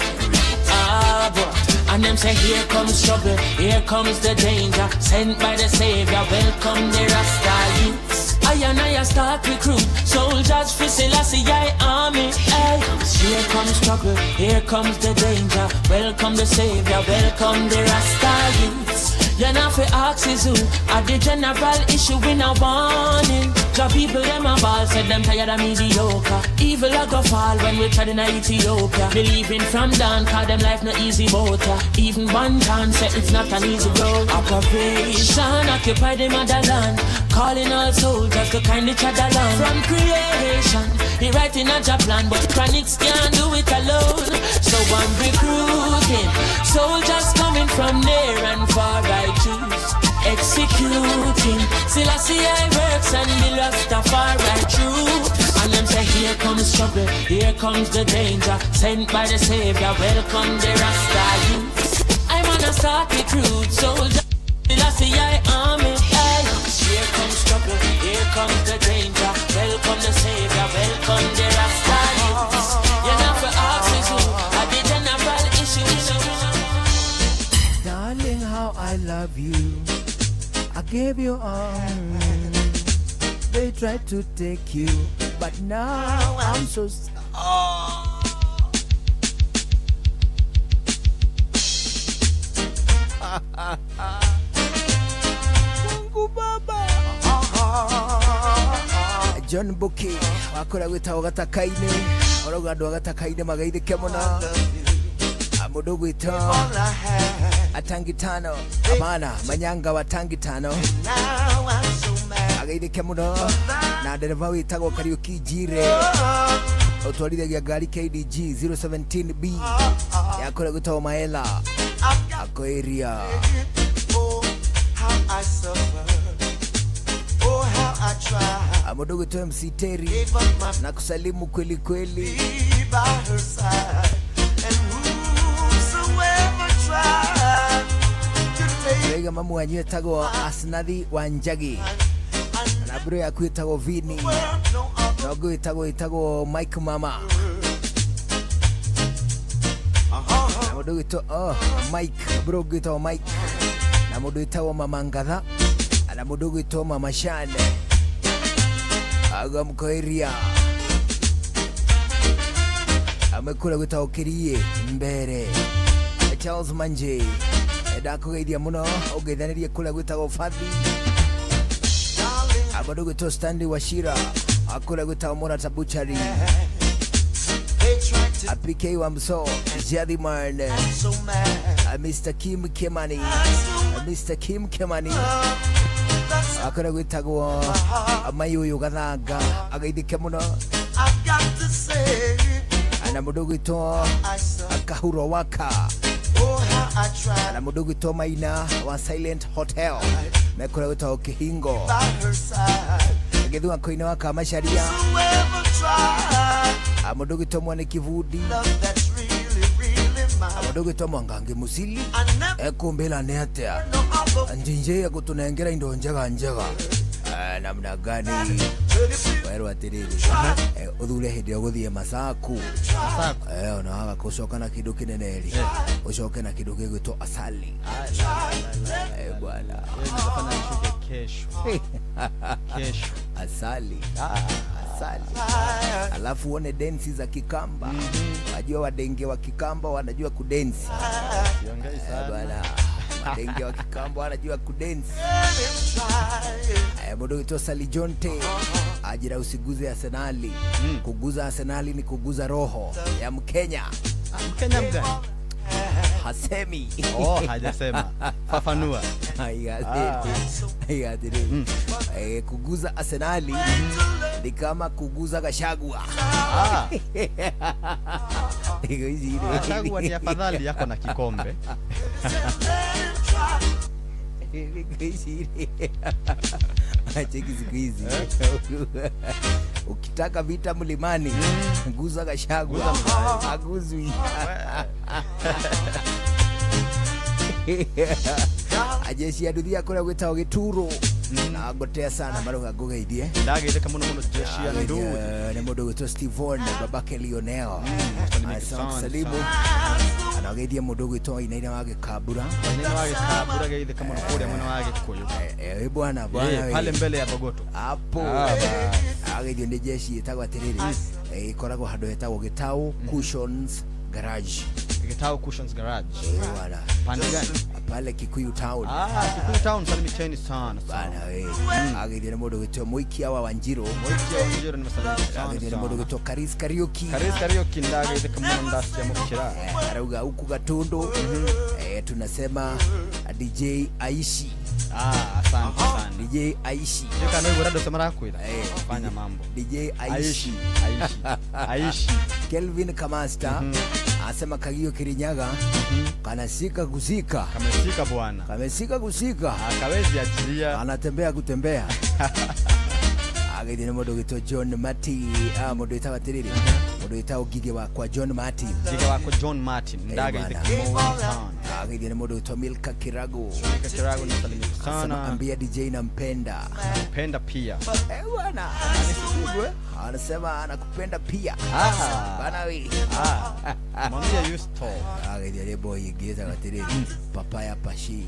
Ah boy. And them say here comes trouble, here comes the danger, sent by the Savior. Welcome the Rasta youths. I and I start recruit soldiers for Selassie I army. Hey. Here comes trouble, here comes the danger. Welcome the Savior, welcome the Rasta youths. You not fi ask is who at the general issue in a warning. The people them a ball said them tired of mediocre. Evil a go fall when we tread in Ethiopia. Believing from down, call them life no easy boat. Even one time said it's not an easy road. Operation occupy the motherland, calling all soldiers to kindly tread along. From creation, he writing a job plan, but chronics can't do it alone. So I'm recruiting soldiers coming from near and far. I choose executing. Selassie I works and the Rastafari true. And them say here comes trouble, here comes the danger, sent by the Savior, welcome the Rasta youth. I wanna start recruit soldiers. Selassie I army. Hey. Here comes trouble, here comes the danger, welcome the Savior, welcome the Rasta youth. You're not for asking who at the general issue. Darling, how I love you. I gave you all. They tried to take you, but now I'm so Mungu Baba. John Buki wakora gwitagwo gataka-inĩ, orauga andũ a gataka-inĩ mageithĩke mũno. Mũndũ ũgwĩtwo Atangitano amana manyanga wa Tangitano ageithĩke mũno, na ndereba wĩtagwo Kariuki Njire ũtwarithagia ngari KDG 017B yakũrĩa gwĩtagwo Maela ako area. Mũndũ ũgwĩtwo MC Terry na kusalimu kweli kweli. Rega mamu wanyu etagwo Asnathi Wanjagi na bro yaku etagwo Vini na ũngĩ wĩtagwo Mike Mama na mũndũ ũgwĩtwo Mike, bro ũngĩ wĩtagwo Mike na mũndũ wĩtagwo Mama Ngatha na mũndũ ũgwĩtwo Mama Shane aga mkoeria amekura gwĩtagwo Kirie Mbere. Charles Manje ndakugeithia mũno ũngeithanirie kũrĩa gwĩtagwo Fathi. Mũndũ ũgwĩtwo Stanley Wachira akũrĩa gwĩtagwo Murata Butchery. PK Wamso Jadiman, Mr. Kim Kemani, Mr. Kim Kemani akũrĩa gwĩtagwo Mayuyu Gathanga ageithĩke mũno, na mũndũ ũgwĩtwo Kahuro Waka na mũndũ ũgwĩtwo Maina wa Silent Hotel mekũrĩa gwĩtagwo Kĩhingo gĩthua koine wa Kamacharia. Mũndũ ũgwĩtwo Mwane Kivudi, mũndũ ũgwĩtwo Mwangangi Musili ekumbĩra nĩ atĩa njinje ya gũtũnengera indo njega njega namna gani werwo atĩrĩrĩ ũthure hĩndĩ ĩrĩa ũgũthiĩ Masaku ona waga gũcoka na kĩndũ kĩnene rĩ ũcoke na kĩndũ gĩgwĩtwo asali. Bwana kesho kesho asali asali, alafu uone densi za Kikamba. Wajua wadenge wa Kikamba wanajua kudensi bwana, wadenge wa Kikamba wanajua kudensi. Mũndũ ũgwĩtwo Sally Jonte ajira usiguze Arsenali. Kuguza Arsenali ni kuguza roho ya Mkenya. Mkenya mgani? Hasemi. Oh, hajasema. Fafanua. Kuguza Arsenali ni kama kuguza Gachagua. Gachagua ni afadhali yako na kikombe. Cheki siku hizi ukitaka vita mlimani guza Gachagua, aguzwi. Ajeshi ya dunia kũrĩa gwĩtagwo Gĩturo na ngotea sana maruga ngugeithie ndageithĩka mũno mũno jeshi ya nduthi nĩ mũndũ ũgwĩtwo Steven babake Lionel salimu anageithia mũndũ ũgwĩtwo Wainaina wa Gĩkambura. Wainaina wa Gĩkambura geithĩka mũno kũrĩa mwena wa Gĩkũyũ bwana bwana pale mbele ya Bogoto hapo ageithio nĩ jeshi ĩtagwo atĩrĩrĩ ĩkoragwo handũ hetagwo Gĩtaũ Cushions Garage. Gitau Cushions Garage. Bwana. Pande gani? Pale Kikuyu Town. Ah, Kikuyu Town salimikeni sana sana. Bana we. Ageithio nĩ mũndũ gwĩtwo Mũikia wa Wanjiru. Mũikia wa Wanjiru nimesalimika sana. Ageithio nĩ mũndũ gwĩtwo Karis Kariuki. Karis Kariuki ndageithĩka mũno ndaciamũkĩra. Arauga huku Gatundu. Tunasema DJ Aishi. Ah, asante sana. DJ Aishi. Ndio kana wewe rado sema rakwira. Fanya mambo. DJ Aishi. Aishi. Aishi. Kelvin Kamasta asema Kagio Kirinyaga kanasika kuzika. Kamesika bwana. Kamesika kuzika. Akawezi achilia. Anatembea kutembea. Ageithio nĩ mũndũ gwĩtwo John Martin. Mũndũ wĩtagwo atĩrĩrĩ. Mũndũ wĩtagwo Ngige wakwa John Martin. Ngige wakwa John Martin. Ndageithĩka mũno sana. Ageithio nĩ mũndũ wĩtwo Milka Kirago. Milka Kirago nisalimika sana. Ambia DJ nampenda. Nampenda pia. Bwana. Anasema anakupenda pia. Bana we. Mwambie you stop. Ageithio nĩ boy ingĩ atĩrĩrĩ. Papaya Pashi.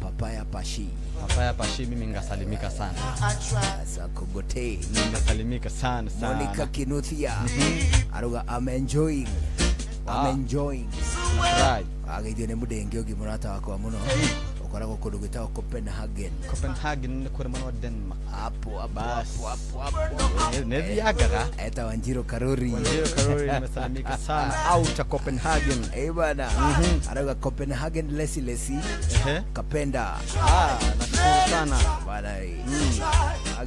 Papaya Pashi. Papaya Pashi mimi ngasalimika sana. Sasa kogote. Ngasalimika sana sana. Monica Kinuthia. Aruga I'm enjoying. I'm enjoying. Right. Ageithio nĩ mũndenge ũngĩ mũrata wakwa mũno. Ũkoragwo kũndũ gwĩtagwo Copenhagen. Copenhagen nĩ kũrĩ mwena wa Denmark. Hapo hapo hapo hapo hapo. Nethiagaga. Eta Wanjiru Karori. Wanjiru Karori nimesalimika sana. Out Copenhagen. Bana. Arauga Copenhagen lesi lesi. Kapenda. Nashukuru sana. Bana.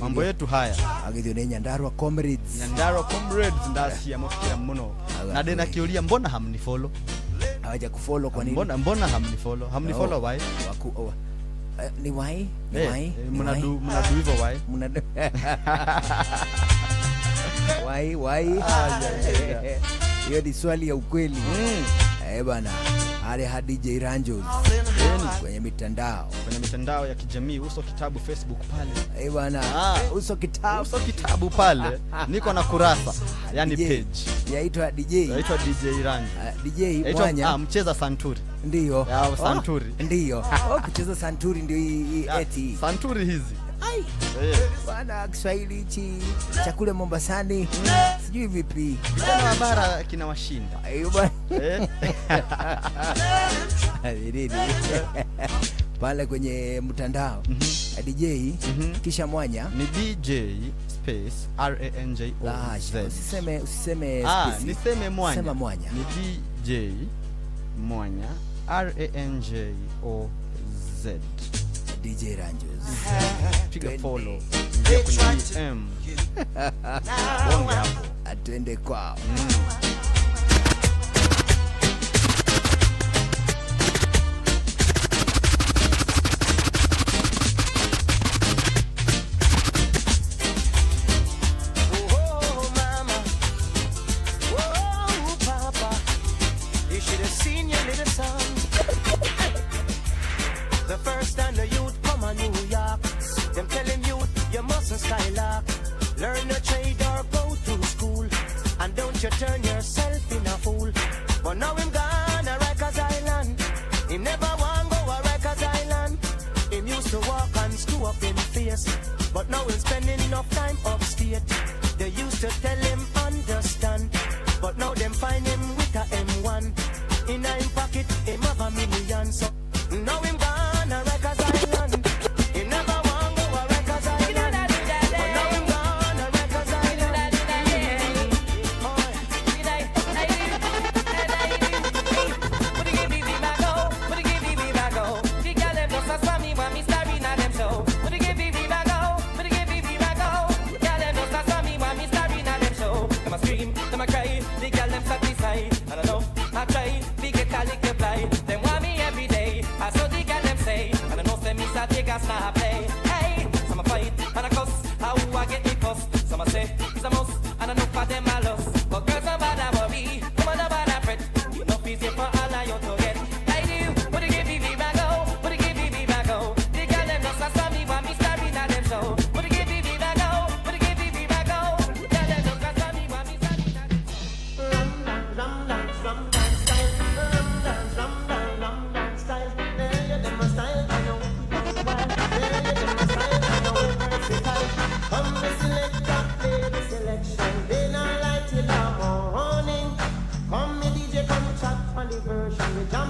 Mambo yetu haya. Ageithio nĩ Nyandarua Comrades. Nyandarua Comrades ndaciamũkĩra mũno. Na ndĩna kĩũria mbona hamnifollow? Hawaja kufollow kwa nini? Mbona hamnifollow? Hamnifollow why? Waku ni why? Ni why? Mnadu hivyo why? Mnadu. Why? Hiyo ni swali ya ukweli. Bana. Ale hadi DJ Ranjos kwenye mitandao. Kwenye mitandao ya kijamii, Uso Kitabu Facebook pale. Bana. Uso Kitabu. Uso Kitabu pale. Niko na kurasa, yani DJ. Page. Yaitwa DJ. Yaitwa DJ Ranjo. DJ Mwanya. Mcheza santuri. Ndio. Ya santuri. Ndio. Kucheza santuri ndio hii eti. Santuri hizi. Ai. Bana Kiswahili hichi chakula Mombasani. Sijui vipi. Vijana wa bara kinawashinda. Bana. Pale kwenye mtandao. DJ kisha Mwanya ni DJ space R A N J O Z. Usiseme space. Niseme Mwanya. Sema Mwanya. Ni DJ Mwanya R A N J O Z. DJ Ranjos. Piga follow. Ingia kwenye DM. Bonge hapo. Atende kwao. Oh mama, oh papa, you should have seen your little son. The first time the youth come on New York, them telling you you mustn't skylark. Learn a trade or go to school, and don't you turn yourself in a fool. But now him gone a Rikers Island. Him never want go a Rikers Island. Him used to walk and screw up in face, but now him spending enough time upstate. They used to tell him understand, but now them find him with a M1 in a him pocket. Him have a million. So now him gone a Rikers Island. Him never want go a Rikers Island. But now him gone a Rikers Island. Scream, them a cry, the girl them satisfied.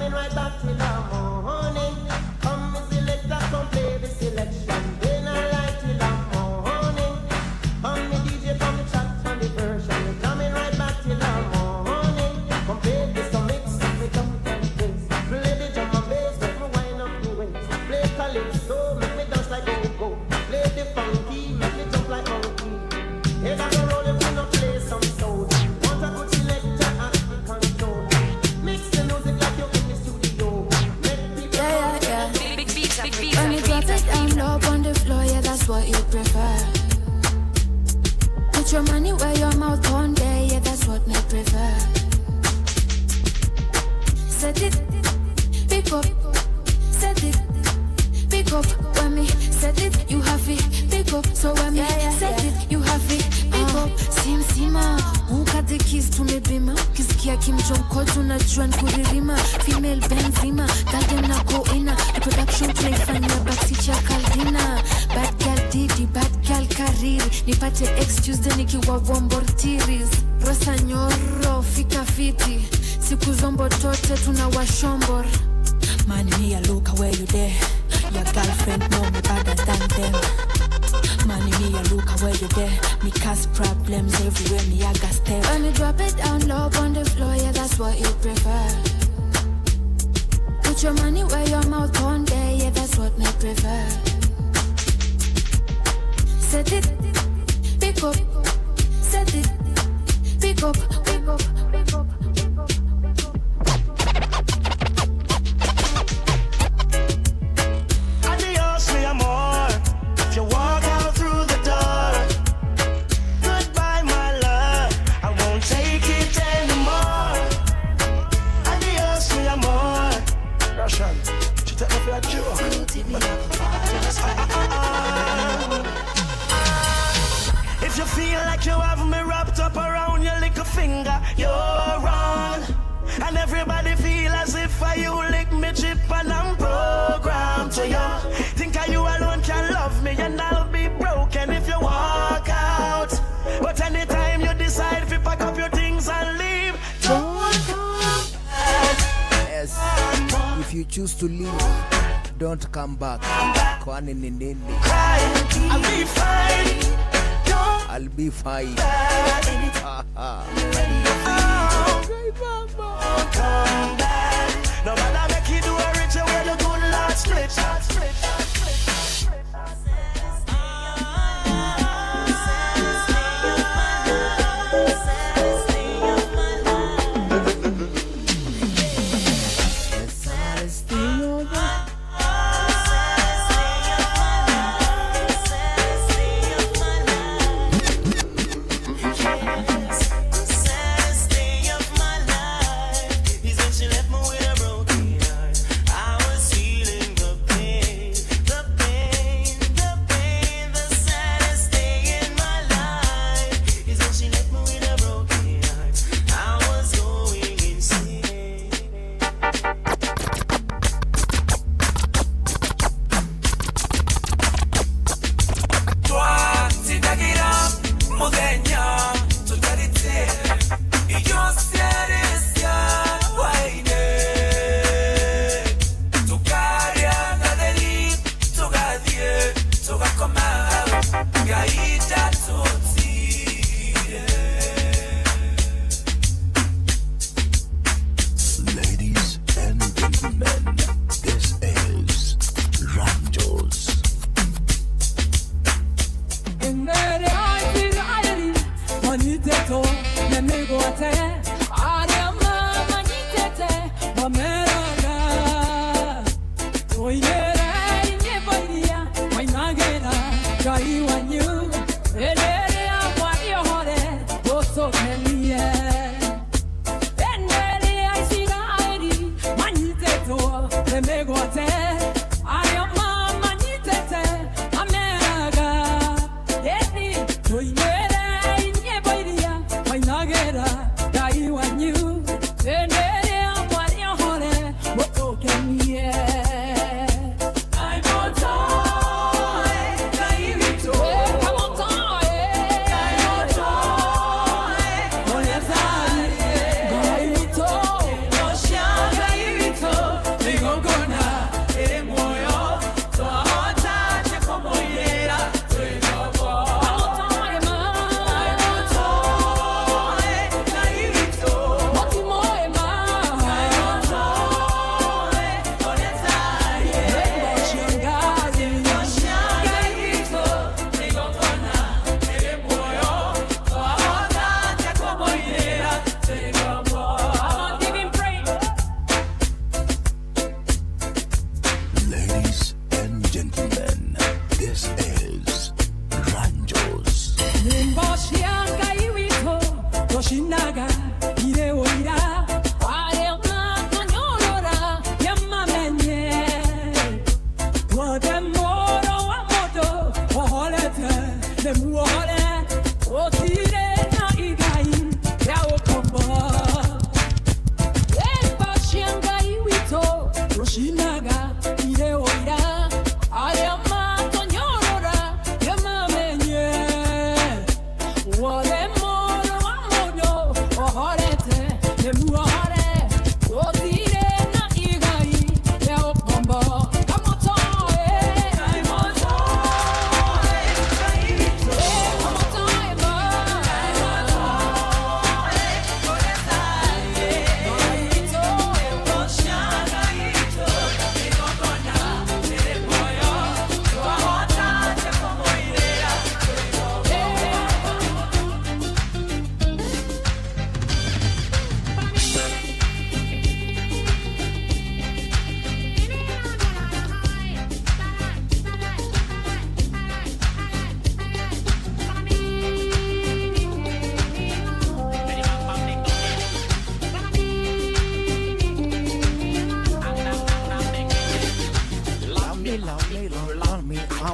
jamming right back till the morning. Come me selector, come play the selection. Then I like till the morning. Come me DJ, come me chat on the version. We jamming right back till the morning. Come play this, come mix, me jump and bass. Play the drum and bass, make me wind up me waist. Play calypso, make me dance like go-go. Play the funky, make me jump like monkey. Head on the roll if we not play some soul. Want a good selector at the control. Mix the music like you're in the studio. Make people Yeah, yeah, yeah. Big beats, big beats. When you drop it down low on the floor, yeah, that's what you prefer. Put your money where your mouth on there, yeah, that's what me prefer. Set it, pick up, set it, pick up. When me set it, you have it, pick up. So when me set it, you have it, pick up. Si mzima ukate kiss tumebima, ukisikia kimchonkojo unajua nikuririma. Female Benzema, girl them na go ina. The production tunaifanyia backseat ya Caldina. Bad girl Didi, bad girl Kariri. Nipate ex Tuesday nikiwa Wombortiris. Rosa Nyoro, fika fiti. Siku zombo tote tunawashombor. Man, me a look where you there. Your girlfriend know me better than them. Man, me a look where you there. Me cause problems everywhere. Me a gas step. When me drop it down low on the floor, yeah, that's what you prefer. Put your money where your mouth on there, yeah, that's what me prefer. Set it, pick up, set it, pick up, pick up, pick up. Adios, mi amor. If you walk out through the door, goodbye, my love. I won't take it anymore. Adios, mi amor. Russian, she take me for a joke. If you feel like you have me wrapped up around your little finger, you're wrong. And everybody feel as if I you lick me chip and I'm programmed to you. Think I you alone can love me and I'll be broken if you walk out. But anytime you decide to pack up your things and leave, don't come back. Yes. If you choose to leave, don't come back. Kwani ni nini? I'll be fine. Don't I'll be fine. Come back. No matter make you do a ritual where the good Lord split. Saddest day of my life is when she left me with a broken heart. I was feeling the pain, the pain, the pain. The saddest day in my life is when she left me with a broken heart. I was going insane. Twatindagira muthenya tutarite irio ciarĩ cia hwaĩ-inĩ tũkarĩa gatheri tũgathiĩ tũgakoma Ngai ndatũtigire. Ladies and gentlemen, this is Ranjos. Ngai witũ.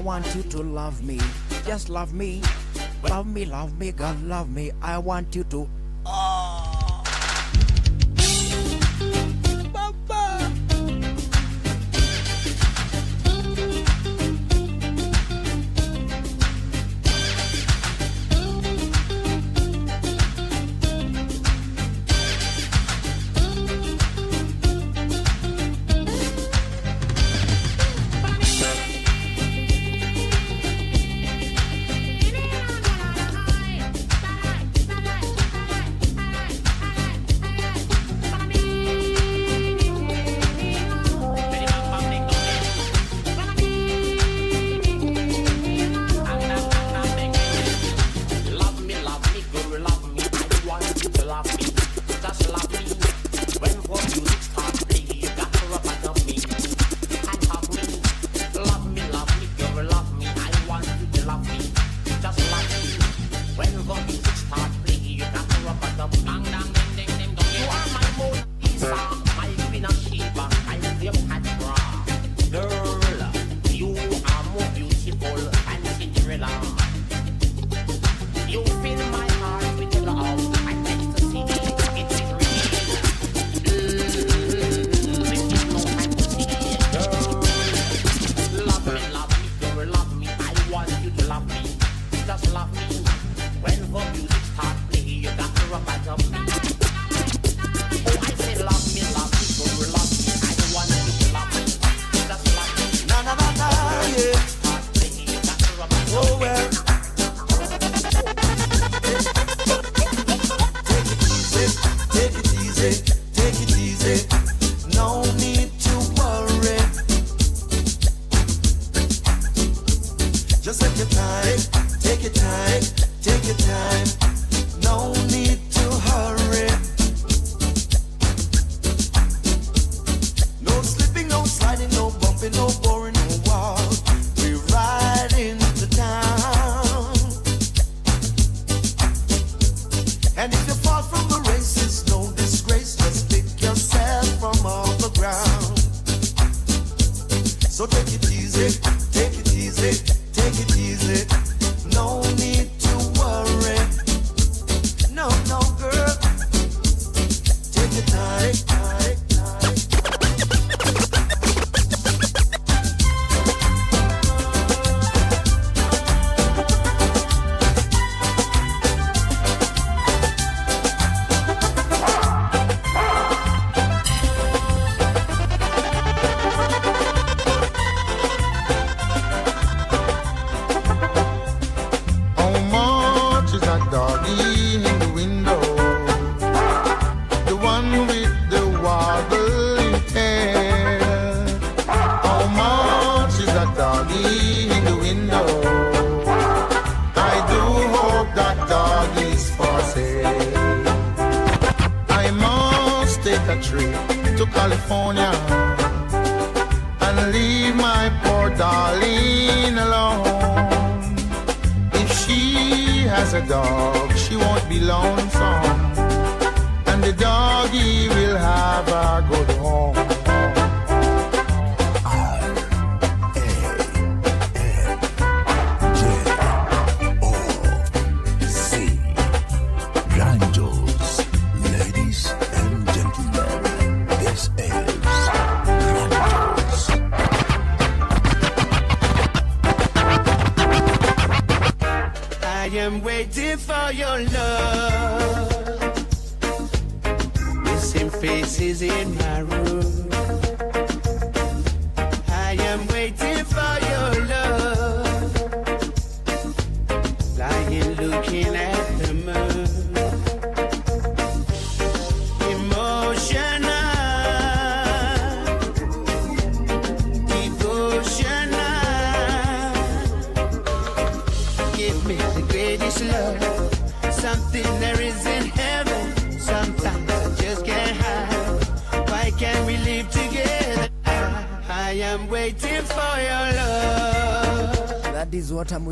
want you to love me. Just love me. Love me, love me, girl, love me. I want you to. Oh. Baba.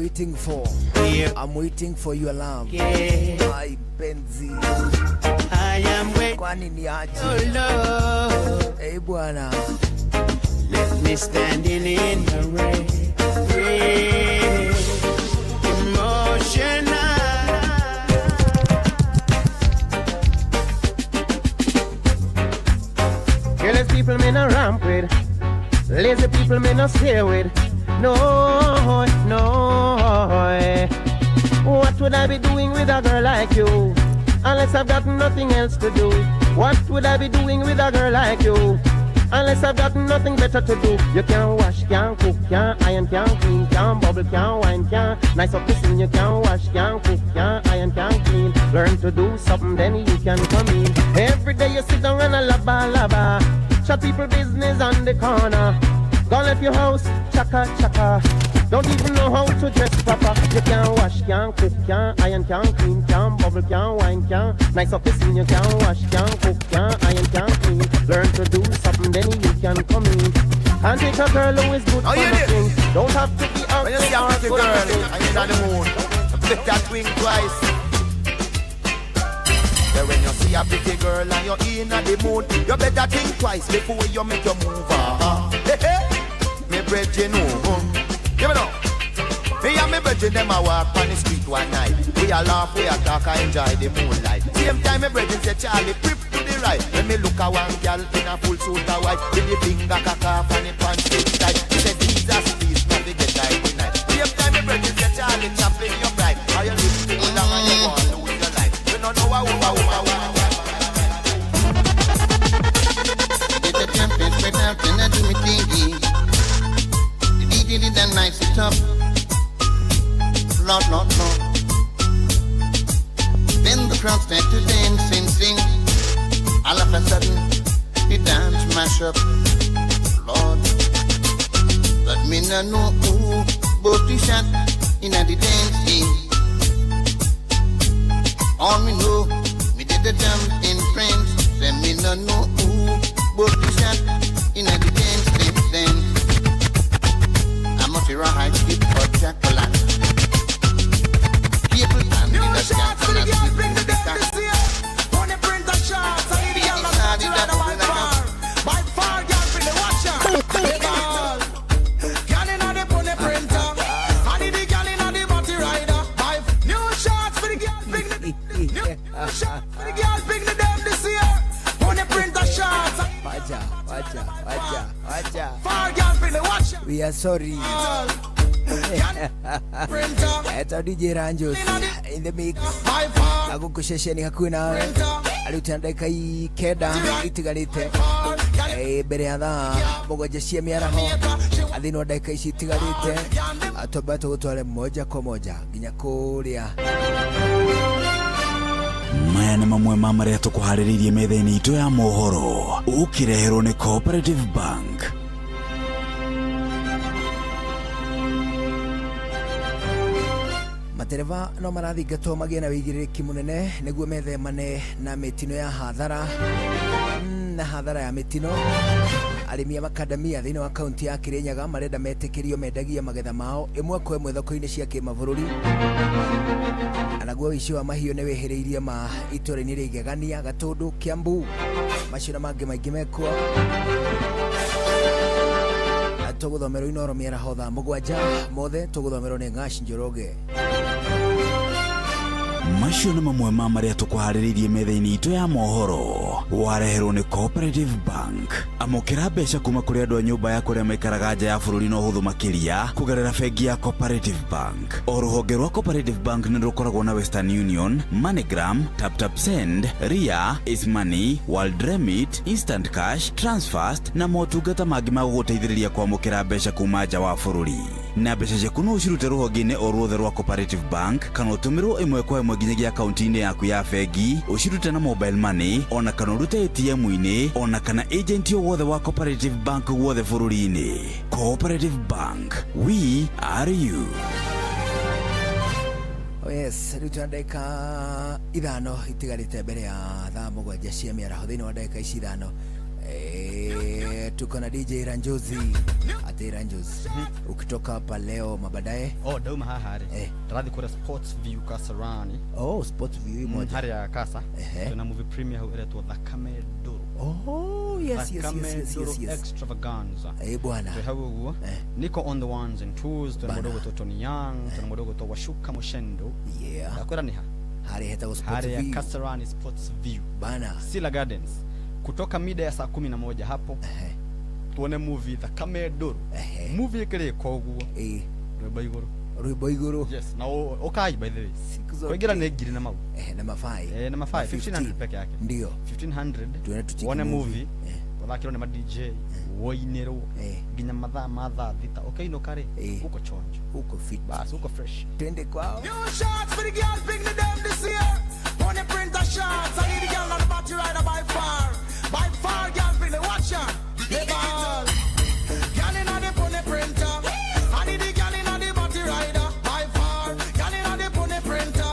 Waiting for. Yeah. I'm waiting for your love. Yeah. My penzi. I am waiting. Kwani ni aje? Your love. Hey bwana. Left me standing in the rain. Rain. Careless people me no ramp with, lazy people me no stay with. No, no. What would I be doing with a girl like you? Unless I've got nothing else to do. What would I be doing with a girl like you? Unless I've got nothing better to do. You can't wash, can't cook, can't iron, can't clean, can't bubble, can't wine, can't nice up the scene. You can't wash, can't cook, can't iron, can't clean. Learn to do something, then you can come in. Every day you sit down and a laba laba. Chat people business on the corner. Gone left your house, chaka chaka. Don't even know how to dress proper. You can't wash, can't cook, can't iron, can't clean, can't bubble, can't wine, can't nice up the scene. You can't wash, can't cook, can't iron, can't clean. Learn to do something, then you can come in. And take a girl who is good for nothing. Don't have to be out. When you see a pretty girl and you're on the moon, flip that wing twice. Yeah, when you see a pretty girl and you're in the mood, you better think twice before you make your move. Hey, hey. Me brethren, give it up. Me and me brethren, them a walk on the street one night. We a laugh, we a talk, I enjoy the moonlight. Same time, me brethren say, Charlie, prip to the right. When me look at one girl in a full suit of white, with the finger cock off and the pants fit tight. He said, Jesus, please, navigate tight tonight. Same time, me brethren say, Charlie, Chaplin, you're bright. How you live too long and you want to lose your life. You don't know how, Get the champion spread out and I do me thingy. The DJ did that nice it up. Lord, Lord, Lord. Then the crowd start to dance and sing. All of a sudden, the dance mash up. Lord, but me no know who both the shot inna the dancing. All me know, me did the jump in France. Say me no know who both the shot inna the dance, dance, dance. I must hear a high skip or jack-o'-lantern. New shots for the girls, bring the dead this year. Only print the shots, I need the girl not to ride by far. By far, girl, bring the watcher. Girl inna the pony printer. I need the girl inna the body rider. By new shots for the girls, bring the new shots for the girls, bring the dead this year. Only print the shots. Wacha, wacha, wacha, wacha. Far girl, bring the watcher. We are sorry. Eta DJ Ranjos in the mix. Agukushesheni hakuhi nawe ariuta ndagika 9 itigarite mbere ya thaa 7 cia mĩaraho thĩinĩ wa ndagika ici itigarite twamba tũgũtware moja kwa moja nginya kũrĩa. Maya nĩ mamwe ma marĩa tũkũharĩrĩirie metha-inĩ itũ ya mohoro ũkĩreherwo nĩ Cooperative Bank. Matereba no marathingatwo magĩe na wĩigĩrĩrĩki mũnene nĩguo methemane na mĩtino ya hathara na hathara ya mĩtino. Arĩmi a makadamia thĩinĩ wa kaunti ya Kirinyaga marenda metĩkĩrio mendagie magetha mao ĩmwe kwa ĩmwe thoko-inĩ cia kĩmabũrũri. Anaguo ũici wa mahiũ nĩ wĩhĩrĩirie ma itũra-inĩ rĩa Igegania, Gatũndũ, Kiambu, macio na mangĩ maingĩ mekuo. Tũgũthomerwo Inoro mĩaraho thaa 7 mothe tũgũthomerwo nĩ Ng'aci Njoroge. Macio nĩ mamwe ma marĩa tũkũharĩrĩirie metha-inĩ itũ ya mohoro wareherwo nĩ Cooperative Bank. Amũkĩra mbeca kuma kũrĩ andũ a nyũmba ya kũrĩa maikaraga nja ya bũrũri na ũhũthũ makĩria kũgerera bengi ya Cooperative Bank. O rũhonge rwa Cooperative Bank nĩ rũkoragwo na Western Union, MoneyGram, TapTap Send, Ria, Ismoney, World Remit, Instant Cash, Transfast na motungata mangĩ ma gũgũteithĩrĩria kwamũkĩra mbeca kuma nja wa bũrũri. Na mbeca ciaku no ũcirute rũhonge-inĩ o ruothe rwa Cooperative Bank kana ũtũmĩrwo ĩmwe kwa ĩmwe nginyagia akaunti-inĩ yaku ya bengi, ũcirute na mobile money ona kana ũrute ATM-inĩ ona kana agent o wothe wa Cooperative Bank guothe bũrũri-inĩ. Cooperative Bank, we are you. Oh yes, rĩu twĩna ndagĩka 5 itigarĩte mbere ya thaa 7 cia mĩaraho. Thĩinĩ wa ndagĩka ici 5 tuko na DJ Ranjozi. Ati Ranjozi, ukitoka hapa leo mabaadaye. Oh, ndauma haha rĩ. Ndarathiĩ kũrĩa Sports View Kasarani. Oh, Sports View moja. Harĩa Kasa. Tuna movie premiere hau ĩretwo Thakame Ndũrũ. Oh, yes, yes, yes, yes, yes, yes. Extravaganza. Eh bwana. Twe hau ũguo. Niko on the ones and twos, tuna mũndũ ũgwĩtwo Tony Young, tuna mũndũ ũgwĩtwo Washuka Mushendo. Yeah. Ndakwĩra nĩ ha? Harĩa hetagwo Sports Harĩa View. Kasarani Sports View. Bana. Sila Gardens. Kutoka mida ya saa 11 hapo. Tuone movie Thakame Ndũrũ. Movie ĩkĩrĩka ũguo. Rwĩmbo igũrũ. Rwĩmbo igũrũ. Yes, na ũkai by the way. Siku zote. Kuingira nĩ ngiri na mau. Na mafai. Na mafai 1500 peke yake. Ndio. 1500. Tuone tucheki Wone movie. movie. Wathakĩrwo nĩ ma DJ, woinĩrwo nginya mathaa ma thaa 6 ũkĩinũka rĩ uko chonjo, uko fit, bas uko fresh. Twende kwao. New shots for the girls, bring the them this year. Money printer shots, I need the girl on the battery rider by far. By far, girls, bring the watch on. The ball. Girl inna the pony printer. I need the girl inna the battery rider by far. Girl inna the pony printer.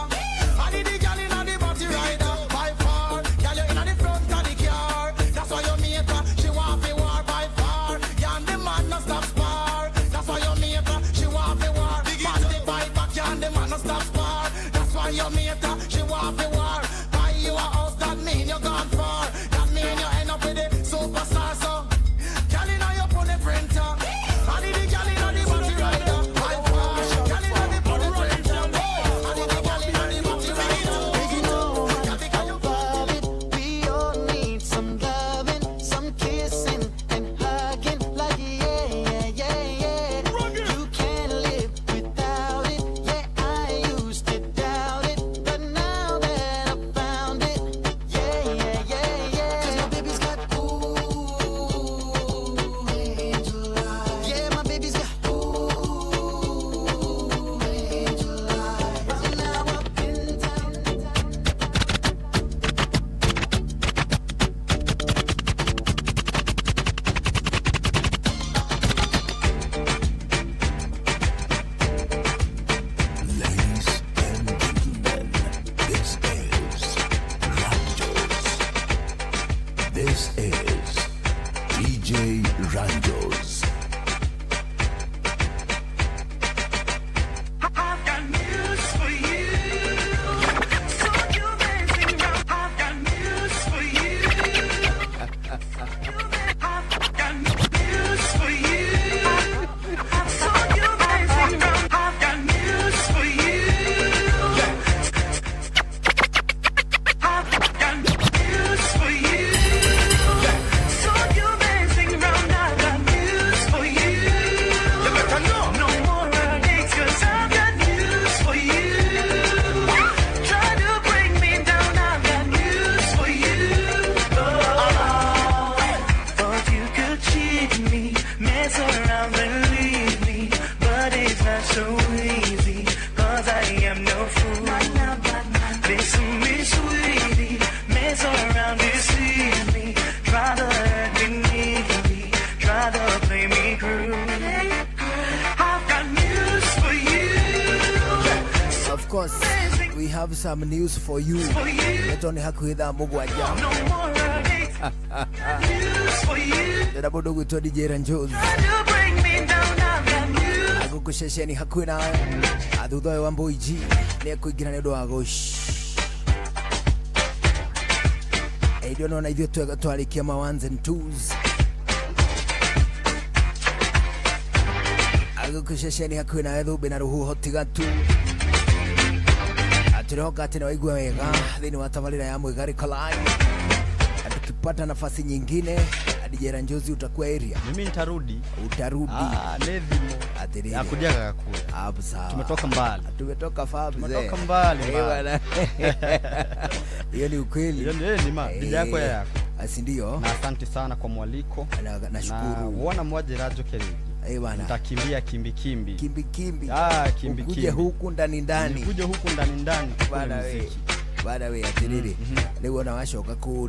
I need the girl inna the battery rider by far. Girl you inna the front of the car. That's why you meet her. She want fi war by far. Yeah, and the man no stop spar. That's why you meet her. She want fi war. Man the fight back, yeah, and the man no stop spar. That's why you meet her. She want fi war. Buy you a house, that mean you gone far. That mean you end up with the superstar. So, girl inna your pony printer. I need the girl inna the body rider. By far, girl inna the pony printer. I need the girl inna the body rider. Love it. We all need some loving, some kissing and hugging. Like yeah, yeah, yeah, yeah. You can't live without it. Yeah, I used to doubt it, but now that I found it, yeah, yeah, yeah, yeah. 'Cause my baby's got ooh, angel eyes. Yeah, my baby's got ooh, angel eyes. And now up in town. Ladies and gentlemen, this is Ranjos. This is DJ Ranjos. I've got news for you. So you dancing round. I've got news for you. I've got news for you. I saw you dancing round. I've got news for you. I've got news for you. So you dancing round. I've got news for you. You better know. No more headaches, 'cause I've got news for you. Try to bring me down. I've got news for you. Oh, thought you could cheat me, mess around and leave me, but it's not so easy, 'cause I am no fool. Listen me, sweetie, mess around, deceive me, try to hurt me neatly, try to play me cruel. I've got news for you. Of course, we have some news for you. Leto nĩ hakuhĩ thaa 7. No more headaches, news for you. Ndĩra mũndũ ũgwĩtwo DJ Ranjos Try to bring me down, I've got news. agũkũ ceceni hakuhĩ nawe. Thutha ũyũ wa Mbui G nĩ ekũingĩra nĩ ũndũ wa gũc ithuĩ nona ithuĩ twarĩkia ma ones and twos. Agũkũ ceceni hakuhĩ nawe thũmbĩ na rũhuho tiga tu. Atũrĩhoka atĩ nĩ waigua wega thĩinĩ wa tabarĩra ya Mwĩgarĩko Live. Na tukipata nafasi nyingine DJ Ranjozi utakuwa area. Mimi nitarudi. Utarudi. Nĩ thimũ. Atĩrĩrĩ. Ya kujaga gakua. Hapo sawa. Tumetoka mbali. Tumetoka far mzee. Tumetoka mbali. Bwana. Hiyo ni ukweli. Hiyo ni ma. Bidhaa yako ya yako. Si ndio? Na asante sana kwa mwaliko. Nashukuru. Na wona mwajira njoke rĩngĩ. Bwana. Nitakimbia kimbi kimbi. Kimbi kimbi. Kimbi kimbi. Ukuje huku ndani ndani. Ukuje huku ndani ndani. Bwana we. Bwana we atĩrĩrĩ. Rĩu ona wacoka kũu